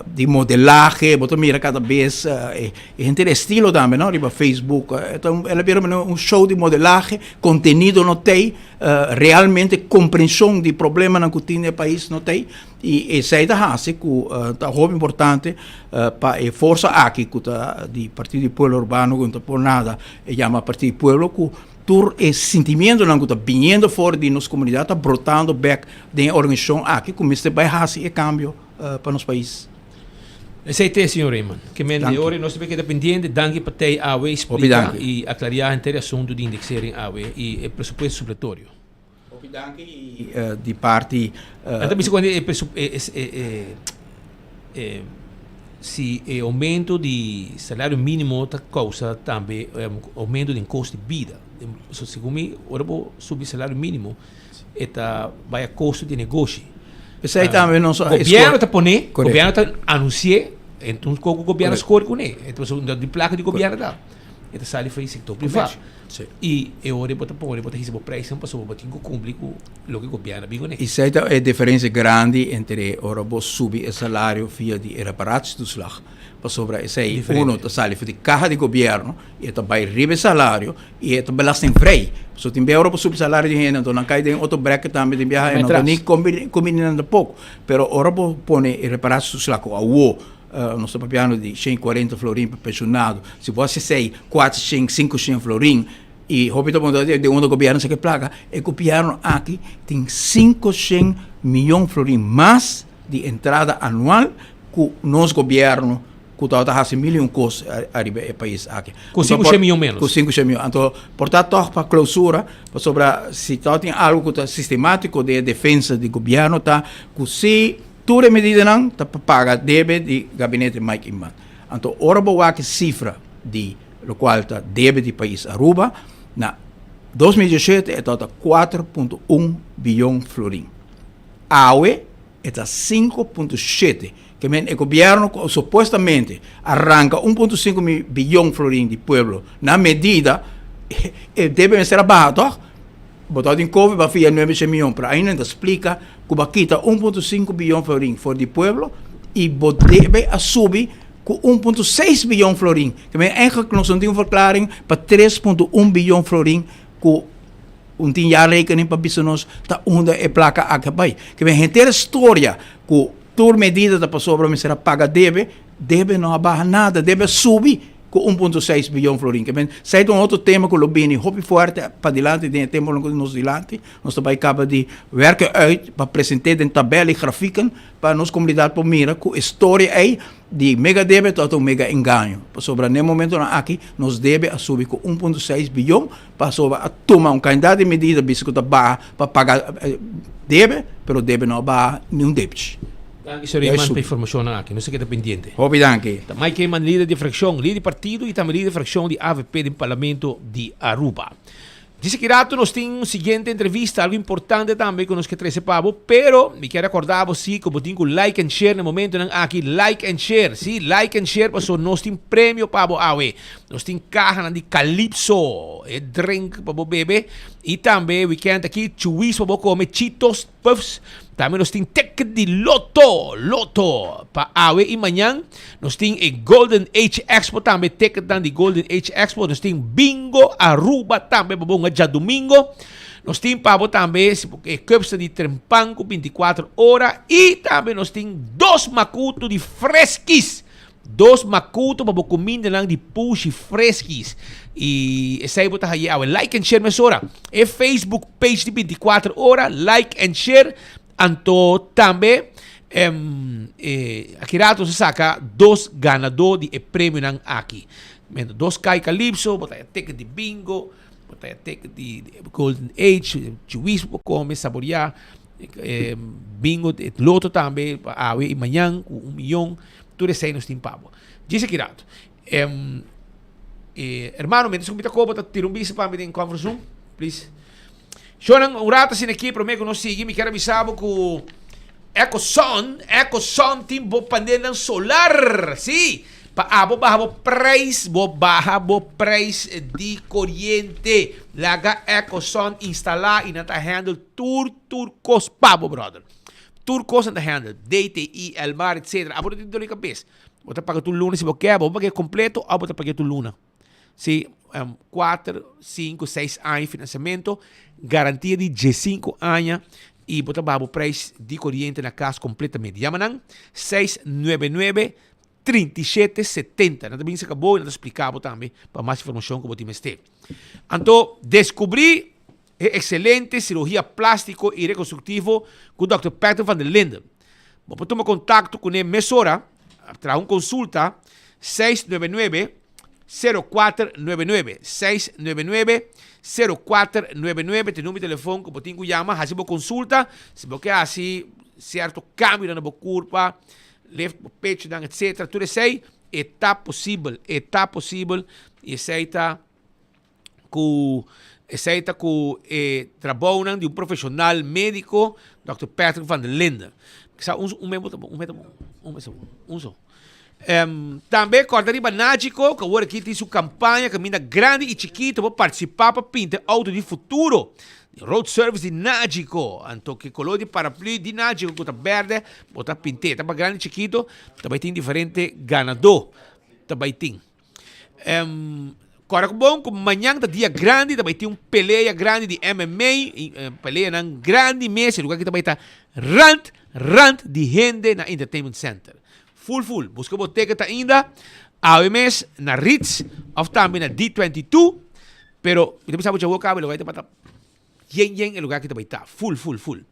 S4: di modelahe. Bo ta mira kada bes e henter estilo tambe no riba Facebook. E ta el a bira manera un show di modelahe, kontenido no t'ei, realmente komprenshon di problemanan ku tin den e pais no t'ei. I esei ta hasi ku ta hopi importante pa e forsa aki ku ta di Partido di Pueblo Urbano ku no ta por nada e yama Partido di Pueblo ku tur e sentimientonan ku ta biniendo for di nos komunidat ta brotando bek den e organisashon aki ku mester bai hasi e kambio pa nos pais.
S17: Esei te, señor Raymond. Ke men di ora nos ta keda pendiente. Danki pa tei awe splika i aklariá henter e asuntu di indexering awe i e presupuesto supletorio.
S4: Hopi danki i di parti.
S17: Nan ta bisa ku e e si e oumento di salario minimo ta kousa tambe oumento den kosto di bida. So segun mi ora bo subi salario minimo e ta bai a kosto di negoshi.
S4: Esei tambe nos a
S17: Gobierno ta pone, gobierno ta anunsi'é, enton ku gobierno skor kuné. Enton di plaka di gobierno ta. E ta sali for di sector priva. Y e ora bo ta pone, bo ta hisa bo prijsnan pasobra bo tin cu cumpli cu loke gobierno a bin cune.
S4: Esey ta e diferencia grandi entre ora bo subi e salario via di e reparatietoeslag, pasobra esey uno ta sali for di caha di gobierno y e ta bay riba e salario y e ta belastingvrij. So tin bia ora bo subi salario di hende anto nan cay den otro bracket tambe tin biaha e no ta ni combini nan tampoco. Pero ora bo pone e reparatietoeslag cu awo Nos ta papiando di shen i kuarenta florin pa penshonado. Si bo hasi esei kuater shen, sinku shen florin i hopi ta puntra di unda gobièrnu saka e plaka, e gobièrnu aki tin sinku shen miyon florin mas di entrada anual ku nos gobièrnu ku tabata hasi mil i un kos ariba e pais aki.
S17: Ku sinku shen miyon ménos.
S4: Ku sinku shen miyon. Anto por ta tòg pa klousura pasobra si tabatin algu ku ta sistemátiko den e defensa di gobièrnu ta ku si Tur e medidanan ta pa paga debe di gabinete Mike Eman. Anto ora bo wak e sifra di lokual ta debe di pais Aruba, na 2017 e tabata 4.1 biyon florin. Awe e ta 5.7. Ke men e gobierno ku supuestamente a ranka 1.5 biyon florin di pueblo na medida, e debe mester a baha tòg? Bo ta tin kofi pa fia nuebe shen miyon, pero ainda ta splika ku bo a kita 1.5 biyon florin for di pueblo i bo debe a subi ku 1.6 biyon florin. Ke men eigenlijk nos no tin un verklaring pa 3.1 biyon florin ku un tin jaarrekening pa bisa nos ta unda e plaka aki a bai. Ke men henter e storia ku tur medida ta pasobra mester a paga debe, debe no a baha nada, debe a subi. Ku 1.6 biyon florin. Ke men, esei ta un otro tema ku lo bini hopi fuerte padilanti den e temponan ku nos dilanti. Nos ta bai kaba di werken uit pa present'é den tabèl i grafieken pa nos komunidat por mira ku e storia ei di mega debe tabata un mega engaño. Pasobra na e momentonan aki nos debe a subi ku 1.6 biyon pasobra a tuma un kantidat di medida bisa ku ta baha pa paga debe, pero debe no a baha niun debchi.
S17: Danki señor Eman pa informacionnan aki. Nos ta keda pendiente.
S4: Hopi danki.
S17: Ta Mike Eman, lider di fraccion, lider di partido y tambe lider di fraccion di avp den Parlamento di Aruba. Djis aki rato nos tin un siguiente entrevista, algo importante tambe cu nos ke trece pa bo, pero mi kier acorda bo si cu bo tin cu like and share na momentonan aki, like and share, si, like and share pasobra nos tin premio pa bo awe. Nos tin cahanan di Calypso, e drink pa bo bebe, y tambe weekend aki chuwis pa bo come, Cheetos, Puffs, tambe nos tin ticket di Lotto, Lotto, pa awe y mañan. Nos tin e Golden Age Expo tambe, ticketnan di Golden Age Expo. Nos tin Bingo Aruba tambe pa bo hunga djadumingo. Nos tin pa bo tambe e cupsnan di Trempan cu 24 ora y tambe nos tin dos macuto di Freskis. Dos makuto pa bo kumindanan di pushi freskis. I esei bo ta haye awe. Like and share mesora. E Facebook page di 24 ora, like and share. Anto tambe em, eh, aki rato se saka dos ganadó di e premionan aki. Men, dos kai Calypso, bo ta haya ticket di bingo, bo ta haya ticket di Golden Age, chuwis bo kome, saboreá. Eh, bingo, loto tambe, awe i mañan, ku un miyon. Tur esei nos tin pa bo. Djis aki rato. Em, eh, hermano, mientras ku mi ta koba, ta tira un bista pa mi den conference room, please. Shownan, un rato asina aki, prome ku nos sigui, mi kier avisa bo ku Ecosun, Ecosun tin bo panelnan solar. Sí, pa abo baha bo prijs, bo baha bo prijs di koriente. Laga Ecosun instala i nan ta handle tur, tur kos pa bo, brother. Tur kos nan ta handle, DTI, Elmar, etc. Abo no tin dor di kabes. Bo ta paga tur luna si bo ke, bo paga kompleto òf bo ta paga tur luna. Si, kuater, sinku, seis aña finansiamentu, garantia di diesinku aña i bo ta baha bo preis di koriente na kas kompletamente. Yama nan 699 3770. Nan ta bin saka bo i nan ta splika bo tambe pa mas informashon ku bo tin mester. Anto deskubrí E excelente cirugia plastico y reconstructivo cu Dòkter Patrick van der Linden. Bo por tuma contacto cune mesora, traha un consulta, 699 0499, 699 0499 ta e numero di telefon cu bo tin cu yama, haci bo consulta, si bo ke haci cierto cambionan na bo curpa, lift bo pechonan etc. Tur esey e ta posibel, e ta posibel y esey ta. Ku esei ta ku e trabounan di un profeshonal médiko, Dòkter Patrick van der Linden. Kisa un un memo ta bon, un memo ta bon, un memo ta bon, un so. Um, tambe kòrda riba Nagico, ku awor aki tin su kampaña kaminda grandi i chikito por partisipá pa pinta e outo di futuro. Road Service di Nagico. Anto ke koló di paraplü di Nagico ku ta bèrdè, bo ta pint'é. Ta pa grandi i chikito, ta bai tin diferente ganadó. Ta bai tin. Um, kòrda ku bon ku mañan ta dia grandi, ta bai tin un pelea grandi di MMA, i, eh, peleanan grandi mes, e lugar ki ta bai ta rant, rant di hende na Entertainment Center. Full full. Buska bo ticket ainda. Awe mes na Ritz of tambe na D22. Pero mi ta bisa bo djawo caba e lugar ta bata yen yen e lugar ki ta bay ta. Full full full.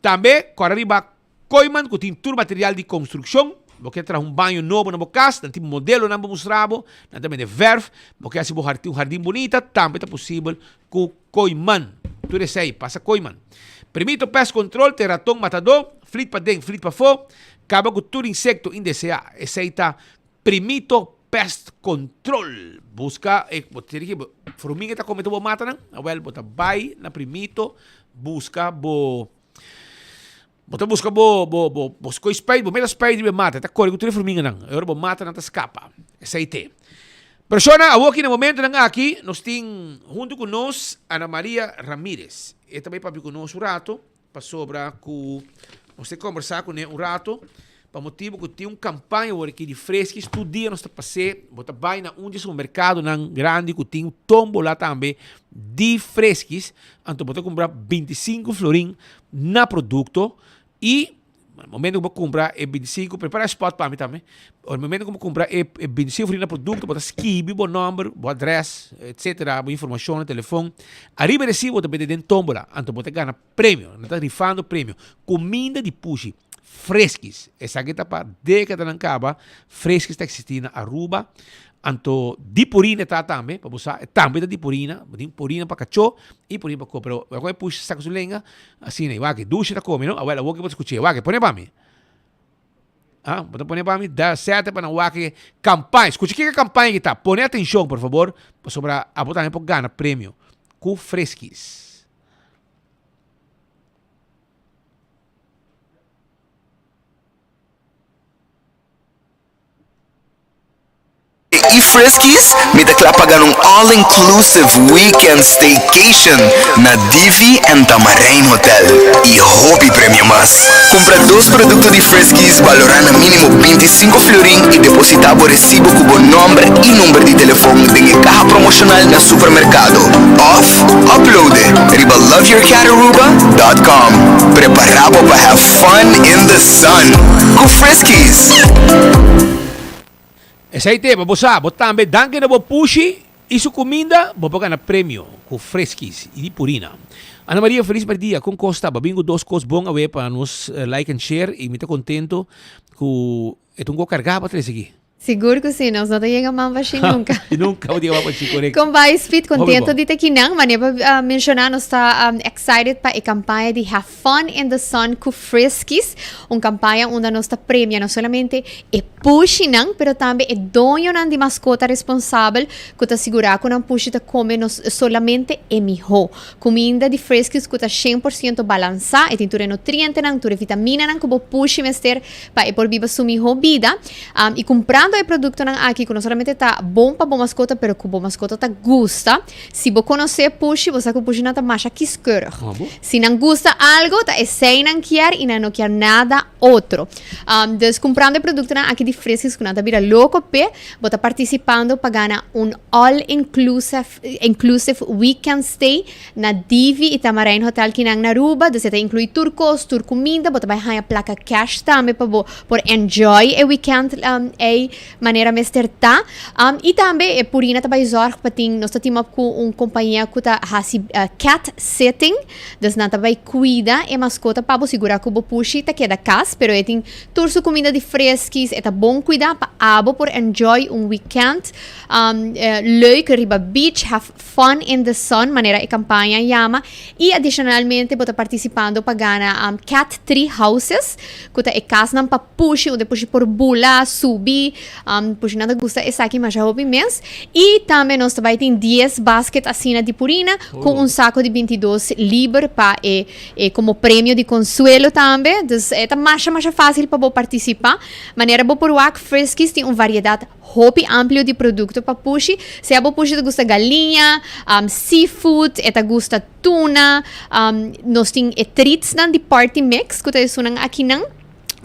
S17: Tambe kora riba Kooiman ku tin tur material di konstrukshon. Bo ke traha un baño nobo na bo kas, nan tin modelonan pa mustra bo. Nan ta bende verf. Bo ke hasi bo un hardin bunita, tambe ta posibel ku Kooiman. Tur esei pasa Kooiman. Primito Pest Control te raton matadó, flit paden, flit pafó, kaba ku tur insekto indeseá. Esei ta Primito Pest Control. Buska e, bo tin ki, fruminga ta kome tur bo matanan? Awel, bo ta bai na Primito buska bo, bo ta buska bo, bo, bo, bo skoy spuit, bo meta spuit riba e mata, e ta kore ku tur e fruminganan. E ora bo matanan ta skapa. Esei te. Persona, awoki na momentonan aki nos tin huntu ku nos Ana Maria Ramirez. E ta bai papia ku nos un rato pasobra ku nos ta kombersá kuné un rato pa motibu ku tin un kampaña awor aki di Freskis. Tur dia nos ta pas'é, bo ta bai na un di e supermerkadonan grandi ku tin tómbola tambe di Freskis, anto bo ta kumpra bintisinku florin na produkto i Na momento ku bo kumpra e bintisinku, prepara e spot pa mi tambe. Na momento ku bo kumpra e bintisinku fri na produkto, bo ta skibi bo nòmber, bo adrès, etsetera, bo informashon na telefon. Ariba e resibo bo ta mete den tómbola, anto bo ta gana premio. Nan ta rifando premio. Kuminda di pushi freskis. Esaki ta pa dékadanan kaba freskis ta eksistí na Aruba. Anto di purina ta tambe, pa bo sa, e tambe ta di purina. Bo tin purina pa kachó i purina pa kó. Pero ora ku e pushi saka su lenga, Asina, i wak, dushi ta kome, no? Awel, awor ke bo ta skuch'é? Wak, pone pa mi. Ah, bo ta pone pa mi? Da sète pa nan wak e kampaña. Skucha kiko e kampaña ki ta. Pone atenshon, por fabor, pasobra abo tambe por gana premio ku Friskies.
S1: E Friskies, mi ta kla pa gana un all inclusive weekend staycation na Divi and Tamarijn Hotel y hopi premio mas. Cumpra dos producto di Friskies balora na minimo 25 florin y deposita bo recibo cu bo nomber y number di telefon den e caha promocional na supermercado of upload e riba loveyourcataruba.com. Prepara bo pa have fun in the sun cu Friskies!
S17: Esei te, pa bo sa, bo tambe danki na bo pushi i su kuminda, bo por gana premio ku Friskies i di Purina. Ana Maria, felis merdia, kon kos ta? Bo a bin ku dos kos bon awe pa nos like and share i mi ta kontento ku e ta un kos kargá pa trese aki.
S5: Sigur ku si, nos no ta yega man bashí nunka.
S17: Nunka bo ta yega man bashí, korekto.
S5: Kon bai Speed,
S17: Hopi
S5: kontento
S17: bon.
S5: di ta kinan. Manera bo a menshoná nos ta excited pa e kampaña di Have Fun in the Sun ku Friskies, un kampaña unda nos ta premia no solamente e pushinan, pero tambe e doñonan di maskota responsabel ku ta sigurá ku nan pushi ta kome no solamente e mihó kuminda di Friskies ku ta shen por siento balansá, e tin tur e nutrientenan, tur e vitaminanan ku bo pushi mester pa e por biba su mihó bida. I kumprando e produktonan aki ku no solamente ta bon pa bo maskota, pero ku bo maskota ta gusta. Si bo konosé pushi, bo sa ku pushinan ta masha kiskeurig. Si nan gusta algo, ta esei nan kier i nan no kier nada otro. Dus kumprando e produktonan aki di Friskies ku nan ta bira loko p'e, bo ta partisipando pa gana un all inclusive inclusive weekend stay na Divi i Tamarijn Hotel kinan na Aruba. Dus e ta inkluí tur kos, tur kuminda, bo ta bai haña plaka cash tambe pa bo por enjoy e weekend ei. Manera mester ta. I tambe e Purina ta bai zorg pa tin, nos ta team up ku un kompania ku ta hasi cat sitting. Dus nan ta bai kuida e maskota pa bo sigura ku bo pushi ta keda kas, pero e tin tur su kuminda di freskis, e ta bon kuida pa abo por enjoy un weekend leuk riba beach, have. Fun in the Sun, manera e campaña yama, y adicionalmente bo ta participando pa gana um, Cat Tree Houses, cu ta e casnan pa pushi, unda pushi por bula, subi, um, pushinan ta gusta esaki masha hopi mes. Y tambe nos ta bay tin dies basket asina di Purina, cu un saco di 22 liber pa e, e como premio di consuelo tambe. Dus e ta masha masha facil pa bo participa. Manera bo por wak, Friskies tin un variedad Hopi amplio di producto pa pushi. Sea bo pushi ta gusta galiña, seafood, e ta gusta tuna. Nos tin e treatsnan di party mix cu ta esunnan akinan.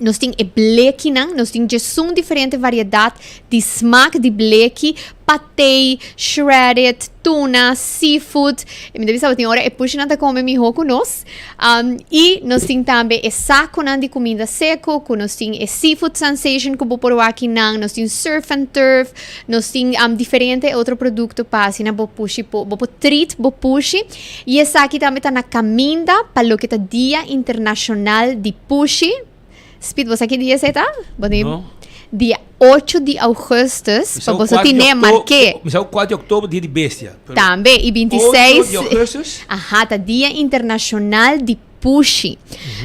S5: Nos tin e blekinan. Nos tin djesun diferente variedad di smaak di bleki, patey, shredded, tuna, seafood. Mi ta bisa bo tin ora e pushinan ta come miho cu nos. I nos tin tambe e saconan di cuminda seco, cu nos tin e seafood sensation cu bo por wak kinan, nos tin surf and turf, nos tin diferente otro producto pa asina bo pushi por, bo por treat bo pushi. I esaki tambe ta na caminda pa loke ta Dia Internacional di Pushi. Speed, bo sa ki dia esei ta? Bo tin
S17: No.
S5: dia 8 di augustus,
S17: Mi sa
S5: pa boso
S17: 4 di
S5: tine
S17: okto-
S5: marke.
S17: Mi sa 4 di oktober dia di bestia. Pero
S5: Tambe, i 26
S17: 8 di augustus?
S5: Aha, ta dia internacional di pushi.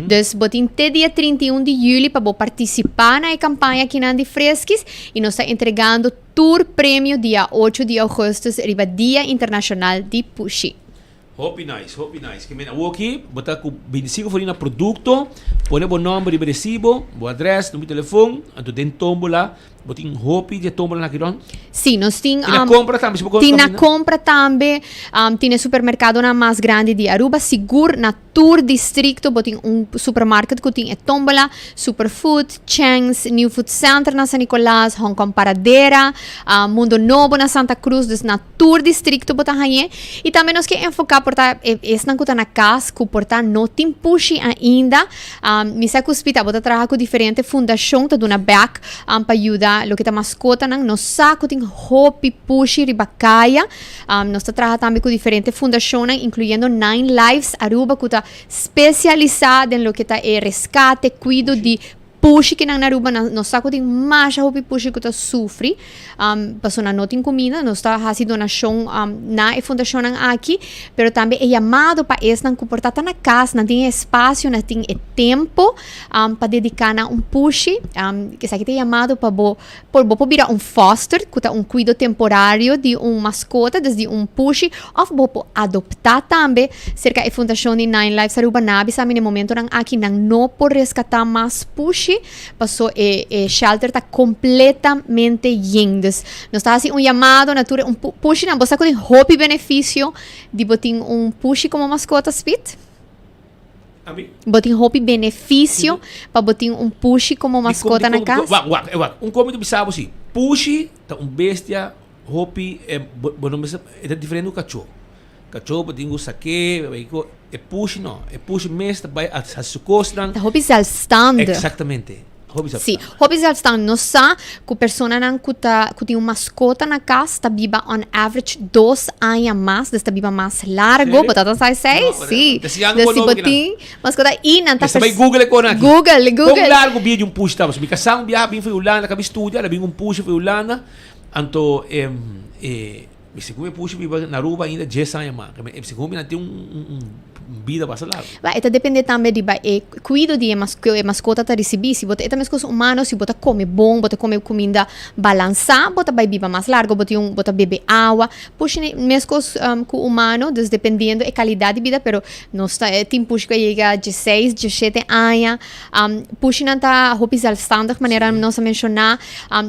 S5: Dus bo tin te dia 31 di juli pa bo participa na e campaña kinan di Friskies y nos ta entregando tur premio dia 8 di augustus riba dia internacional di pushi.
S17: Hopi nice, hopi nice. Ke men awoki bo ta ku 25 florin na produkto, pone bo nòmber riba e resibo, bo adrès, numero di telefon, anto den tómbola bo tin hopi di e tómbola nan aki rònt.
S5: Sí, nos tin.
S17: Tin na kompra tambe, si bo
S5: Tin na kompra tambe, tin e supermerkadonan mas grandi di Aruba, sigur na tur distrikto bo tin un supermarket ku tin e tómbola, Superfood, Cheng's, New Food Center na San Nicolas, Hong Kong Paradera, Mundo Nobo na Santa Cruz, dus na Tur districto bo ta hañ'é. Y tambe nos ke enfoca por ta e esnan cu ta na cas cu por ta no tin pushi ainda. Mi sa cu Spita bo ta traha cu diferente fundacion ta duna bek pa yuda loke ta mascotanan. Nos sa cu tin hopi pushi riba caya. Nos ta traha tambe cu diferente fundacionnan incluyendo Nine Lives Aruba cu ta specialisa den loke ta e rescate, cuido di Pushi ki nan na Aruba nan nos sa ku tin masha hopi pushi ku ta sufri pasobra nan no tin kuminda nos ta hasi donashon na e fundashonnan aki pero tambe e yamado pa esnan ku por ta ta na kas nan tin e espasio nan tin e tempo pa dediká na un pushi esaki ta e yamado pa bo por bo por bira un foster ku ta un kuido temporario di un maskota des di un pushi òf bo por adoptá tambe serka e fundashon di Nine Lives Aruba nan a bisa mi na e momentonan aki nan no por reskatá mas pushi paso e e shelter ta kompletamente yen dus nos ta hasi un yamado na tur e un pushinan bo sa ku tin hopi benefisio di bo tin un pushi komo maskota Speed? Bo tin hopi beneficio pa bo tin un pushi como mascota na cas?
S17: Wak, wak, wak. Un komi ta bisa bo si. Pushi ta un bestia hopi, eh, bo, bo no mester, e ta diferente ku kachó. Kachó bo tin ku sak'é, e pushi no. E pushi mes ta bai hasi su kosnan.
S5: Ta hopi zelfstandig.
S17: Exactamente. Hopi
S5: Sí, hopi zelfstandig. Nos sa ku personanan ku ta ku tin un maskota na kas ta biba on average dos aña mas, dus ta biba mas largo. Bo tabata sa esei? Sí. Dus si bo tin maskota i nan ta
S17: Mester bai Google e kona aki.
S5: Google, Google.
S17: Kon largo bida di un pushi ta? Mi kasá un biaha bin for Hulanda, kabi studia, el a bin un pushi for Hulanda. Anto e mi segun e pushi biba na Aruba ainda dies aña mas. Segun mi nan tin un bida basta largu.
S5: Ba, e ta depende tambe riba e kuido di e mas ku e maskota ta risibí. Si bo ta e ta meskos humano, si bo ta kome bon, bo ta kome kuminda balansá, bo ta bai biba mas largu, bo tin un bo ta bebe awa. Pushi ne meskos ku humano, dus dependiendo e kalidat di bida, pero nos ta tin pushi ku a yega dieseis, diesshete aña. Pushinan ta hopi zelfstandig, manera nos a menshoná.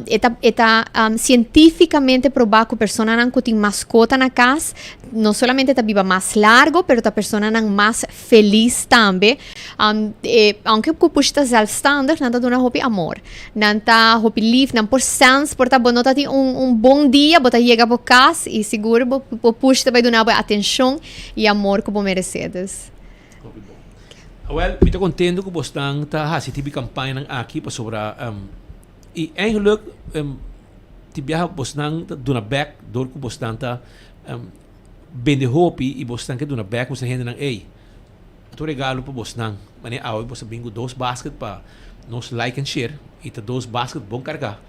S5: E ta e ta sientífikamente probá ku personanan ku tin maskota na kas, no solamente ta biba mas largo, pero ta personanan mas felis tambe. E, aunke ku pushi ta zelfstandig, nan ta duna hopi amor. Nan ta hopi lief, nan por sens, por ta bo no ta tin un un bon dia, bo ta yega bo kas i sigur bo bo pushi ta bai duna bo e atenshon i amor ku bo meresé. Dus.
S17: Hopi bon. Awel, mi ta kontento ku bosnan ta hasi tipi kampañanan aki pasobra i eigenlijk Tin biaha bosnan ta duna bek dor ku bosnan ta bende hopi i bosnan ke duna bek mustra hendenan ey ta un regalo pa bosnan manera awe bos a bin ku dos basket pa nos like and share i ta dos basket bon karga.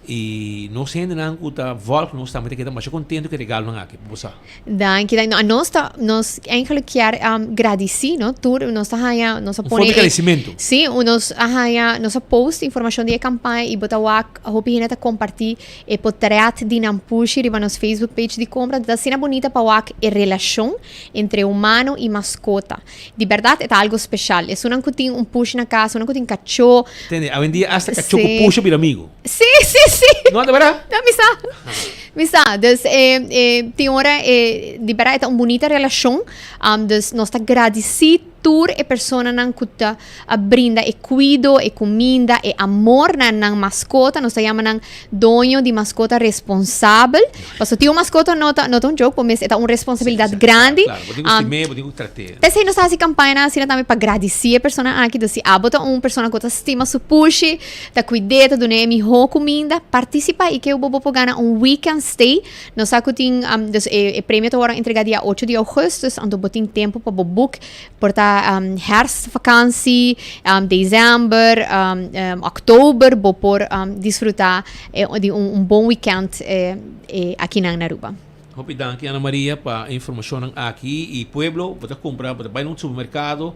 S17: I nos hendenan ku ta vòlg nos tambe ta keda masha kontentu ku e regalonan aki, bo sa.
S5: Danki, danki. No, nos ta, nos eigenlijk kier um, gradisí, no? Tur, nos ta haña, nos a
S17: Un
S5: pone
S17: forma di
S5: e-
S17: gradisimentu.
S5: Sí, un- nos a haña, nos a post informashon di e kampaña i bo ta wak hopi hende ta kompartí e potret di nan pushi riba nos Facebook page di kompra. Ta asina bunita pa wak e relashon entre humano i maskota. Di bèrdat e ta algo speshal. Esunnan ku tin un pushi na kas, esunnan ku tin kachó.
S17: Tende, awendia asta kachó ku
S5: Sí.
S17: pushi a bira amigu.
S5: Sí, sí, sí.
S17: No, de bèrdat?
S5: No, mi sa. Mi sa. Dus e, e, tin ora e, di bèrdat e ta un bunita relashon. Um, dus nos ta gradisí tur e personanan ku ta a brinda e kuido, e kuminda, e amor na nan maskota. Nos ta yama nan doño di maskota responsabel. Pasobra tin un maskota no ta, no ta un joke, por mes e ta un responsabilidat grandi.
S17: Claro, bo tin ku stim'é, bo tin ku trat'é.
S5: P'esei nos ta hasi kampañanan asina tambe pa gradisí e persona aki. Dus si abo ta un persona ku ta stima su pushi, ta kuid'é, ta dun'é e mihó kuminda, partisipá i ke bo bo por gana un weekend stay. Nos sa ku tin, dus e premio ta wòrdu entregá dia ocho di ougùstùs, anto bo tin tempu pa bo book. Por ta herfstvakantie, december, oktober bo por disfruta di un bon weekend akinan na Aruba.
S17: Hopi danki Ana Maria pa e informacionnan aki y pueblo bo ta cumpra bo ta bay na un supermercado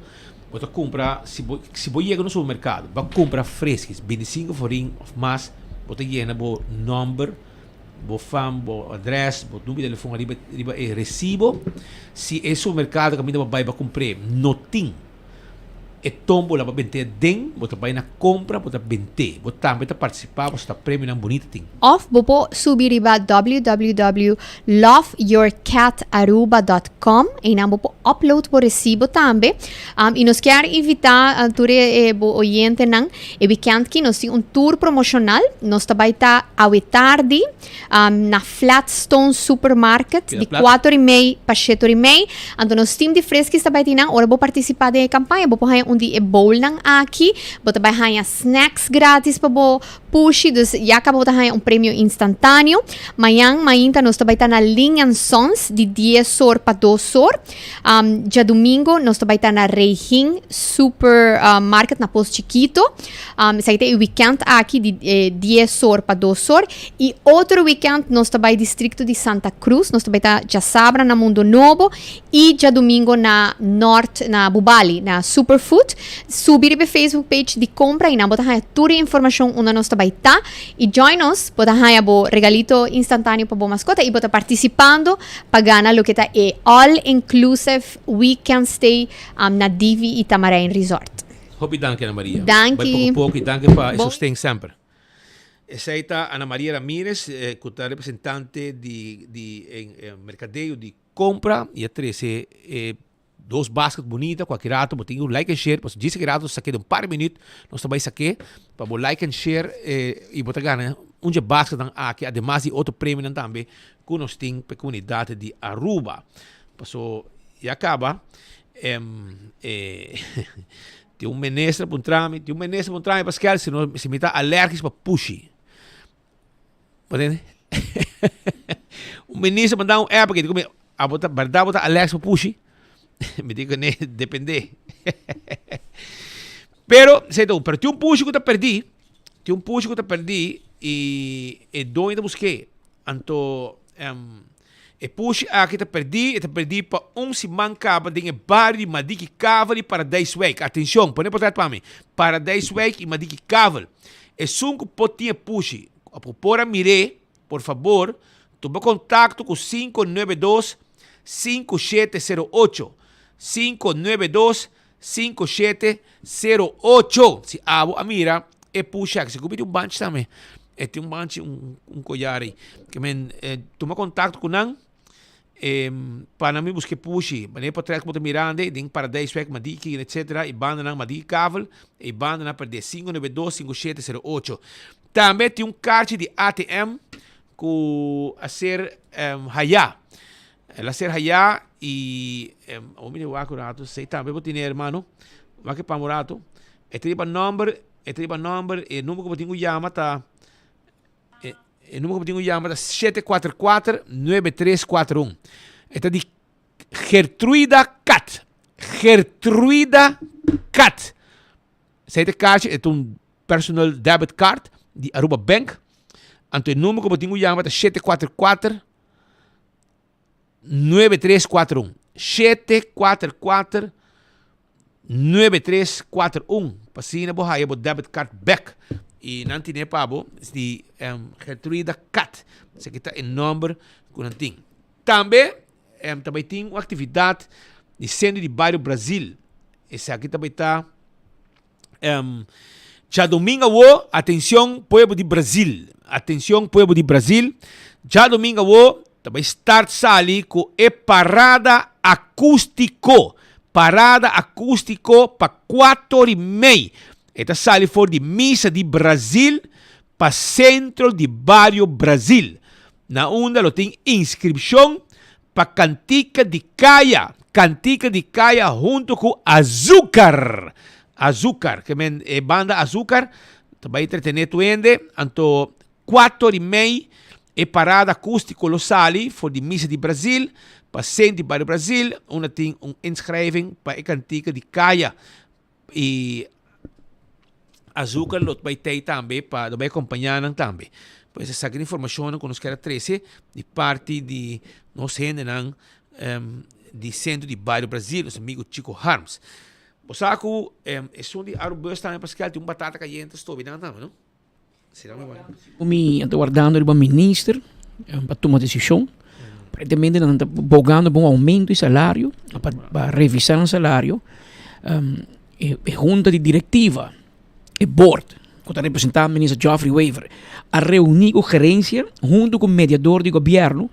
S17: bo ta cumpra si bo si bo yega na un supermercado bo a cumpra fresquis binticinco forin of mas bo ta yena bo nomber Bo fam, bo adres, bo number di telefon ariba riba e resibo. Si e supermerkado kaminda bo bai pa kumpr'é no tin e tómbola pa bent'é aden, bo ta bai na kompra, bo ta bent'é. Bo tambe ta partisipá pasobra ta premionan bunita tin.
S5: Òf bo por subi riba www.loveyourcataruba.com einan bo por upload bo resibo tambe. I nos kier invitá tur e bo oyentenan E weekend ki nos tin un tour promocional. Nos ta bai ta awe tardi na Flatstone Supermarket di cuatro y mei pa sheto y mei. Anto nos team di Friskies ta bai tin nan. Ora bo participa den e campaña bo por haña un di e bowlnan aki. Bo ta bai haña snacks gratis pa bo pushi. Dus ya caba bo ta haña un premio instantaneo. Mañan mainta nos ta bai ta na Ling and Sons di dies or pa dos or. Djadumingo nos ta bai ta na Reigin Super Market na Pos Chikito. Esaki ta e weekend aki di dies or pa dos or. Y otro weekend nos ta bai districto di Santa Cruz. Nos ta bai ta djasabra na Mundo Nobo y djadumingo na Noord na Bubali na Superfood. Subi riba e Facebook page di Compra y nan bo ta haña tur e informacion unda nos ta bai ta. Y join nos, bo ta haña bo regalito instantaneo pa bo mascota y bo ta participando pa gana loke ta e all inclusive weekend stay na Divi y Tamarijn Resort.
S17: Hopi danki Ana Maria.
S5: Danki.
S17: Bai poko poko y danki pa e
S5: Bon.
S17: sosten semper. Esey ta Ana Maria Ramirez cu ta representante di di mercadeo di compra y a trece e Dos basket bunita cu aki rato bo tin cu like and share pasobra djis aki rato nos sa keda un par di minuut nos ta bay sake pa bo like and share y bo ta gana un dje basketnan aki ademas di otro premionan tambe cu nos tin pa e comunidad di Aruba paso ya caba e tin un minister a puntra mi tin un minister a puntra mi paskel si no si mi ta alergisch pa pushi. Bo tende? Un minister manda un app aki, di ku mi, abo ta, berdad bo ta Alex pa pushi? Mi di ku ne, depende. Pero, esei ta un, pero tin un pushi ku ta perdí, tin un pushi ku ta perdí i e doño ta busk'é. Anto, e pushi aki ta perdí, e ta perdí pa un siman kaba den e bario di Madiki Kavel i Paradijswijk. Atenshon, pone por tras pa mi. Paradijswijk i Madiki Kavel. Esun ku por tin e pushi òf ku por a mir'é, por fabor, tuma kontakto ku 592 5708, 592 5708. Si abo a mira e pushi aki, sigur mi tin un banchi tambe, e tin un banchi, un koyar ei. Ke men tuma kontakto ku nan pa nan mi buska e pushi. Manera potret ku bo ta mirando ei den Paradijsweg, Madiki etcetera, e bandanan Madiki Kavel, e bandanan perdé 592 5708. Tambe tin un karchi di ATM ku a ser hayá. El a ser hayá y awor mi ta wak un rato, esey tambe bo tene hermano, wak e pam un rato, e ta riba nomber, e ta riba nomber, e number ku bo tin ku yama ta, e e number ku bo tin ku yama ta shete kuater kuater nuebe tres kuater un. E ta di Gertruida Kat, Gertruida Kat. Esey ta e kashi, e ta un personal debit card di Aruba Bank. Anto e number ku bo tin ku yama ta 744 9341. 744 9341. Pa asina bo haya bo debit card bek. I nan tine pa bo di um, Gertruida Kat. Esaki ta e number ku nan tin. Tambe um, ta bai tin un aktividat di Centro di Bario Brasil. Esaki ta bai ta Um, djadomingo awo, atencion pueblo di Brazil. Atencion pueblo di Brazil. Djadomingo awo, ta bai start sali ku e parada acústico. Parada acústico pa 4 y mei. E ta sali for di misa di Brazil pa centro di bario Brazil. Na unda lo tin inscripcion pa Cantica di Caya, Cantica di Caya hunto cu Azucar. Azucar, ke men e banda Azucar ta bay entretene tu hende, anto cuatro y mei e parada acustico lo sali for di Misa di Brazil pa Senti Barrio Brazil, unda tin un inschrijving pa e Cantica di Caya. Y Azucar lo bay tey tambe pa lo bay acompaña nan tambe. Pues esaki ta informacionnan cu nos kier a trece di parti di nos hendenan di Centro di Bario Brasil, nos amigo Chico Harms. Bo sa cu esun di Arubus tambe Pascal tin un batata cayente stobi nan tambe no?
S18: Mi ta wardando riba minister pa tuma desishon. Aparentemente nan ta bogando pa un oumento di salario, pa revisá nan salario. E hunta di direktiva, e board ku ta representá minister Geoffrey Wever a reuní ku gerensia huntu ku mediador di gobièrnu,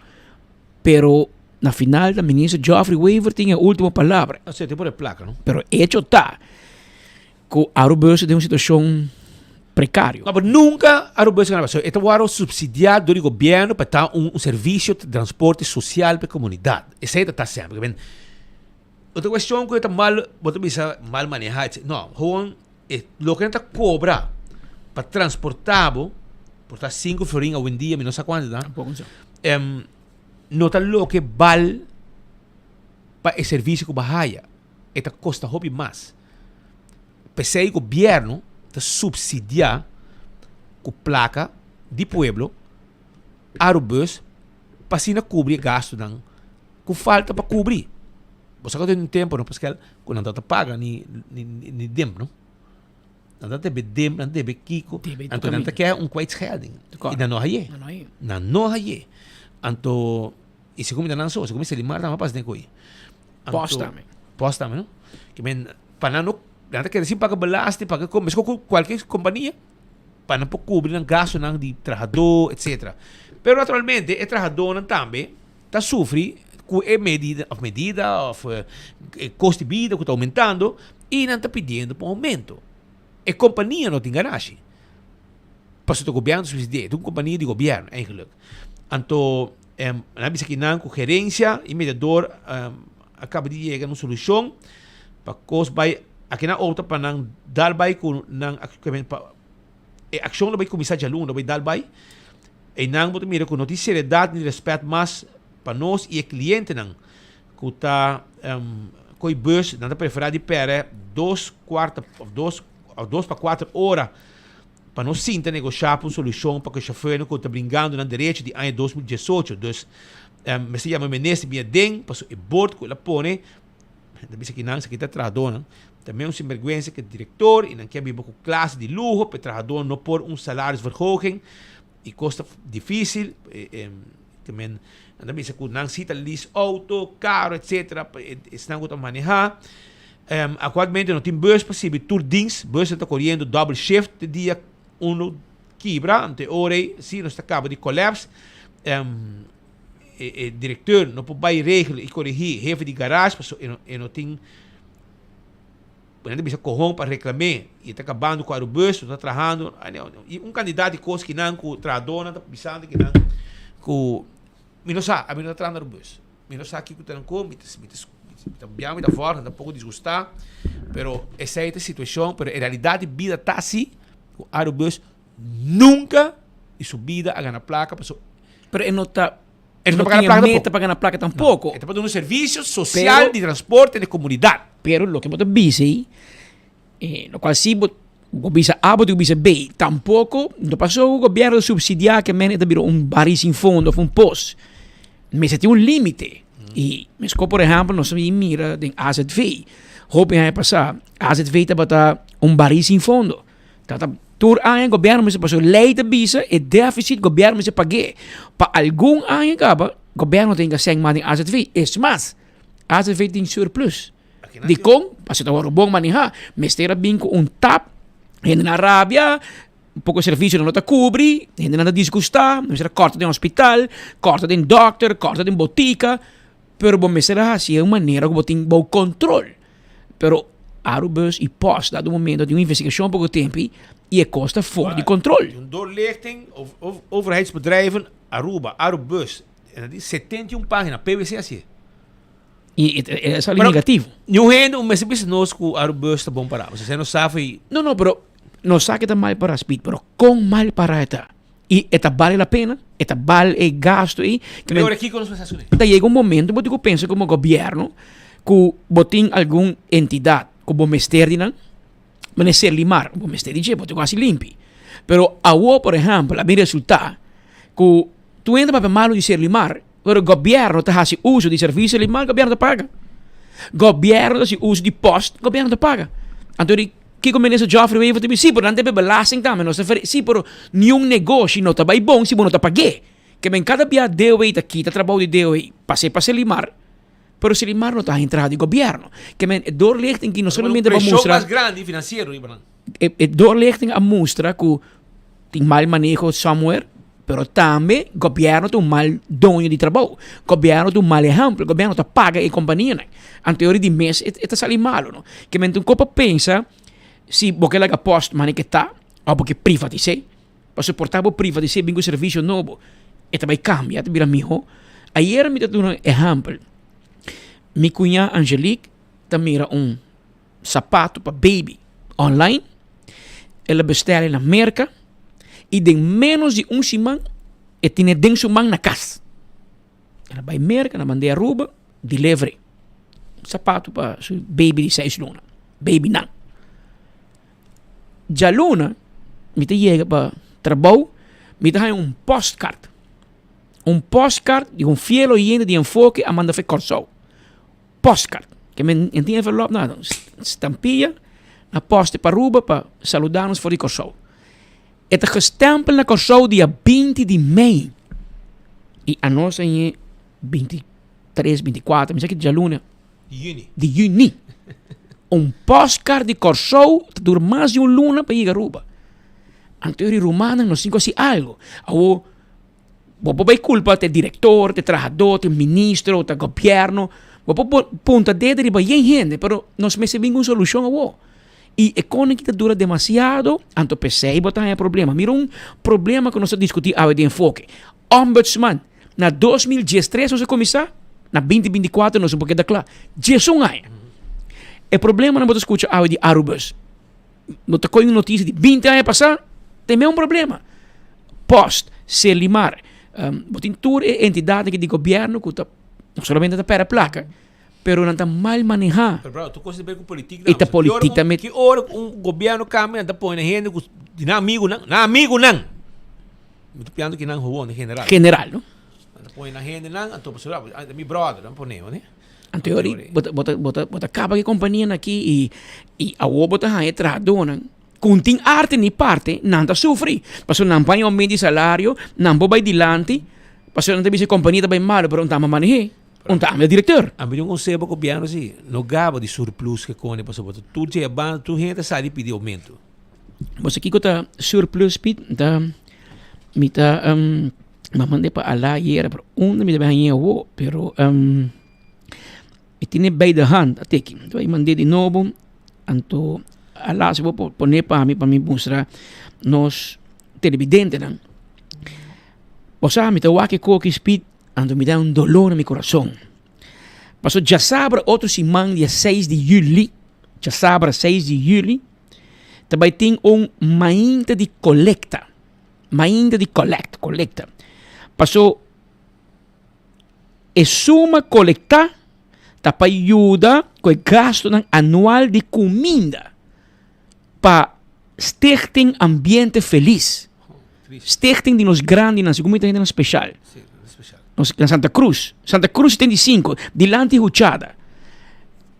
S18: pero na final ta minister Geoffrey Wever tin e último palabra. Pero echo ta. Ku Arubus den un situashon prekario.
S17: No, pero nunka Arubus a gana pasobra e ta wòrdu supsidiá dor di gobièrnu pa ta un servisio di transporte sosial pa e komunidat. Esei ta ta semper. Ke men, otro kuestion ku e ta mal, bo ta bisa mal manehá etcetera. No, gewoon e loke nan ta kobra pa transportá bo, por ta sinku florin awendia, mi no sa kuantu ta, no ta loke bal pa e servisio ku bo a haya. E ta kosta hopi mas. P'esei gobièrnu ta supsidiá ku plaka di pueblo Arubus pa asina kubri e gastunan ku falta pa kubri. Bo sa ku tin un tempu no Pascal ku nan tabata paga ni ni demp no. Nan ta debe demp, nan ta debe kiko, anto nan ta keda un kwijtschelding. I nan no haye. Nan no haye. Anto i segun mi ta nan so, segun mi Selimar tambe a pasa den koe.
S18: Post tambe.
S17: Post tambe, no? Ke men, pa nan no, nan ta kere sin paga belasting, paga kom, mesko ku kualke kompania, pa nan por kubri nan gastunan di trahadó, etcetera. Pero naturalmente e trahadónan tambe ta sufri ku e medida, òf medida, òf e kost di bida ku ta oumentando, i nan ta pidiendo pa un oumento. E kompania no tin ganashi. Pasobra ta gobièrnu ta subsidi'é, ta un kompania di gobièrnu eigenlijk. Anto nan a bisa kinan ku gerensia i mediador a kaba di yega na un solushon pa kos bai akinan opta pa nan dal bai ku nan pa e akshon lo bai kuminsá djaluna lo bai dal bai. Einan bo ta mira ku no tin seriedat ni rèspèt mas pa nos i e klientenan ku ta koi bus nan ta preferá di pèrdè dos kuarta òf dos òf dos pa kuater ora pa no sinta negoshá pa un solushon pa ku e shofèrnan ku ta bringando nan derecho di aña 2018. Dus mester yama minister bin aden pasobra e bord ku el a pone ta bisa kinan esaki ta trahadónan ta mes un sinbergwensa ku e direktor i nan ke biba ku klase di luho pa e trahadó no por un salarisverhoging i kos ta difísil te men nan ta bisa ku nan si ta lease outo, karo etcetera pa esnan ku ta manehá. Akualmente no tin bus pa sirbi tur dins, busnan ta koriendo double shift te dia uno kibra, anto e ora ei si nos ta kaba di kòlèps. E direkteur no por bai regel i korigí hefe di garage pasobra e no tin Bo nan ta bisa kohon pa reklam'é i e ta kabando ku Arubus, no ta trahando. I un kandidat di kos kinan ku trahadónan ta bisando kinan ku mi no sa, ami no ta traha na Arubus. Mi no sa kiko ta nan kon, mi ta mi ta mi ta biaha mi ta vòrta, mi ta poko disgustá, pero esei ta e situashon, pero e realidat di bida ta asi ku Arubus nunka di su bida a gana plaka pasobra.
S18: Pero e no ta
S17: E
S18: no tin e meta pa gana plaka tampoco.
S17: E ta pa duna un servicio social di transporte na e comunidad.
S18: Pero loke bo ta bisa ei, locual si bo. Bo bisa A, bo tin ku bisa B. Tampoko no paso ku gobièrnu ta supsidiá ke men e ta bira un barí sin fondo òf un pos. Mester tin un límite. I meskos por ehèmpel nos a bin mira den AZV. Hopi aña pasá AZV tabata un barí sin fondo. Tabata tur aña gobièrnu mester paso lei ta bisa e défisit gobièrnu mester pag'é. Pa algun aña kaba gobièrnu tin sèn mas den AZV. Es mas, AZV tin surplus. Dikon? Pasobra ta wòrdu bon manehá. Mester a bin ku un tap, hendenan a rabia, poko servisionan no ta kubri, hendenan ta disgustá, mester a kòrta den hospital, kòrta den dòkter, kòrta den botika, pero bo mester a hasi e un manera ku bo tin bou kontrol. Pero Arubus i Post dado momento tin un investigashon poko tempu i e kos ta for di kontrol.
S17: Un doorlichting over overheidsbedrijven Aruba, Arubus, en dat is 71 pagina, PwC hasié.
S18: I e sali negativo.
S17: Niun hende un mester bisa nos ku Arubus ta bon pará. Pasobra nos sa fi.
S18: No, no, pero nos sa ke ta mal pará, Speed, pero kon mal pará e ta? I e ta bale la pena? E ta bal e gasto ei?
S17: Pero ora kiko nos mester hasi kuné?
S18: Ta yega un momento bo tin ku pensa komo gobièrnu ku bo tin algun entidat ku bo mester di nan, manera Serlimar, bo mester di dje, bo tin ku hasi limpi. Pero awor, por ehèmpel, a bin resultá ku tur hende papia malu di Serlimar, Pero gobierno ta haci uso di servicio di mal, gobierno ta paga. Gobierno ta haci uso di post, gobierno ta paga. Anto di kiko minister Geoffrey Wever ta bisa, si, pero nan ta debe belasting tambe, nos ta feri, si, pero niun negoshi no ta bay bon si bo no ta pag'é. Ke men kada bia DOW ta kita trabou di DOW, pas'é pa Selimar, pero Selimar no ta haña entrada di gobierno. Ke men e doorlichting ki no solamente pa
S17: Preshon
S18: mustra.
S17: mas grandi financiero riba nan.
S18: E doorlichting a mustra ku tin mal maneho somewhere, pero tambe gobierno ta un mal doño di trabou. Gobierno ta un mal ehempel, gobierno ta paga e companianan. Anto ora di mes e ta sali malo no. Ke men tin un kopa pensa si bo ke laga post mane ke ta of bo ke privatis'é. Pasobra por ta bo privatis'é bin ku servisio nobo e ta bai kambia, e ta bira miho. Ayera mi ta duna un ehempel. Mi cuña Angelique ta mira un sapato pa baby online, el a bestel na Merca y den menos di un siman e tene den su man na cas. El a bay Merca, nan mand'e Aruba, delivery. Sapato pa su baby di seis luna, babynan. Djaluna mi ta yega pa trabou, mi ta haña un postcard. Un postcard di un fiel oyente di Enfoke a manda for Kòrsou. Postcard. Ke men en tin envelop nada. Stampilla na poste pa Aruba pa saluda nos for di Kòrsou. E ta gestempel na Kòrsou dia binti di mei. I anos a ñe 23, 24, mi sa ki djaluna.
S17: Di yüni.
S18: Di yüni. Un postcard di Kòrsou ta dura mas di un luna pa yega Aruba. Anto e rumannan nos tin ku hasi algu. Awor Bo por bay culpa te director, te trahador, te ministro, te gobierno. Bo por punta dedo riba yen hende, pero nos mester bin cu un solucion awo. Y e con aki ta dura demasiado, anto p'esey bo ta haña problema. Mira un problema cu nos ta discuti awe den Enfoke. Ombudsman, na 2013 nos a cuminsa, na 2024 nos no por keda cla. Diesun aña. E problemanan bo ta scucha awe di Arubus. No ta coge un noticia di 20 aña pasa, ta e un problema. Post, Selimar, um, bo tin tur e entidad di gobierno cu ta, no solamente ta perde placa, pero nan ta mal maneha.
S17: Pero bro, tu cosa te cu politiek
S18: E ta politiek tambe.
S17: Ki ora un gobierno cambia, nan ta pone hende cu di nan amigo nan, nan amigo nan. Mi ta piando ki nan gewoon en general.
S18: General, no?
S17: Nan ta pone nan hende nan, anto pasobra, mi brother, nan pone, ne?
S18: Anto yori bo ta bo ta bo ta bo ta kaba ku e kompanianan aki i i awor bo ta haña e trahadónan ku no tin arte ni parte nan ta sufri pasobra nan paña aumento di salario nan por bai dilanti pasobra nan ta bisa e kompania ta bai malo pero un ta ama maneh'é un ta ama e direktor.
S17: Ami tin un konseho pa gobièrnu si no gaba di surplus ke kone pasobra bo ta tur dje banda tur hende ta sa di pidi aumento.
S18: Bo sa kiko ta surplus Piet? Ta mi ta Mi mand'é pa Alá ayera, pero unda mi ta bai hañ'é awor? Pero mi tene bij de hand, a teki. Mi ta bai mand'é di nobo, anto Alá si bo por pon'é pa mi, pa mi mustra nos televidentenan. Bo sa mi ta wak e koki spit, anto mi ta un dolor na mi kurason. Pasobra djasabra otro siman dia seis di yuli, djasabra seis di yuli, ta bai tin un mainta di kolekta. Mainta di collect, colecta. Paso e suma colecta ta pa yuda cu e gastonan anual di cuminda pa. Stichting Ambiente Feliz. Stichting di nos grandinan, segun mi ta hendenan special. Nos na Santa Cruz. Santa Cruz 75, dilanti Huchada.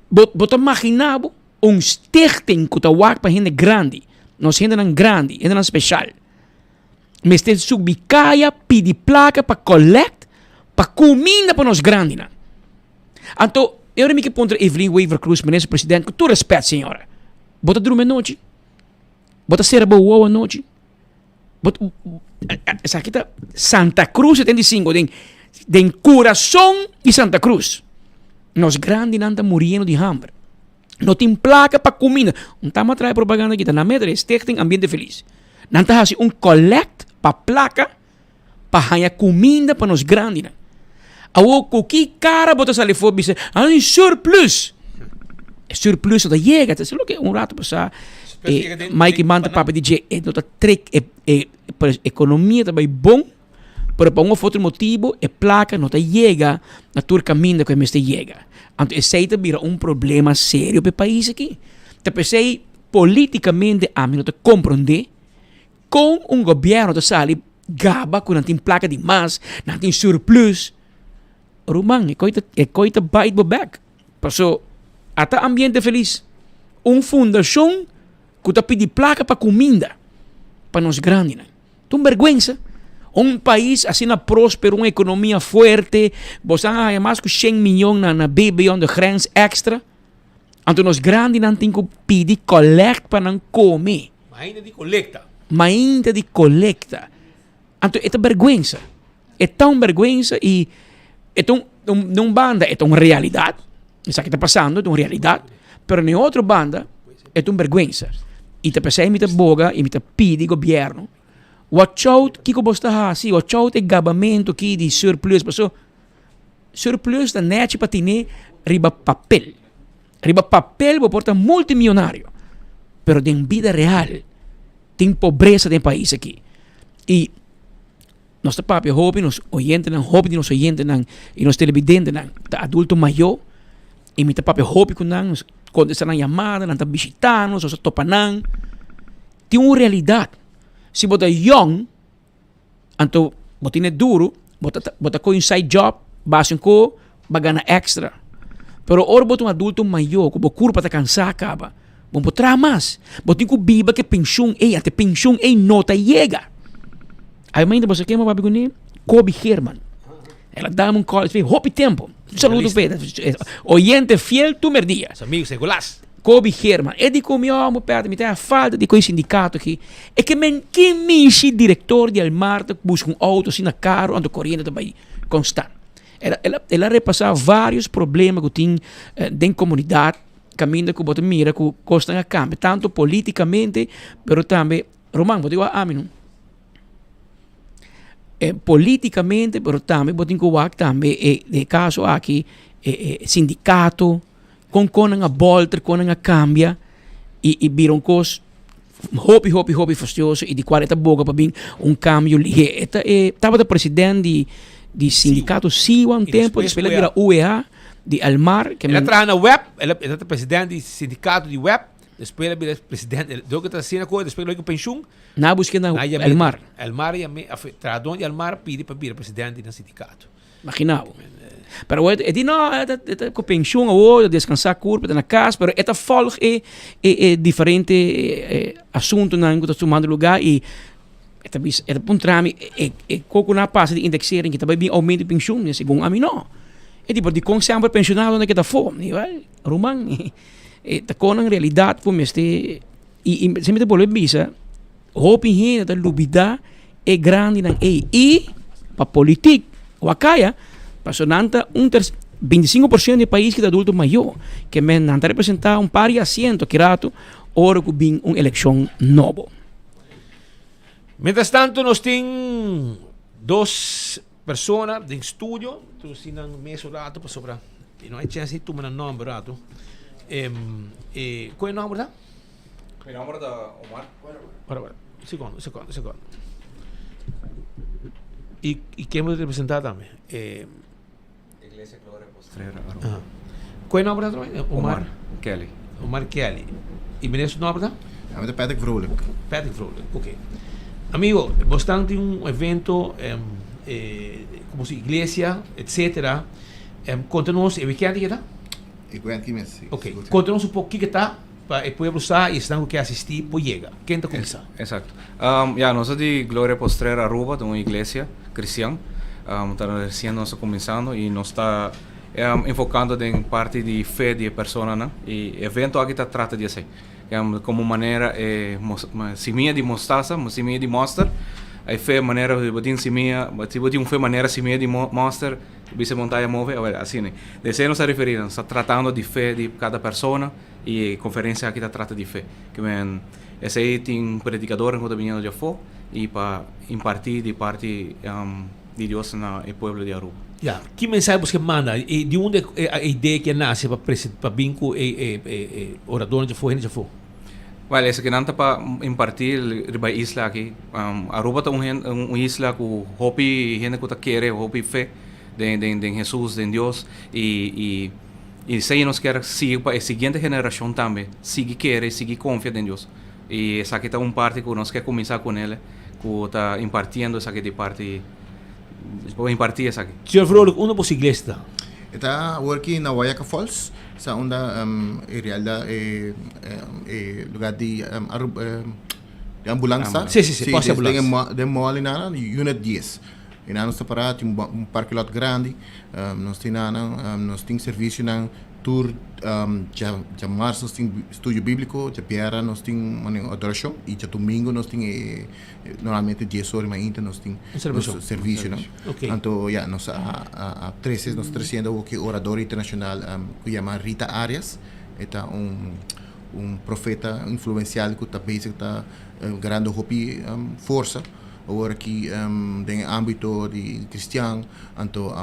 S18: Bo, bo ta magina bo un stichting ku ta wak pa hende grandi. Nos hendenan grandi, hendenan special. Mester subi kaya pidi plaka pa collect pa kuminda pa nos grandinan. Anto, e ora mi ke puntra Evelyn Wever Croes, minister president, ku tur respet señora, bo ta drumi anochi? Bo ta sera bo wowo anochi? Bo esaki ta Santa Cruz 75 den den kurason di Santa Cruz. Nos grandinan ta muriendo di hamber. No tin plaka pa kuminda. Un tama trae propaganda kita nan meta de Stichting Ambiente Feliz. Nan ta hasi un collect pa plaka pa haña kuminda pa nos grandinan. Awor ku ki kara bo ta sali for bisa hay surplus. E surplus no ta yega. Ta loke un rato pasá e Mike Eman ta papia di dje e no ta trek e e ekonomia ta bai bon pero pa un of otro motibo e plaka no ta yega na tur kaminda ku e mester yega. Anto esei ta bira un problema serio pa e pais aki. Ta p'esei politikamente ami no ta komprondé Kon un gobierno ta sali gaba ku nan tin plaka di mas, nan tin surplus. Ruman, e koi ta e koi ta bite bo bek. Paso ata ambiente felis. Un fundashon ku ta pidi plaka pa kuminda pa nos grandinan. Ta un bèrgwensa. Un pais asina prospero, un ekonomia fuerte, boso a haña mas ku shen miyon na na BBO de grens èkstra. Anto nos grandinan tin ku pidi kòlèkt pa nan kome.
S17: Mainta di kolekta.
S18: Mainta di kolekta. Anto e ta bèrgwensa. E ta un bèrgwensa i e ta un, di un banda e ta un realidat, esaki ta pasando, e ta un realidat, pero na e otro banda e ta un bèrgwensa. I ta p'esei mi ta boga i mi ta pidi gobièrnu, watch out kiko bos ta hasi, watch out e gabamentu aki di surplus, pasobra surplus ta nèchi pa tene riba papel. Riba papel bo por ta multimillonario, pero den bida real tin pobresa den pais aki. Y nos ta papia hopi, nos oyentenan, hopi di nos oyentenan y nos televidentenan ta adulto mayor y mi ta papia hopi cu nan, nos contesta nan yamada, nan ta bishita nos, nos ta topa nan. Tin un realidad, si bo ta yong, Anto bo tene duru, bo ta bo ta kohe un side job, basa un ko, ba gana extra. Pero ora bo ta un adulto mayor ku bo kurpa ta kansá kaba, bo no por traha mas. Bo tin ku biba ku e penshun ei, anto e penshun ei no ta yega. Ai mainta bo sa ken bo papia kuné? Kobi Geerman. El a dame un call esei hopi tempu. Un saludo p'e, oyente fiel tur merdia. Kobi Geerman, e di ku mi oh perde mi ta haña falta di ku e sindikato aki. E ke men ki mishi direktor di Elmar ta buska un outo asina karo anto koriente ta bai konstant. El a el a el a repasá vários problema ku tin den komunidat kaminda ku bo ta mira ku kosnan a kambia tantu politikamente pero tambe Roman bo ta igual ami no. E politikamente pero tambe bo tin ku wak tambe e den e kaso aki e e sindikato. Kon kon nan a bolter, kon nan a kambia i i bira un kos hopi hopi hopi fastioso i di kual e ta boga pa bin un kambio lihé. E ta e tabata president di di sindikato SIWA un tempu, despues el a bira UEA di Elmar.
S17: El a traha na web, el a tabata president di sindikato di web, despues el a bira president, dor ku ta asina ku despues lo a penshun.
S18: Nan a busk'é na Elmar.
S17: Elmar yam'é, trahadó di Elmar pidi pa bira president di nan sindikato.
S18: Imagina bo. Pero awor e di no, e ta e ta ku penshun awor, ta deskansá kurpa, ta na kas, pero e ta fòlg e e e diferente asuntunan ku ta tumando lugá i e ta bisa e ta puntra mi e e koko nan a pasa di indeksering ta bai bin oumento di penshun? Mi a segun ami no. E di pero dikon semper penshonadonan ta keda afó? Mi di wèl ruman e ta kon nan realidat ku mester i i mi ta bolbe bisa. Hopi hende ta lubida e grandinan ei i pa politik wakaya pasobra nan ta un ter bintisinko por siento di e pais ki ta adulto mayor ke men nan ta representa un par di asiento ki rato ora ku bin un elekshon nobo.
S17: Mientras tanto nos tin dos persona den studio, nos tin nan mes un rato pasobra no hay chance di tuma nan nomber rato. Cu e nomber ta?
S6: Mi nomber ta Omar.
S17: Ora, ora. Un secondo, un secondo, un secondo. Y, y ken bo ta representa tambe? Eh,
S6: Iglesia Gloria Postrera Aruba.
S17: Aha. Cu e nomber ta tambe?
S6: Omar. Omar Kelly.
S17: Omar Kelly. Y meneer su nomber ta?
S7: Ami ta Patrick Vrolijk.
S17: Patrick Vrolijk, ok. Amigo, bosnan tin un evento como su iglesia, etcetera. Conta nos, e weekend aki ta?
S7: E weekend aki mes, si.
S17: Ok, conta nos un poco kiko ta pa e pueblo sa y esnan cu ke asisti por yega. Ken ta cuminsa?
S6: Exacto. Ya, nos ta di Gloria Postrera Aruba, ta un iglesia cristian. Ta recien nos ta cuminsando y nos ta enfocando den parti di fe di e personanan y e evento aki ta trata di esey. Como manera e simia di mostaza, simia di mosterd, e fe manera si bo tin simia, si bo tin un fe manera simia di mosterd, bisa e montaña move, awel asina. De esey nos ta referi, nos ta tratando di fe di cada persona y e conferencia aki ta trata di fe. Kimen esey tin predicadornan cu ta biniendo di afo y pa imparti di parti di Dios na e pueblo di Aruba.
S17: Ya, ki mensahe bos ke manda? I di unda e idea ki a nase pa pa bin ku e e oradornan djafó, hende djafó?
S6: Wèl, esakinan ta pa impartí riba e isla aki. Aruba ta un un isla ku hopi hende ku ta kere, hopi fe den den den Hesus, den Dios i i i esei nos kier sigui pa e siguiente generashon tambe sigui kere, sigui konfia den Dios. I esaki ta un parti ku nos ke kuminsá ku nele, ku ta impartiendo esaki di parti, por impartí esaki.
S17: Señor Vrolijk, unda boso iglesia ta?
S7: E ta awor aki na Wayaca Falls, sa unda e realidad e e lugar di Aruba di ambulans ta.
S17: Si, si, si, post di ambulans.
S7: Den mall einan, unit dies. Einan nos ta pará, tin un parking lot grandi, nos tin nan, nos tin servicionan Tur djamars nos tin studio bíbliko, djabièrnè nos tin adorashon i djadumingu nos tin e normalmente dies ora mainta nos tin nos servisionan. Anto ya nos a trese nos ta tresiendo awor ki orador internashonal ku yama Rita Arias. E ta un un profeta influensial ku ta bezig ta garando hopi forsa awor aki den e ámbito di kristian. Anto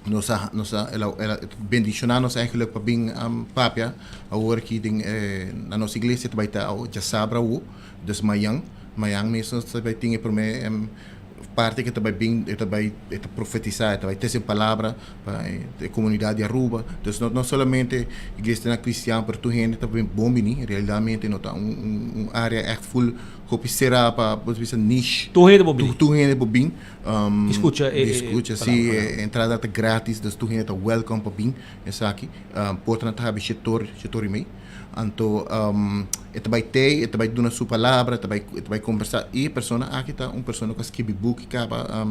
S7: Nos a nos a el a el a bendiciona nos eigenlijk pa bin papia awor aki den e na nos iglesia ta bai ta djasabra awo dus mayan mayan mes nos ta bai tin e prome parti ke ta bai bin e ta bai e ta profetisa e ta bai trese palabra pa e comunidad di Aruba dus no no solamente iglesianan cristian pero tur hende ta bon bini realmente no ta un un area echt ful hopi sera pa bo ta bisa niche
S17: Tur hende por bini.
S7: Tur hende por bin.
S17: I scucha e
S7: Scucha, si, e entrada ta gratis, dus tur hende ta welcome pa bin esaki. Portanan ta habi shetor, shetor i mei. Anto e ta bai tei, e ta bai duna su palabra, e ta bai, e ta bai combersa. I e persona aki ta un persona cu a skibi buki caba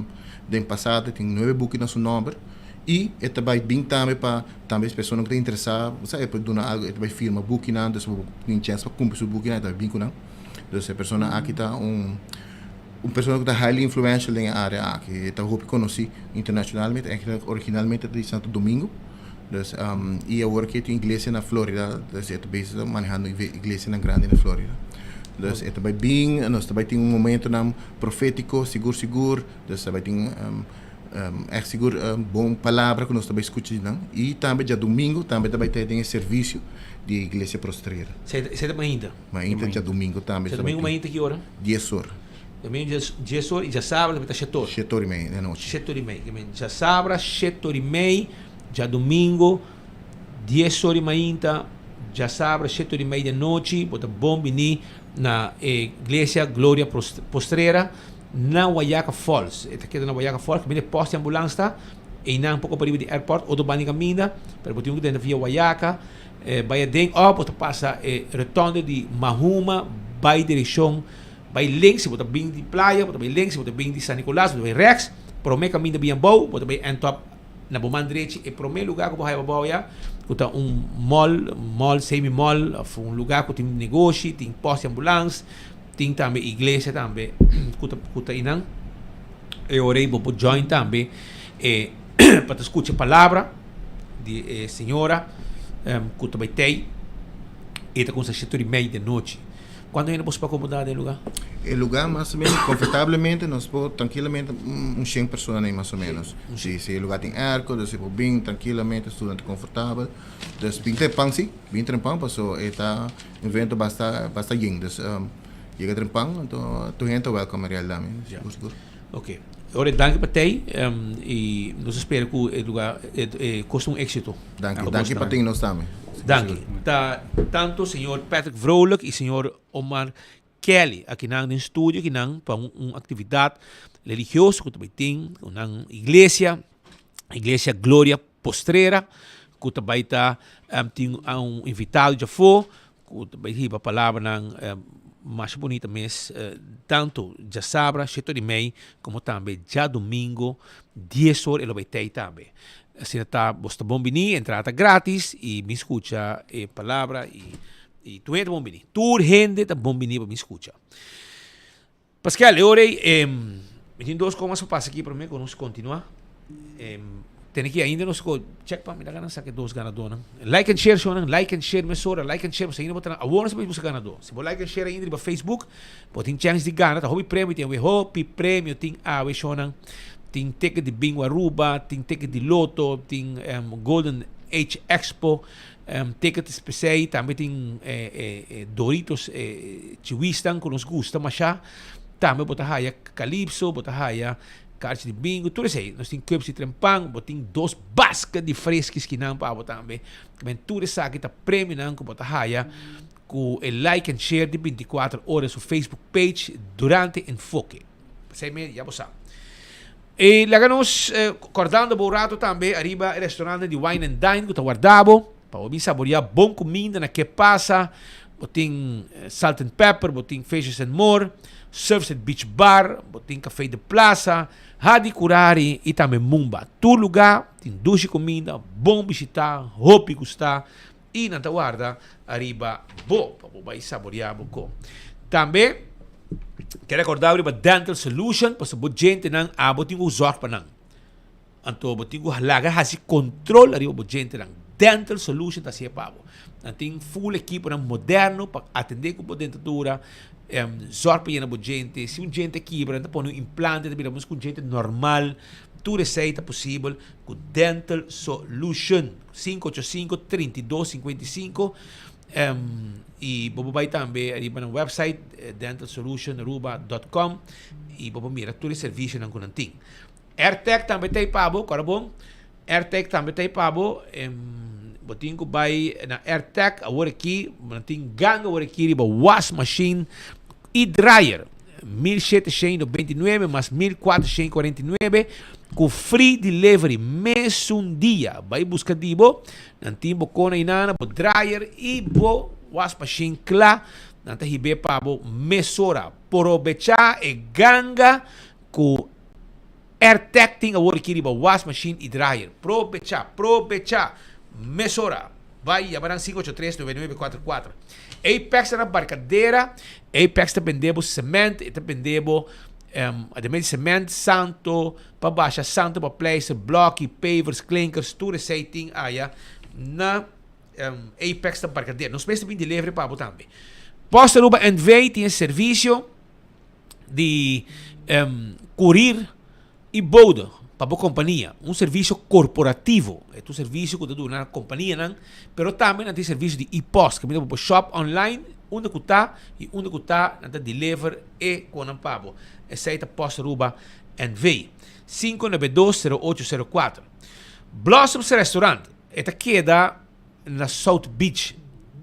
S7: den pasado, e tin nuebe buki na su nomber. I e ta bai bin tambe pa tambe persona cu ta interesa, bo sa, e por duna algo, e ta bai firma bukinan, dus bo tin chance pa cumpra su bukinan, e ta bai bin cu nan. Dus e persona aki ta un. Un persona ku ta highly influential den e área aki. E ta hopi konosí internashonalmente, eigenlijk originalmente ta di Santo Domingo. Dus, i awor ke tin iglesia na Florida, dus e ta bezig ta manehando iglesianan grandi na Florida. Dus e ta bai bin, nos ta bai tin un momentonan profétiko sigur sigur, dus ta bai tin ègt sigur bon palabra ku nos ta bai skucha di nan. I tambe djadumingu tambe ta bai ta den e servisio di Iglesia Prostrera.
S17: Esei ta mainta?
S7: Mainta djadumingu tambe.
S17: Djadumingu mainta ki ora?
S7: Dies or.
S17: Djadumingu dies or i djasabra ta shete or.
S7: Shete or i mei di anochi.
S17: Shete or i mei. Djasabra shete or i mei, djadumingu dies or di mainta, djasabra shete or i mei di anochi bo ta bon bini na e Iglesia Gloria Postrera na Wayaca Falls. E ta keda na Wayaca Falls, kaminda e post di ambulans ta, einan poko pariba di airport, otro banda di kaminda, pero bo tin ku drenta via Wayaca. Bai aden òf bo ta pasa e rotonde di Mahuma bai direkshon bai links si bo ta bin di playa bo ta bai links si bo ta bin di San Nicolas bo ta bai rèks promé kaminda bin abou bo ta bai end up na bo man drechi e promé lugá ku bo haya abou ya ku ta un mall mall semi mall òf un lugá ku tin negoshi tin pòst di ambulans tin tambe iglesia tambe ku ta ku ta einan e ora ei bo por join tambe e pa ta skucha palabra. di e señora cu ta bay tey e ta cuminsa shete ora y mei di anochi. Cuanto hende boso por acomoda den e lugar?
S7: E lugar mas o menos confortablemente nos por trankilamente un shen persona ey mas o menos. Si, si e lugar tin airco dus e por bin trankilamente stunan ta confortabel. Dus bin trempan si, bin trempan paso e ta un evento basta basta yen. Dus yega trempan anto tur hende ta welcome en realidad mi sigur sigur.
S17: Ok. Ora danki pa tei y nos a spera cu e lugar e cos ta un exito.
S7: Danki, danki pa tin nos tambe.
S17: Danki. Ta tanto señor Patrick Vrolijk y señor Omar Kelly akinan den studio akinan pa un actividad religioso cu ta bay tin cu nan iglesia, Iglesia Gloria Postrera cu ta bay ta tin un invitado djafo Ku ta bai hiba palabranan masha bunita mes tantu djasabra shete di mei komo tambe djadumingu dies or e lo bai tei tambe. Asina ta bos ta bon bini, entrada ta gratis i bin skucha e palabra i tur hende ta bon bini. Tur hende ta bon bini pa bin skucha. Pascal, e ora ei, mi tin dos komas pa pasa aki prome ku nos kontinua. Tene ki ainda nos ko check pa mi ta gana saka e dos ganadónan. Like and share shownan, like and share mesora, like and share pasobra ainda bo ta awor nos ta busca ganadó. Si bo like and share ainda riba Facebook, bo tin chèns di gana, ta hopi premio tin awe, hopi premio tin awe shownan. Tin ticket di Bingo Aruba, tin ticket di Lotto, tin Golden Age Expo. Ticket p'esei tambe tin Doritos chiwistan ku nos gusta mashá. Tambe bo ta haya Calypso, bo ta haya karchi di bingo, tur esei. Nos tin cups di trempan, bo tin dos basket di freskis kinan pa bo tambe. Men tur esaki ta premionan ku bo ta haya ku e like and share di 24 ora su Facebook page durante Enfoke. P'esei me ya bo sa. E laga nos kordando bo un rato tambe ariba e restaurantnan di Wine and Dine ku ta warda bo pa bo bin saboreá bon kuminda na Ke Pasa. Bo tin Salt and Pepper, bo tin Fishes and More, Surfside Beach Bar, bo tin Café de Plaza, Hadi Curari i tambe Mumba. Tur lugá tin dushi kuminda, bon bishitá, hopi gustá i nan ta warda ariba bo pa bo bai saboreá bo ko. Tambe Ke rekordá riba Dental Solution pasobra bo djentenan abo tin ku zòrg pa nan. Anto bo tin ku laga hasi kontrol ariba bo djentenan. Dental Solution ta hasié pa bo. Nan tin full ekiponan moderno pa atendé ku bo dentadura, zòrg pa yena bo djente. Si un djente kibra nan ta pone un implante ta bira meskos ku un djente normal. Tur esei ta posibel ku Dental Solution. 585 32 55. Y bo por bay tambe ariba nan website dentalsolutionaruba.com y bo por mira tur e servicionan cu nan tin. AirTag tambe ta pa bo, cora bon. AirTag tambe ta pa bo. Bo tin cu bay na AirTag awor aki, nan tin ganga awor aki riba was machine y dryer. 1799 mas 1449 cu free delivery mesun dia. Bay busca di bo. Nan tin bo kona i nana, bo dryer i bo wasmashin kla. Nan ta hib'é pa bo mesora. Probechá e ganga ku AirTag tin awor aki riba wasmashin i dryer. Probechá, probechá! Mesora! Bai yama nan 583 9944. Apex ta na Barcadera. Apex ta bende bo cement, e ta bende bo ademas di cement, santo, Pa basha santo pa pleister, bloki, pavers, klinkers, tur esei tin aya na Apex ta Barcadera. Nos mes ta bin delivery pa bo tambe. Post Aruba NV tin e servicio di courier y bode pa bo compania. Un servicio corporativo. E ta un servicio cu ta duna na companianan, pero tambe nan tin servicio di e-post. Caminda bo por shop online unda cu ta y unda cu ta nan ta deliver e conan pa bo. Esei ta Post Aruba NV. 5920804. Blossoms Restaurant, e ta keda na South Beach.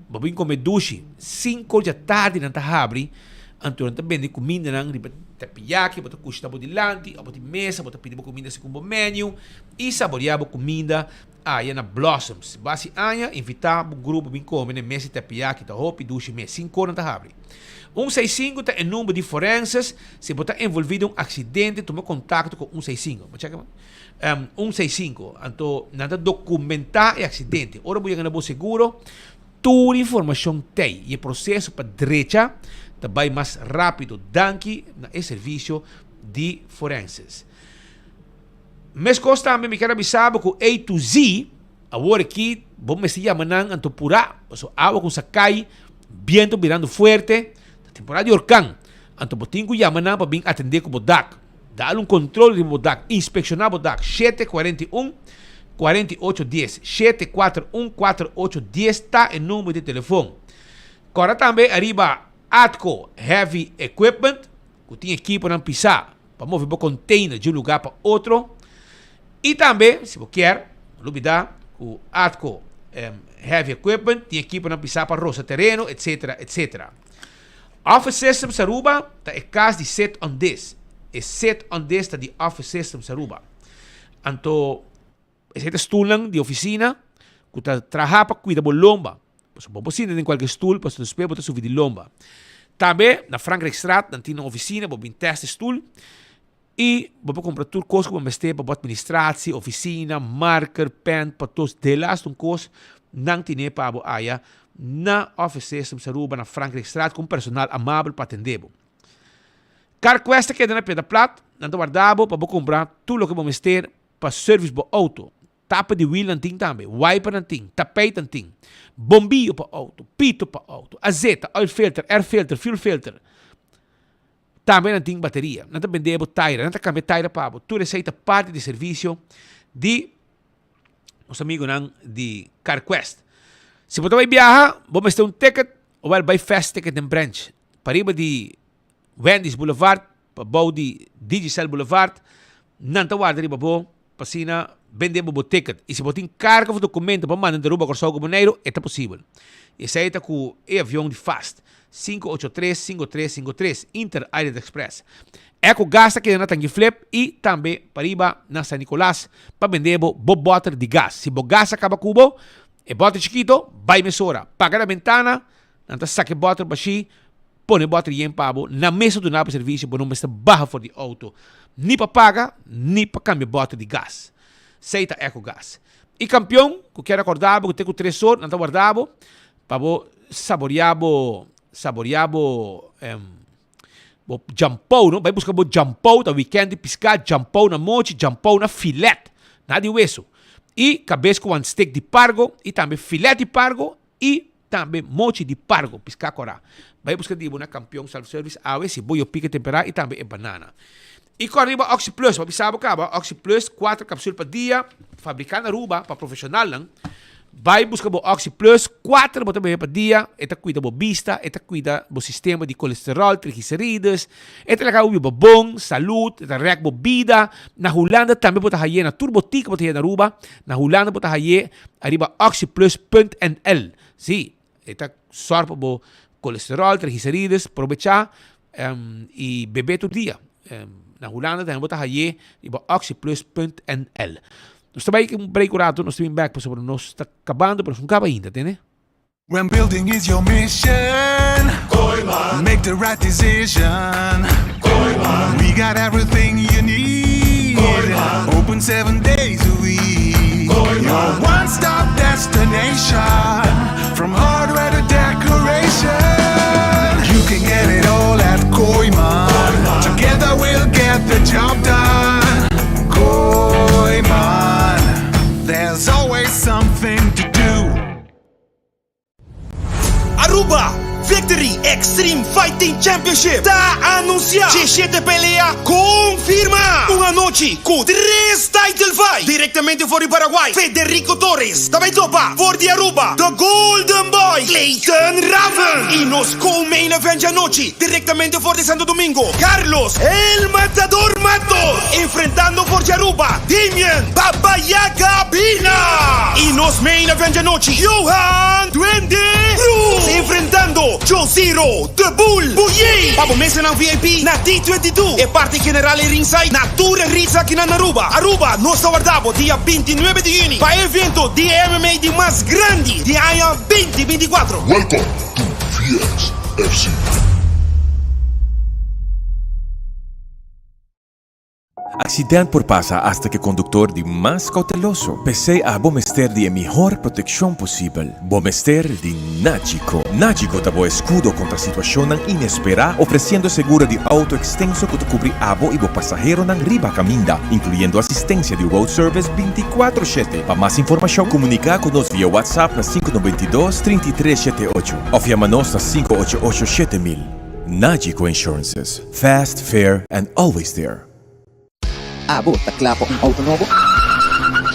S17: Bo bin come dushi. Cinco djatardi nan ta habri, anto nan ta bende cumindanan riba teppiyaki, bo ta cushina bo dilanti, of bo tin mesa, bo ta pidi bo cuminda segun bo menu y saborea bo cuminda aya na Blossoms. Bo hasi aña, invita bo grupo bin come na e mesa di teppiyaki, ta hopi dushi mes. Cinco nan ta habri. Un seis sinku ta e number di forenses si bo ta envolvi den un aksidente tuma kontakto ku un seis sinku. Bo cheke un seis sinku anto nan ta dokumentá e aksidente. Ora bo yega na bo seguro tur informashon t'ei i e proseso pa drecha ta bai mas rápido danki na e servisio di forenses. Meskos tambe mi ker a bisa bo ku A to Z. Awor aki bo mester yama nan anto purá, pasobra awa ku sa kai, bientu birando fuerte, ta temporada di orkan. Anto bo tin ku yama nan pa bin atendé ku bo dak. Dal un kontrol riba bo dak, inspekshoná bo dak. 741 48 dies, shete kuater un kuater ocho dies ta e number di telefon. Kòrda tambe ariba Atco Heavy Equipment ku tin ekiponan pisá. pa move bo container di un lugar pa otro. Y tambe, si bo kier, no lubida cu Atco Heavy Equipment tin ekiponan pisa pa rosa tereno, etc. Etc. Office Systems Aruba ta e cas di Sit on This. E Sit on This ta di Office Systems Aruba. Anto, esei ta stoelnan di oficina cu ta traha pa cuida bo lomba. Pasobra bo por sinta den cualkier stoel, pasobra despues bo ta sufri di lomba. Tambe, na Frankrijkstraat nan tin nan oficina, bo bin test e stoel. I bo por kumpra tur kos ku bo mester pa bo atministratie, ofisina, marker, pen, patos, delaste un kos, nan tine pa bo aya na Office Systems Aruba na Frankrijkstraat ku un personal amabel pa atende bo. CarQuest ta keda na Piedra Plat, nan ta warda bo pa bo kumpra tur loke bo mester pa service bo auto. Tapa di wiel nan tin tambe, wiper nan tin, tapijt nan tin, bombillo pa auto, pito pa auto, azeta, oil filter, air filter, fuel filter. Tambe nan tin bateria. Nan ta bende bo taira, nan ta kambia taira pa bo. Tur esei ta parti di servisio di nos amigonan di CarQuest. Si bo ta bai biaha, bo mester un ticket, owel bai Fast Ticket den branch pariba di Wendy's Boulevard, pabou di Digicel Boulevard. Nan ta warda riba bo pa asina bende bo bo ticket. Y si bo tin carga of documento pa manda di Aruba, Corsou cu Boneiru, e ta posibel. Y esey ta cu e avion di fast, 583 5353, Inter Island Express. Eco Gas ta keda na Tangi Flip y tambe pariba na San Nicolas pa bende bo bo boter di gas. Si bo gas a caba cu bo, e boter chikito, bay mesora. Paga na bentana, nan ta saca e boter bashi, Pone boter yen pa bo, nan mes ta duna bo servicio, bo no mester baha for di auto, ni pa paga, ni pa cambia boter di gas. Esey ta Ecogas. Y campeon, cu kier acorda bo cu te cu tres or nan ta warda bo, pa bo saborea bo, saborea bo, bo jampou, no? Bay busca bo jampou, ta weekend di pisca, jampou na mochi, jampou na filet, na di weso. Y cabes cu wan steak di pargo, y tambe filet di pargo, y Tambe mochi di pargo, piská kòrá. Bai buska di bo na Kampion Self Service awe si bo yo pika temperá i tambe e banana. I kòrda riba Oxi Plus, bo bisa bo kaba, Oxi Plus kuater kapsul pa dia, fabriká na Aruba pa profeshonalnan. Bai buska bo Oxi Plus, kuater bo ta bebe pa dia, e ta kuida bo bista, e ta kuida bo sistema di kolesteròl, triglicerides, e ta laga bo biba bon, salud, e ta rèk bo bida. Na Hulanda tambe bo ta haye, na tur botika bo ta haye na Aruba, Na Hulanda bo ta haye ariba oxyplus punt nl. Sí, e ta sòrg pa bo kolesteròl, triglicerides, probecha i bebe tur dia. Na Hulanda tambe bo ta haye riba oxyplus punt nl. Nos ta bai un break un rato, nos ta bin bek pasobra nos ta kabando, pero nos no kaba ainda, tende?
S11: When building is your mission, Kooyman. Make the right decision. Kooyman. We got everything you need. Kooyman. Open seven days a week. Kooyman. Your one-stop destination. From hardware to decoration. You can get it all at Kooyman. Kooyman. Together we'll get the job done. Kooyman. There's always something to do.
S8: Aruba Victory Extreme Fighting Championship ta anuncia Djeshete pelea confirma! Un anochi cu tres title fight directamente for di Paraguay Federico Torres ta bay topa for di Aruba The Golden Boy Clayton Raven y nos co-main event djanochi directamente for di Santo Domingo Carlos El Matador Matos enfrentando for di Aruba Damian Baba Yaga Bina y nos main event djanochi Johan Duende Cruz enfrentando Josiro The Bull Buyey pa bo mesanan VIP na D22 e parti general y ringside na tur e ritz akinan na Aruba. Aruba nos ta warda bo dia 29 di juni pa e evento di e MMA di mas grandi di aña 2024.
S9: Welcome to VXFC.
S23: Accident por pasa hasta cu e conductor di mas cauteloso. P'esey abo mester di e mihor proteccion posibel. Bo mester di Nagico. Nagico ta bo escudo contra situacionnan inespera, ofreciendo seguro di auto extenso cu ta cubri abo y bo pasaheronan riba caminda, incluyendo asistencia di road service binticuatro shete. Pa mas informacion, comunica cu nos via WhatsApp na sinku noventa i dos, trinta i tres shete ocho of yama nos na sinku ocho ocho shete mil. Nagico Insurances. Fast, fair and always there.
S24: Abo ta kla pa un outo nobo?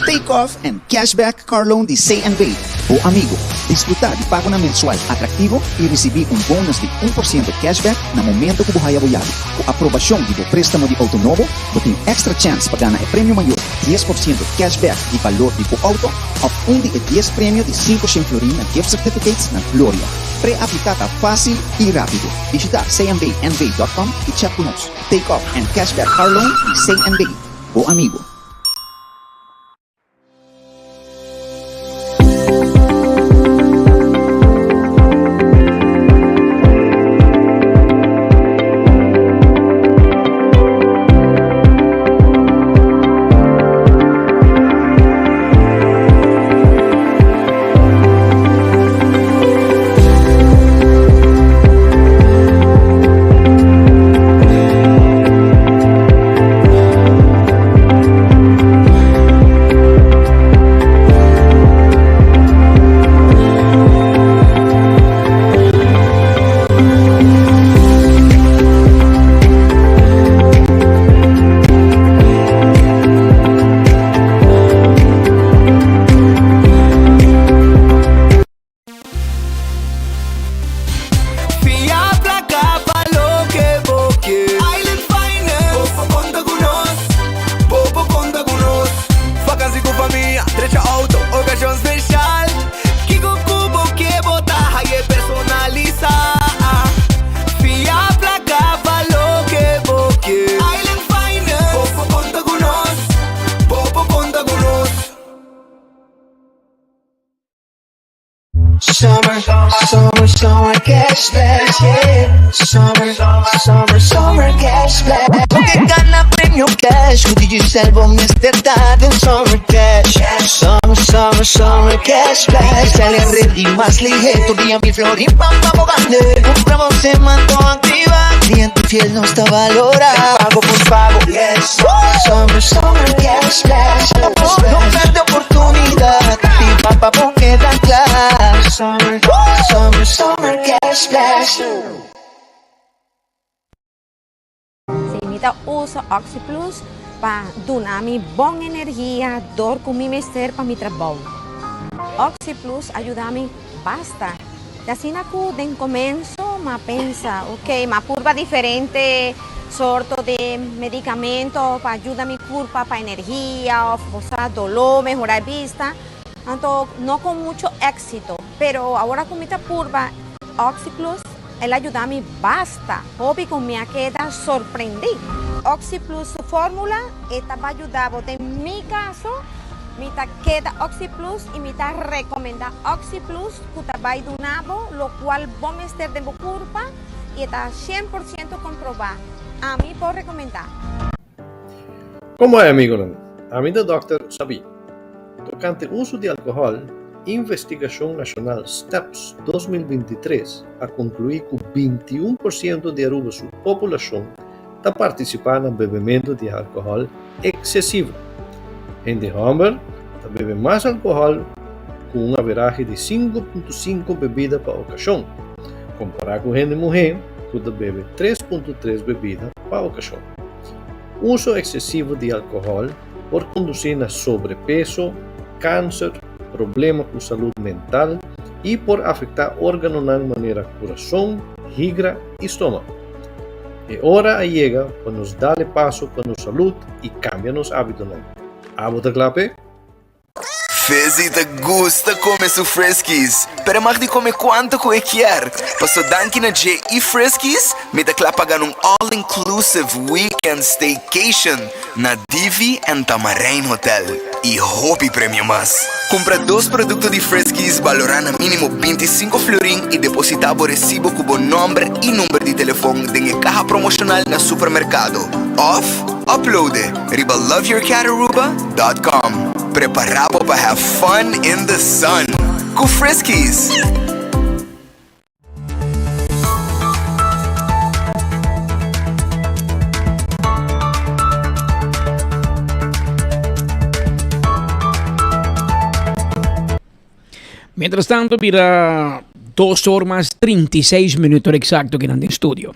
S24: Take off and cashback car loan di CNB.
S10: bo amigo. Disfruta di pagonan mensual atractivo y ricibi un bonus di 1% cashback na momento cu bo haya bo yabi. Cu aprobacion di bo prestamo di auto nobo, bo tin extra chance pa gana e premio mayor, 10% cashback di balor di bo auto of un di e dies premio di 500 florin na gift certificates na Gloria. Pre-aplica ta facil y rapido. Bishita cnbnv.com y chat cu nos. Take off and cashback car loan di CNB, bo amigo.
S1: Fia placa pa loke bo ke. Island Finance. Bo por conta cu nos. Bo por conta cu nos. Vakantie cu famia, drecha auto, ocasion special. Kico cu bo ke bo ta haye personalisa. Fia placa pa loke bo ke. Island Finance. Bo por conta cu nos. Bo por conta cu nos.
S12: Summer, summer, summer cash splash, yeah. Summer, summer, summer cash splash. Bo ke gana premio cash, ku Digicel bo mester ta den Summer Cash. Summer, summer, summer cash splash. Digicel e red di mas lihe, tur dia mil florin pa pa bo gane. Cumpra bo semana activa, cliente fiel nos ta valora. Pago por pago, yes. Summer, summer cash splash. No perde oportunidad, activa pa bo keda cla. Summer, summer, summer cash splash.
S13: Si mi ta usa OxiPlus pa duna mi bon energia dor cu mi mester pa mi trabou. OxiPlus a yuda mi basta. Te asina cu den comenso m'a pensa, ok, m'a purba diferente sorto di medicamento pa yuda mi curpa pa energia of cosa dolor, mehora e bista. Anto no con mucho exito, pero awor cu mi ta purba OxiPlus el a yuda mi basta. Hopi cu mi a keda sorprendi. OxiPlus su formula e ta ba yuda bo. Den mi caso mi ta keda OxiPlus y mi ta recomenda OxiPlus cu ta bay duna bo locual bo mester den bo curpa y e ta 100% comproba. Ami por recomenda.
S15: Como e amigonan? Ami ta Dòkter Sabí. Tokante uso di alkohòl, investigashon nashonal Steps 2023 a konkluí ku 21 por siento di Aruba su populashon ta partisipá na bebementu di alkohòl eksesivo. Hende hòmber ta bebe mas alkohòl ku un averahe di 5.5 bebida pa okashon, kompará ku hende muhé ku ta bebe 3.3 bebida pa okashon. Uso eksesivo di alkohòl por kondusí na sobrepeso, kanser, problema ku salud mental i por afektá órganonan manera kurason, higra i stoma. E ora a yega pa nos dal e paso pa nos salud i kambia nos ábitonan. Abo ta kla p'e?
S1: Fizzy ta gusta come su Friskies, pero e mag di come cuanto cu e kier. Paso danki na dje y Friskies, mi ta cla pa gana un all inclusive weekend staycation na Divi and Tamarijn Hotel y hopi premio mas. Cumpra dos producto di Friskies balora na minimo 25 florin y deposita bo recibo cu bo nomber y number di telefon den e caha promocional na supermercado of upload e riba loveyourcataruba.com. Prepara bo pa have fun in the sun cu Friskies!
S18: Mientras tanto bira dos or mas 36 minuto exacto kinan den studio.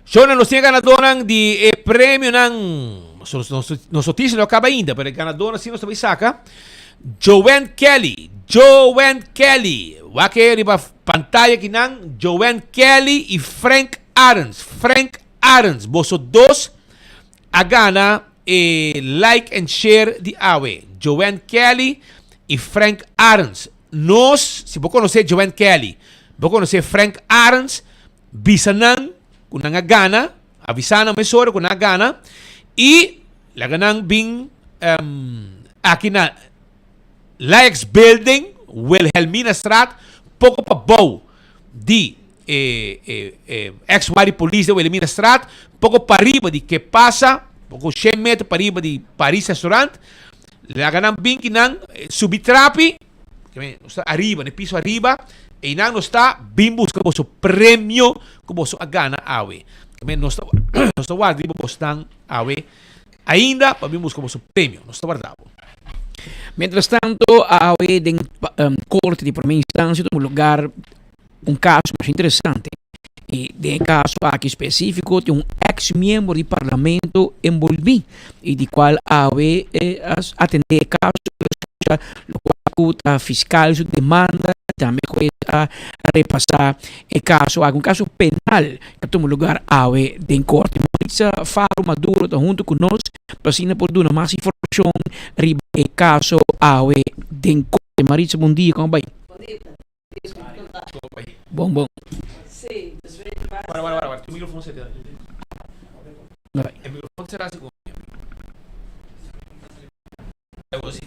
S17: Shona, nos tin e ganadónan di e premionan. Nos, nos, nos noticia no acaba ainda, pero e ganadónan sí nos ta bai saca. Joanne Kelly. Joanne Kelly. Wak e riba pantaya kinan, Joanne Kelly y Frank Arends. Frank Arends, boso dos a gana e like and share di awe. Joanne Kelly y Frank Arends. Nos, si bo conoce Joanne Kelly, bo conoce Frank Arends, bisa nan cu nan a gana, avisa nan mesora cu nan a gana y laga nan bin aki na Laex Building, Wilhelminastraat, poco pabou di e e ex guardia di polis den Wilhelminastraat, poco pariba di Que Pasa, poco shen meter pariba di Paris Restaurant, laga nan bin ki nan subi trapi, nos ta ariba, na e piso ariba, einan nos ta bin busca boso premio cu boso a gana awe. Nos ta nos ta warda riba bosnan awe ainda pa bin busca boso premio, nos ta warda bo.
S18: Mientras tanto, awe den Corte di Prome Instancia tuma lugar un caso masha interesante y den e caso aki specifico tin un ex miembro di Parlamento envolvi y di cual awe a atende e caso y a scucha locual cu ta fiscal su demanda y tambe huez a repasa e caso aki, un caso penal cu a tuma lugar awe den Corte. Maritza Faro Maduro ta hunto cu nos pa asina por duna mas informacion riba e caso awe den Corte. Maritza, bon dia, como bay? Bon, bon.
S17: Wara, wara, wara, tu microfoon zet. E microfoon será segun.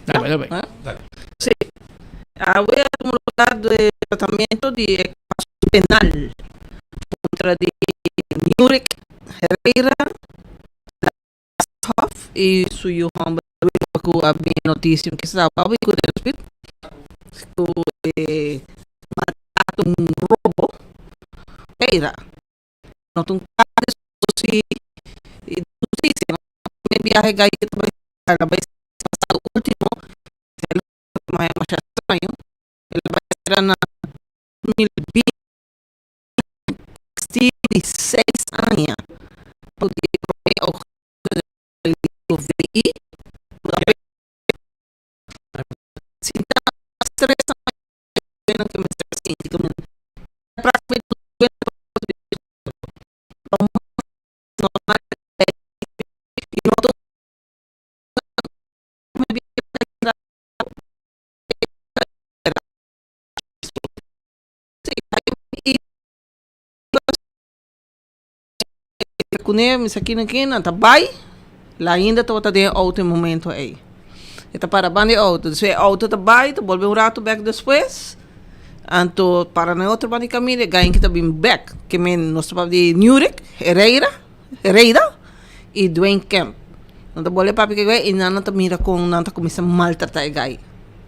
S18: Dale, dale.
S17: Dale.
S14: Sí. Awe a tuma lugar de tratamiento di e caso penal contra di Nurick Herrera Hof y su yu homber cu a bin noticia cu estaba awe cu den hospital cu e maltrato un robo Herrera no ta un caso si di husticia no e biahe gai ta bay a bay pasado ultimo masha extraño el a bay sera na 2020 castigo di seis aña pa di prome augustus VI sinta tres aña ke mester sinti Kuné mi sa kina kina ta bai la ainda tabata den e auto e momento ei. E ta para banda e auto despues e auto ta bai ta bolbe un rato bek despues anto para na e otro banda di kaminda e gaña ta bin bek ke men nos ta papia di Newrick Herreira Herreira i Dwayne Kemp nan ta bolbe papia ku e gai i nan nan ta mira kon nan ta kuminsá maltratá e gai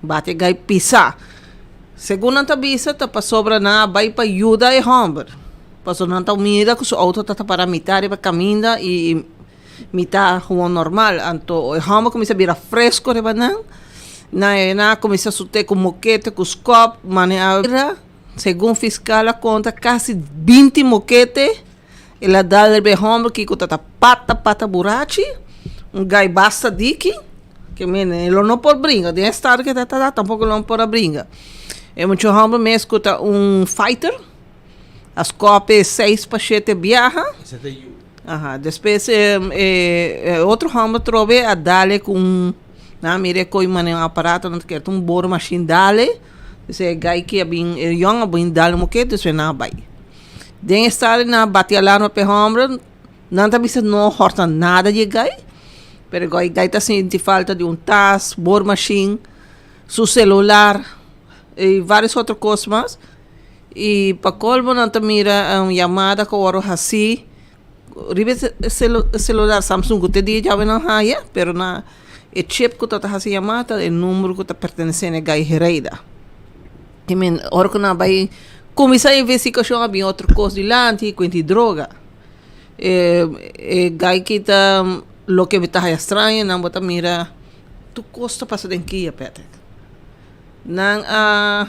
S14: bati e gai pisá. Segun nan ta bisa ta pasobra nan a bai pa yuda e hòmber, pasobra nan ta mira ku su outo ta ta para mitá riba kaminda i mitá gewoon normal. Anto e hòmber kuminsá bira fresko riba nan, nan a kuminsá sut'é ku mokete, ku skòp, mane a bira, segun fiskal a konta kasi binti mokete el a dal riba e hòmber kiko ta ta pata pata burachi, un gai basta diki. Ke mene, e lo no por bringa. Den e estado ke ta ta tampoco lo no por a bringa. E mucha homber mes ku ta un fighter, a skope seis pa shete biaha. Aha, despues e e otro homber trobe a dale ku un, nan a mira e koi mane un aparato nan ta kere ta un boormachine dale. Despues e gai ki a bin, e yòn a bin dale un moketo, despues nan a bai. Den e estado nan a bati alarma pa e homber. Nan ta bisa no hòrta nada di e gai, pero e gai ta sinti falta di un tas, boormachine, su celular y varios otro cos mas. Y pa colmo nan ta mira un yamada cu a wòrdu haci riba e celular Samsung cu te dia djawe nan haya, pero na e chip cu ta ta haci yamada ta e numero cu ta pertenece na e gai Hereida. I men ora cu nan a bay cuminsa e investigacion a bin otro cos dilanti cu di droga. E e gai ki ta loke mi ta haya straño nan bo ta mira tur kos ta pasa den kia Patrick. Nan a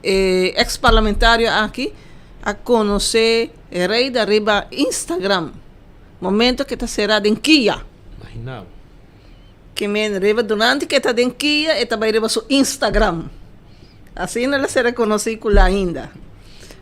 S14: e ex parlamentario aki a konosé e rey di ariba Instagram momento ke ta sera den kia.
S17: Imagina bo.
S14: Ke men riba durante ke ta den kia e ta bai riba su Instagram. Asina el a ser rekonosí ku Lainda.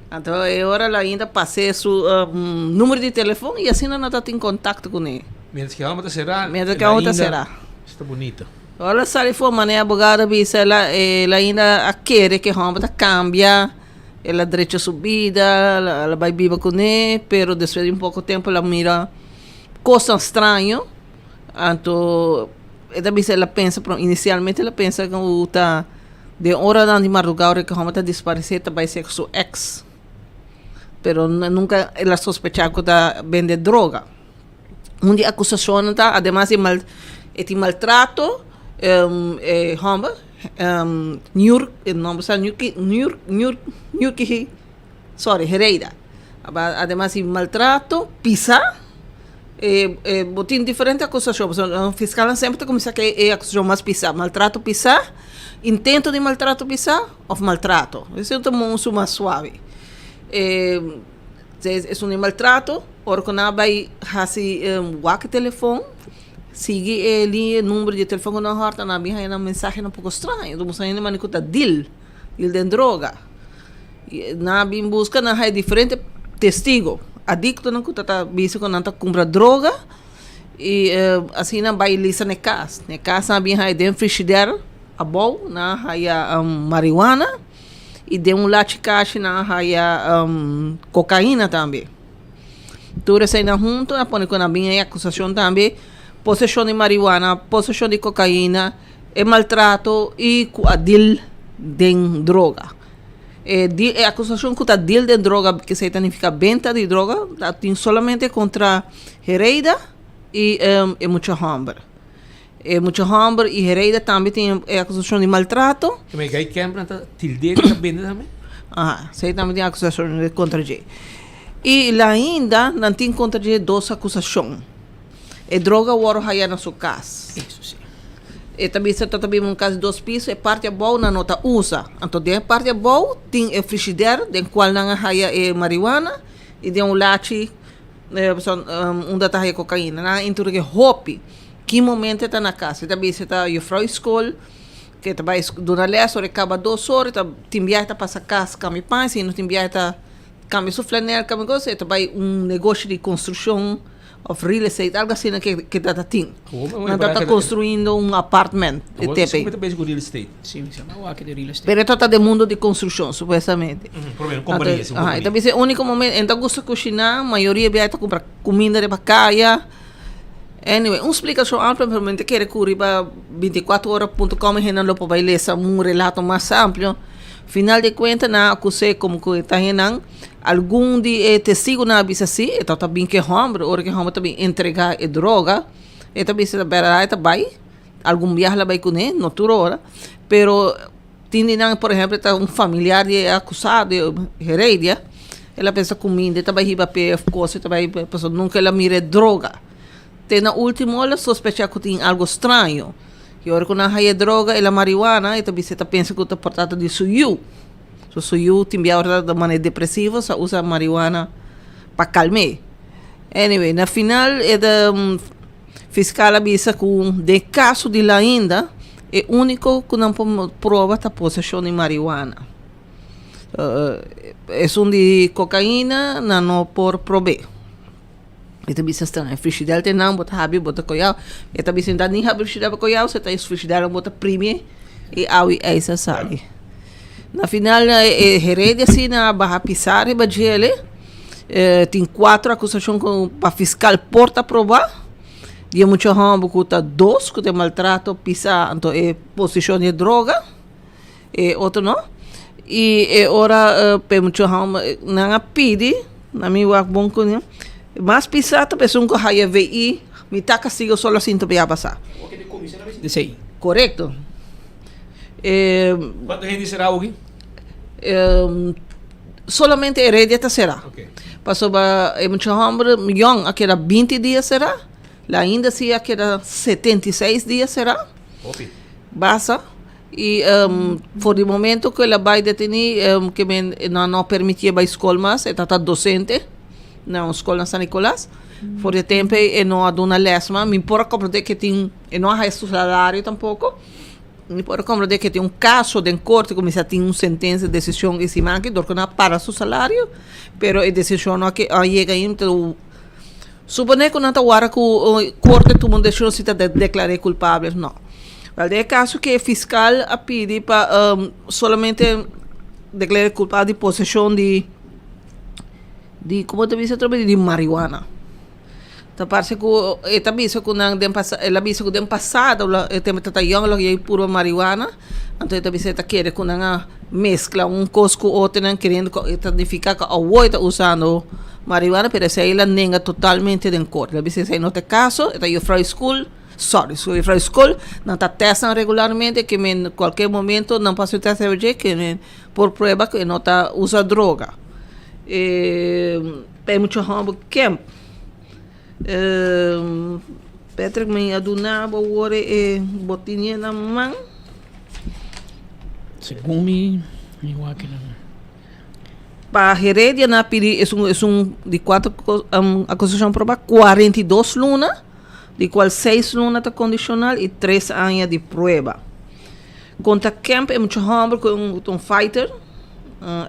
S14: Anto e ora Lainda pas'é su numero di telefon i asina nan ta tin kontakto kuné.
S17: Mientras ke hòmber ta será,
S14: Mientras ke hòmber ta será.
S17: Esei ta bunito.
S14: Ora el sali for manera e abogado a bisa el a Lainda a kere ke hòmber ta kambia, el a drecha su bida, el a bai biba kuné, pero despues di un poko tempu el a mira kosnan straño. Anto e ta bisa el a pensa pero inicialmente el a pensa cu ta den oranan di madruga ora cu e homber ta disparece ta bay ser su ex pero nunca el a sospecha cu ta bende droga. Un di e acusacionnan ta ademas di mal e tin maltrato e homber Niur e nomber sa Niurki Niur Niur Niurki sorry Hereida ademas di maltrato pisa e e bo tin diferente akusashon pasobra fiskalnan semper ta kuminsá ku e akusashon mas pisá maltrato pisá intento di maltrato pisá òf maltrato esei ta un mas suave e esun di maltrato ora ku nan a bai hasi wak e telefon sigui e liña e number di telefon ku nan hòrta nan a bin haña nan mensahenan poko straño ta mustra hende manera ku ta deal deal den droga. Nan a bin buska, nan haya diferente testigo, adictonan cu ta ta bisa cu nan ta cumpra droga y asina nan bay lista na e cas. Na e cas nan a bin haya den frigider abou nan a haya marihuana y den un lachi cashi nan a haya cocaina tambe. Tur eseinan hunto a pone cu nan bin e acusacion tambe posesion di marihuana, posesion di cocaina, e maltrato y cu a deal den droga. E di e acusacion cu ta deal den droga, kesey ta nifica benta di droga, ta tin solamente contra Hereida y e mucha homber. E mucha homber y Hereida tambe tin e acusacion di maltrato.
S17: Keme Guy Kemp ta tilde di ta bende tambe?
S14: Aha, esey tambe tin acusacion contra dje. Y lainda nan tin contra dje dos acusacion. E droga wòrdu haya na su kas.
S18: Eso si.
S14: E ta bisa ta ta biba un kas di dos piso, e parti abou nan no ta usa. Anto den e parti abou tin e frishider den kual nan a haya e marihuana i den un lachi unda ta haya kokaina. Nan a introduki hopi. Ki momento e ta na kas? E ta bisa e ta yufrou di skol ke ta bai duna lès ora e kaba dos ora e ta tin biaha e ta pasa kas kambia paña si no tin biaha e ta kambia su flanel kambia kos e ta bai un negoshi di konstrukshon. Of real estate, algo asina ke ke ta tin. Nan ta ta construindo un apartment e tepe.
S17: Awor, ta bezig ku real estate.
S18: Si, mi sa wak de real estate.
S14: Pero e ta ta den mundo di construccion, supuestamente.
S17: Por un compania, si un compania.
S14: E ta bisa e unico momento, en ta gusta cushiná, mayoria bia e ta cumpra cuminda riba caya. Anyway, un splicacion amplio, pero mi ta kere cu riba 24 ora punto com e hendenan lo por bay lesa un relato mas amplio. Final di cuenta nan a acus'é como cu e ta hendenan. Algun di e testigunan a bisa si, e tabata bin ku e hòmber, ora ku e hòmber ta bin entregá e droga, e ta bisa ta bèrdat e ta bai, algun biaha el a bai kuné, no tur ora, pero tin di nan por ehèmpel ta un familiar di e akusado, di Heredia, el a pensa kuminda e ta bai hiba p'e òf kos e ta bai hiba pasobra nunka el a mira e droga. Te na último el a sospechá ku tin algu straño, i ora ku nan haña e droga, el a marihuana, e ta bisa e ta pensa ku ta por trata di su yu. So su yu tin bia ora ta manera depresivo sa usa marihuana pa kalm'é. Anyway, na final e ta fiskal a bisa ku den kaso di Lainda e úniko ku nan por proba ta poseshon di marihuana. Esun di kokaina nan no por prob'é. E ta bisa straño, e frishidèr te nan bo ta habri bo ta koyau. E ta bisa inta ni habri frishidèr pa koyau, se ta e frishidèr bo ta primi e awa i ijs a sali. Na final e herede asina a baha pisa riba djele, tin kuater akusashon ku pa fiskal por ta proba, di e mucha hòmber ku ta dos ku ta maltrato pisa anto e posishon di e droga. E otro no. I e ora p'e mucha hòmber nan a pidi, na mi wak bon kuné, mas pisá ta p'esun ku haya VI, mitá kastigo solo asinto por ya pasá. Korekto.
S17: Kuantu hende será awoki?
S14: Solamente Heredia ta será. Pasobra e mucha hòmber yòn a keda 20 dia será, Lainda si a keda 76 dia será. Basa. I for di momento ku el a bai detení ke men nan no permitié bai skol mas, e tabata dosente. na un skol na San Nicolas. For di e tempo ei e no a duna les mas. Mi por a komprendé ke tin, e no a haya su salario tampoko. Mi por a komprendé ke tin un kaso den korte ku mester a tin un sentensia, desishon e siman aki, dor ku nan a para su salario, pero e desishon no a ke a yega ainda. Suponé ku nan ta wara ku korte tuma un desishon si ta deklar'é kulpabel òf no. Wèl, den e kaso ku e fiskal a pidi pa solamente deklar'é kulpabel di poseshon di di komo ta bisa otro bes di marihuana. Ta parse ku e ta bisa ku nan den pasa el a bisa ku den pasado lo e tempu ta yòn lo yei purba marihuana anto e ta bisa e ta kere ku nan a meskla un kos ku otro nan keriendo ku e ta nifiká ku awor e ta usando marihuana pero esei el a nenga totalmente den korte el a bisa esei no ta e kaso e ta yufrou skul sorry su yufrou skol nan ta tèst nan regularmente ke men kualke momento nan por hasi un tèst dje ke men por prueba ku e no ta usa droga e pa e mucha hòmber kemp Patrick mi a duna bo awor e botinia na man.
S18: Segun mi mi wak nan.
S14: Pa Heredia nan a pidi esun esun di kuater akusashon proba 42 luna di kual seis luna ta kondishonal i tres aña di prueba. Kontra Kemp e mucha hòmber ku ta un fighter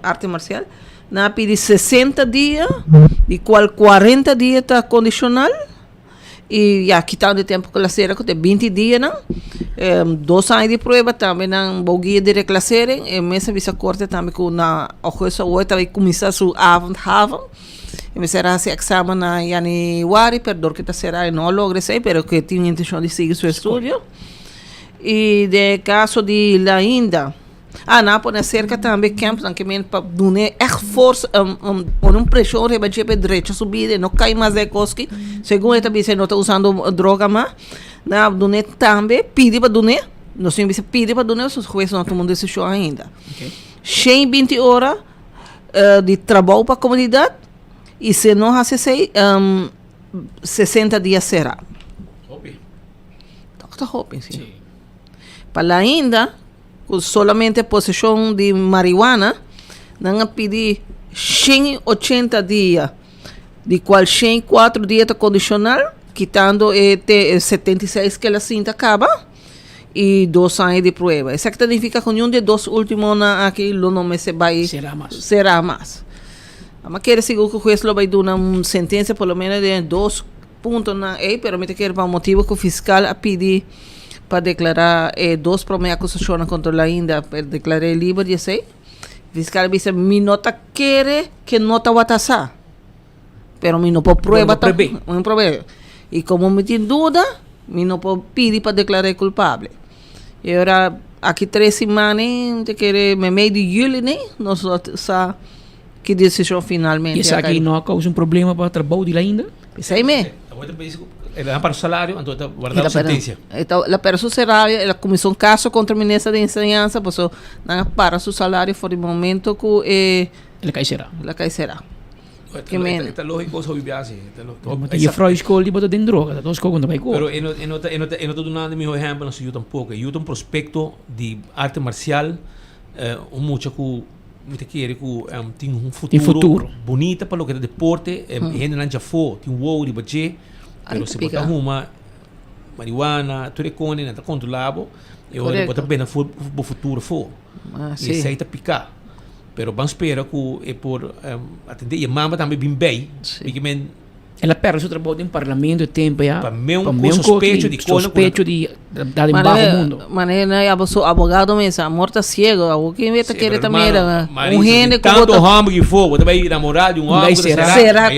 S14: arte marsial Nan a pidi 60 dia, di cual 40 dia ta condicional y ya kitando e tempo cu la cera cu ta e 20 dianan. Dos aña di prueba tambe nan bou guia di reclassering. E mes a bisa corte tambe cu na augustus awor e ta bay cuminsa su avondhaven. E mester a haci examen na januari pero dor cu ta cera e no a logra esey pero cu e tin intencion di sigui su estudio. Y den e caso di Lainda. Ah, nan a pone acerca tambe campnan ke men pa dun'é ègt forsa, pone un preshon riba dje pa e drecha su bida, e no kai mas den e kos aki. Segun e ta bisa e no ta usando droga mas. Nan a dun'é tambe, pidi pa dun'é, nos tin bisa pidi pa dun'é, pasobra hues no a tuma un desishon ainda. 120 ora di trabou pa komunidat i si e no hasi esei, 60 dia será.
S17: Hopi.
S14: Tòg ta hopi, si. Pa la ainda. Ku solamente poseshon di marihuana, nan a pidi 180 dia, di kual 104 dia ta kondishonal, kitando e te 76 ku el a sinta kaba, i dos aña di prueba. Esaki ta nifiká ku niun di e dos últimonan aki lo no mester bai será mas. Amo a kere sigur ku hues lo bai duna un sentensia por lo menos den e dos puntonan ei, pero mi ta kere pa motibu ku fiskal a pidi pa deklará e dos promé akusashonnan kontra Lainda, pa e deklar'é liber di esei. Fiskal a bisa, Mi no ta kere ke no tabata sa, pero mi no por prueba
S17: No por prob'é.
S14: Mi no prob'é. I komo mi tin duda, mi no por pidi pa deklar'é kulpable. I ora aki tres siman ei, mi ta kere meimei di yüli nei, nos lo sa. Ki desishon finalmente
S18: a kai? Esaki no a kousa un problema pa trabou di Lainda?
S14: Esei me.
S17: E ta para su salario, anto e ta warda su sentensia.
S14: E ta la perde su salario, el a kuminsá un kaso kontra minister di enseñansa paso nan a para su salario for di momento ku e
S18: El a kai será.
S14: El a kai será.
S17: E ta lógiko so bibi asi.
S18: E juffrouw skol di bo ta den droga, ta dos kos ku no ta bai ku
S17: otro. Pero e no e no ta e no ta e no ta dunando e mihó ehèmpel na su yu tampoko. E yu ta un prospekto di arte marsial, un mucha ku Mi ta kere ku tin un futuro bunita pa loke ta deporte. E hendenan djafó tin wowo riba dje. Pero si bo ta huma marihuana, tur e kone nan ta kontrolá bo. E ora bo ta benta bo futuro afó. I esei ta piká. Pero ban spera ku e por atendé. I e mama tambe bin bei.
S18: El a perde su trabou den parlamento e tempo ya.
S17: Pa meu un sospecho di kono
S18: Sospecho di da den baho mundo.
S14: Manera na yaba su abogado mesa, amor ta ciego, awor kin ta kere ta mira un hende ku bo
S17: ta. Tanto homber ki fo, bo ta bai namora di un homber ku ta sera.
S14: Sera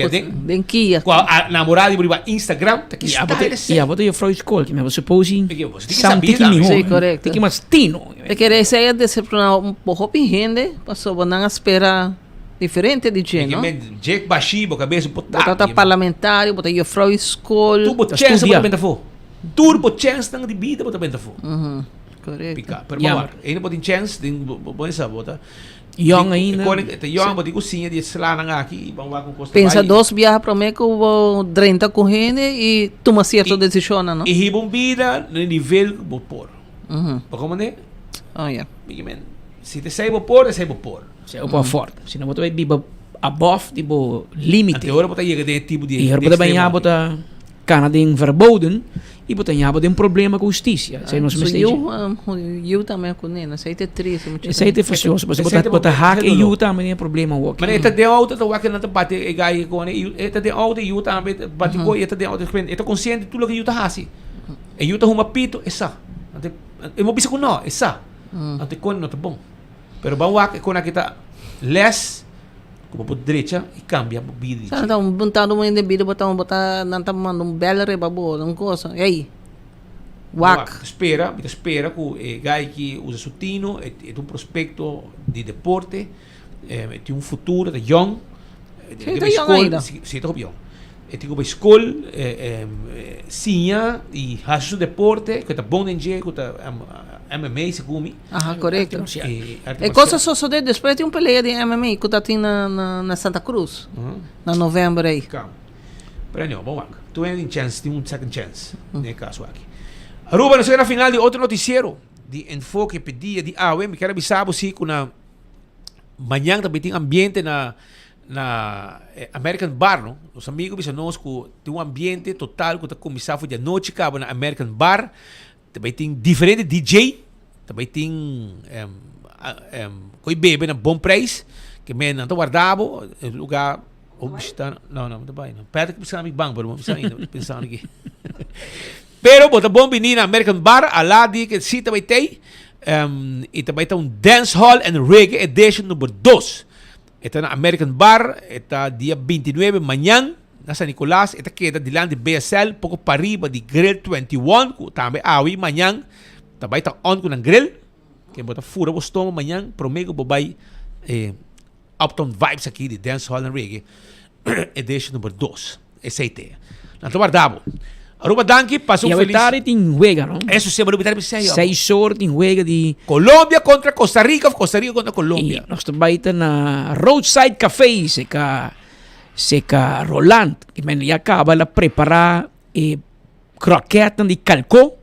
S14: den kia.
S17: Ku a namora di bo riba Instagram, ta ki style esei?
S18: Ya bo ta juffrouw skol, ki mi suppose sa tiki miho.
S14: Si, korekto.
S18: Tiki mas tino.
S14: Ta kere esei a decepciona un hopi hende, pasobra nan a spera. Diferente di dje, no?
S17: Dje bashi bo cabes un por
S14: Bo ta ta parlamentario, bo ta juffrouw di school.
S17: Tur bo chens bo ta benta afo. Tur bo chensnan di bida bo ta benta afo.
S14: Correcto.
S17: Pica. Pero bo wak, ainda bo tin chens, den bo esa bo ta.
S18: Young ainda.
S17: Ta young, bo tin cu siña di e slanan aki y ban wak con cos ta bai.
S14: Pensa dos biaha prome cu bo drenta cu hende y tuma cierto decisionnan, no?
S17: Y hiba un bida na e nivel cu bo por. Bo comprende?
S14: Oh ya.
S17: Si ta esey bo por, esey bo por.
S18: Si bo por afford. Si no bo ta bay biba. above di bo limite.
S17: Ante ora bo ta yega den e tipo di
S18: I ora bo ta baña bo ta kana den verboden i bo ta ña bo den problema ku hustisia. Esei nos mester
S14: yu, yu tambe ku nena, esei ta triste mucha.
S18: Esei ta fastioso, pasobra bo ta bo ta hak e yu tambe den e problema wok.
S17: Mane e ta den auto ta wak nan ta bati e gai ku e ta den auto e yu tambe ta bati ku e ta den auto e ta konsiente tur loke e yu ta hasi. E yu ta huma pito e sa. Ante e no bisa ku no, e sa. Ante kon no ta bon. Pero ban wak e kon aki ta les ku bo por drecha i kambia bo bida di
S14: Sa ta un buntado un hende bida bo ta bo ta nan ta manda un bel riba bo un cosa ey wak.
S17: Mi ta spera mi ta spera ku e guy ki usa su tino e ta un prospecto di deporte e tin un futuro e ta yong
S14: Si e ta yong ainda.
S17: Si e ta hopi yong e tin ku bai skol siña i hasi su deporte ku e ta bon den dje ku ta MMA segun mi.
S14: Aha, korekto. E kos a sosodé despues di un pelea di MMA ku ta tin na na Santa Cruz na novèmber ei.
S17: Kam. Pero anyway, bon wak. Tur hende tin chèns, tin un second chance den e kaso aki. Aruba, nos a yega na final di otro notisiero di Enfoke p'e dia di awe. Mi kier a bisa bo si ku na mañan ta bin tin ambiente na na American Bar, no. Nos amigo bisa nos ku tin un ambiente total ku ta kuminsá for di anochi kaba na American Bar. Ta bai tin diferente DJ, ta bai tin koi bebe na bon prijs, ke men nan ta warda bo, e lugar bo bishita, no no ta bai no, Patrick bisa mi ban pero bo bisa ainda, pensando aki. Pero bo ta bon bini na American Bar, ala di ke si ta bai tei, i ta bai ta un dance hall and reggae edition number dos. E ta na American Bar, e ta dia 29 mañan. Na San Nicolas e ta keda dilanti BSL poko pariba di Grill 21 ku tambe awe i mañan ta bai ta on ku nan grill. Ke bo ta fura bo stoma mañan prome ku bo bai e Uptown Vibes aki di Dance Hall and Reggae edition number dos. Esei te. Nan ta warda bo. Aruba danki, pasa un
S18: I awe
S17: felis.
S18: tardi tin wega no?
S17: Eso si, awe tardi sei ora.
S18: Seis or tin wega di.
S17: Colombia kontra Costa Rica of Costa Rica kontra Colombia.
S18: I nos ta bai ta na Roadside Cafe seka. Seca Roland, ki men ya caba la prepara e kroketnan di kalko.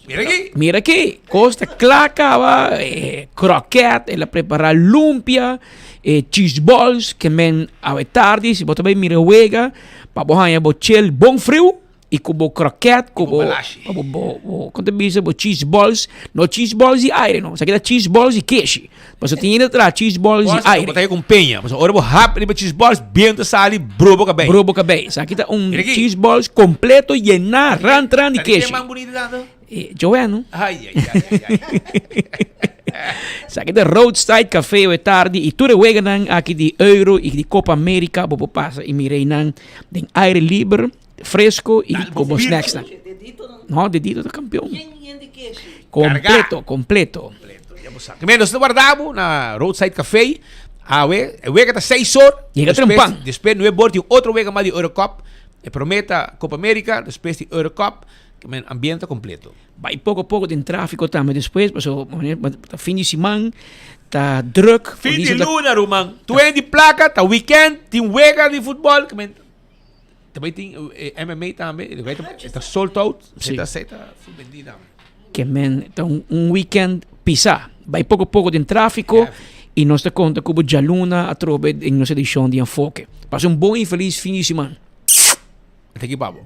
S17: Mira aki.
S18: Mira aki, kos ta kla caba, e kroket, el a prepara lumpia, e cheese balls, ke men awe tardi si bo ta bay mira wega, pa bo haña bo chel bon friu. I ku bo kroket, ku bo, bo, bo, bo, kon ta bisa, bo cheese balls, no cheese balls di aire no, esaki ta cheese balls di keshi. Pasobra tin hende ta traha cheese balls di aire.
S17: Bo ta ku peña, pasobra ora bo hap riba cheese balls, biento sali, bro bo kabei.
S18: Bro bo kabei. Esaki ta un cheese balls kompleto yená rant rant di keshi.
S17: Ken man bunita tanto?
S18: Joanne no.
S17: Ai, ai, ai, ai, ai.
S18: Esaki ta Roadside Café awe tardi i tur e weganan aki di Euro i di Copa America bo por pasa i mira einan den aire liber. Fresco y con bo snacks nan. No, Dedito ta campeón. Completo, completo.
S17: Kmen nos ta warda bo na Roadside Café. Awe, e wega ta 6 or.
S18: Yega trempan.
S17: Despues 9 or tin otro wega mas di Eurocup. E prome ta Copa America, despues tin Eurocup. Kmen ambiente completo.
S18: Bai poco poco den trafico tambe despues, paso ta fin di siman, ta druk.
S17: Fin di luna, ruman. Tu di placa, ta weekend, tin wega di futbol. Kmen Tambe tin MMA tambe, e ta sold out, si. Ta ta full bendi tambe.
S18: Ke men ta un, un weekend pisa. Bai poko poko den trafiko i nos ta konta ku bo djaluna atrobe den nos edishon di Enfoke. Pasa un bon i felis fin di siman.
S17: Te ki pa bo.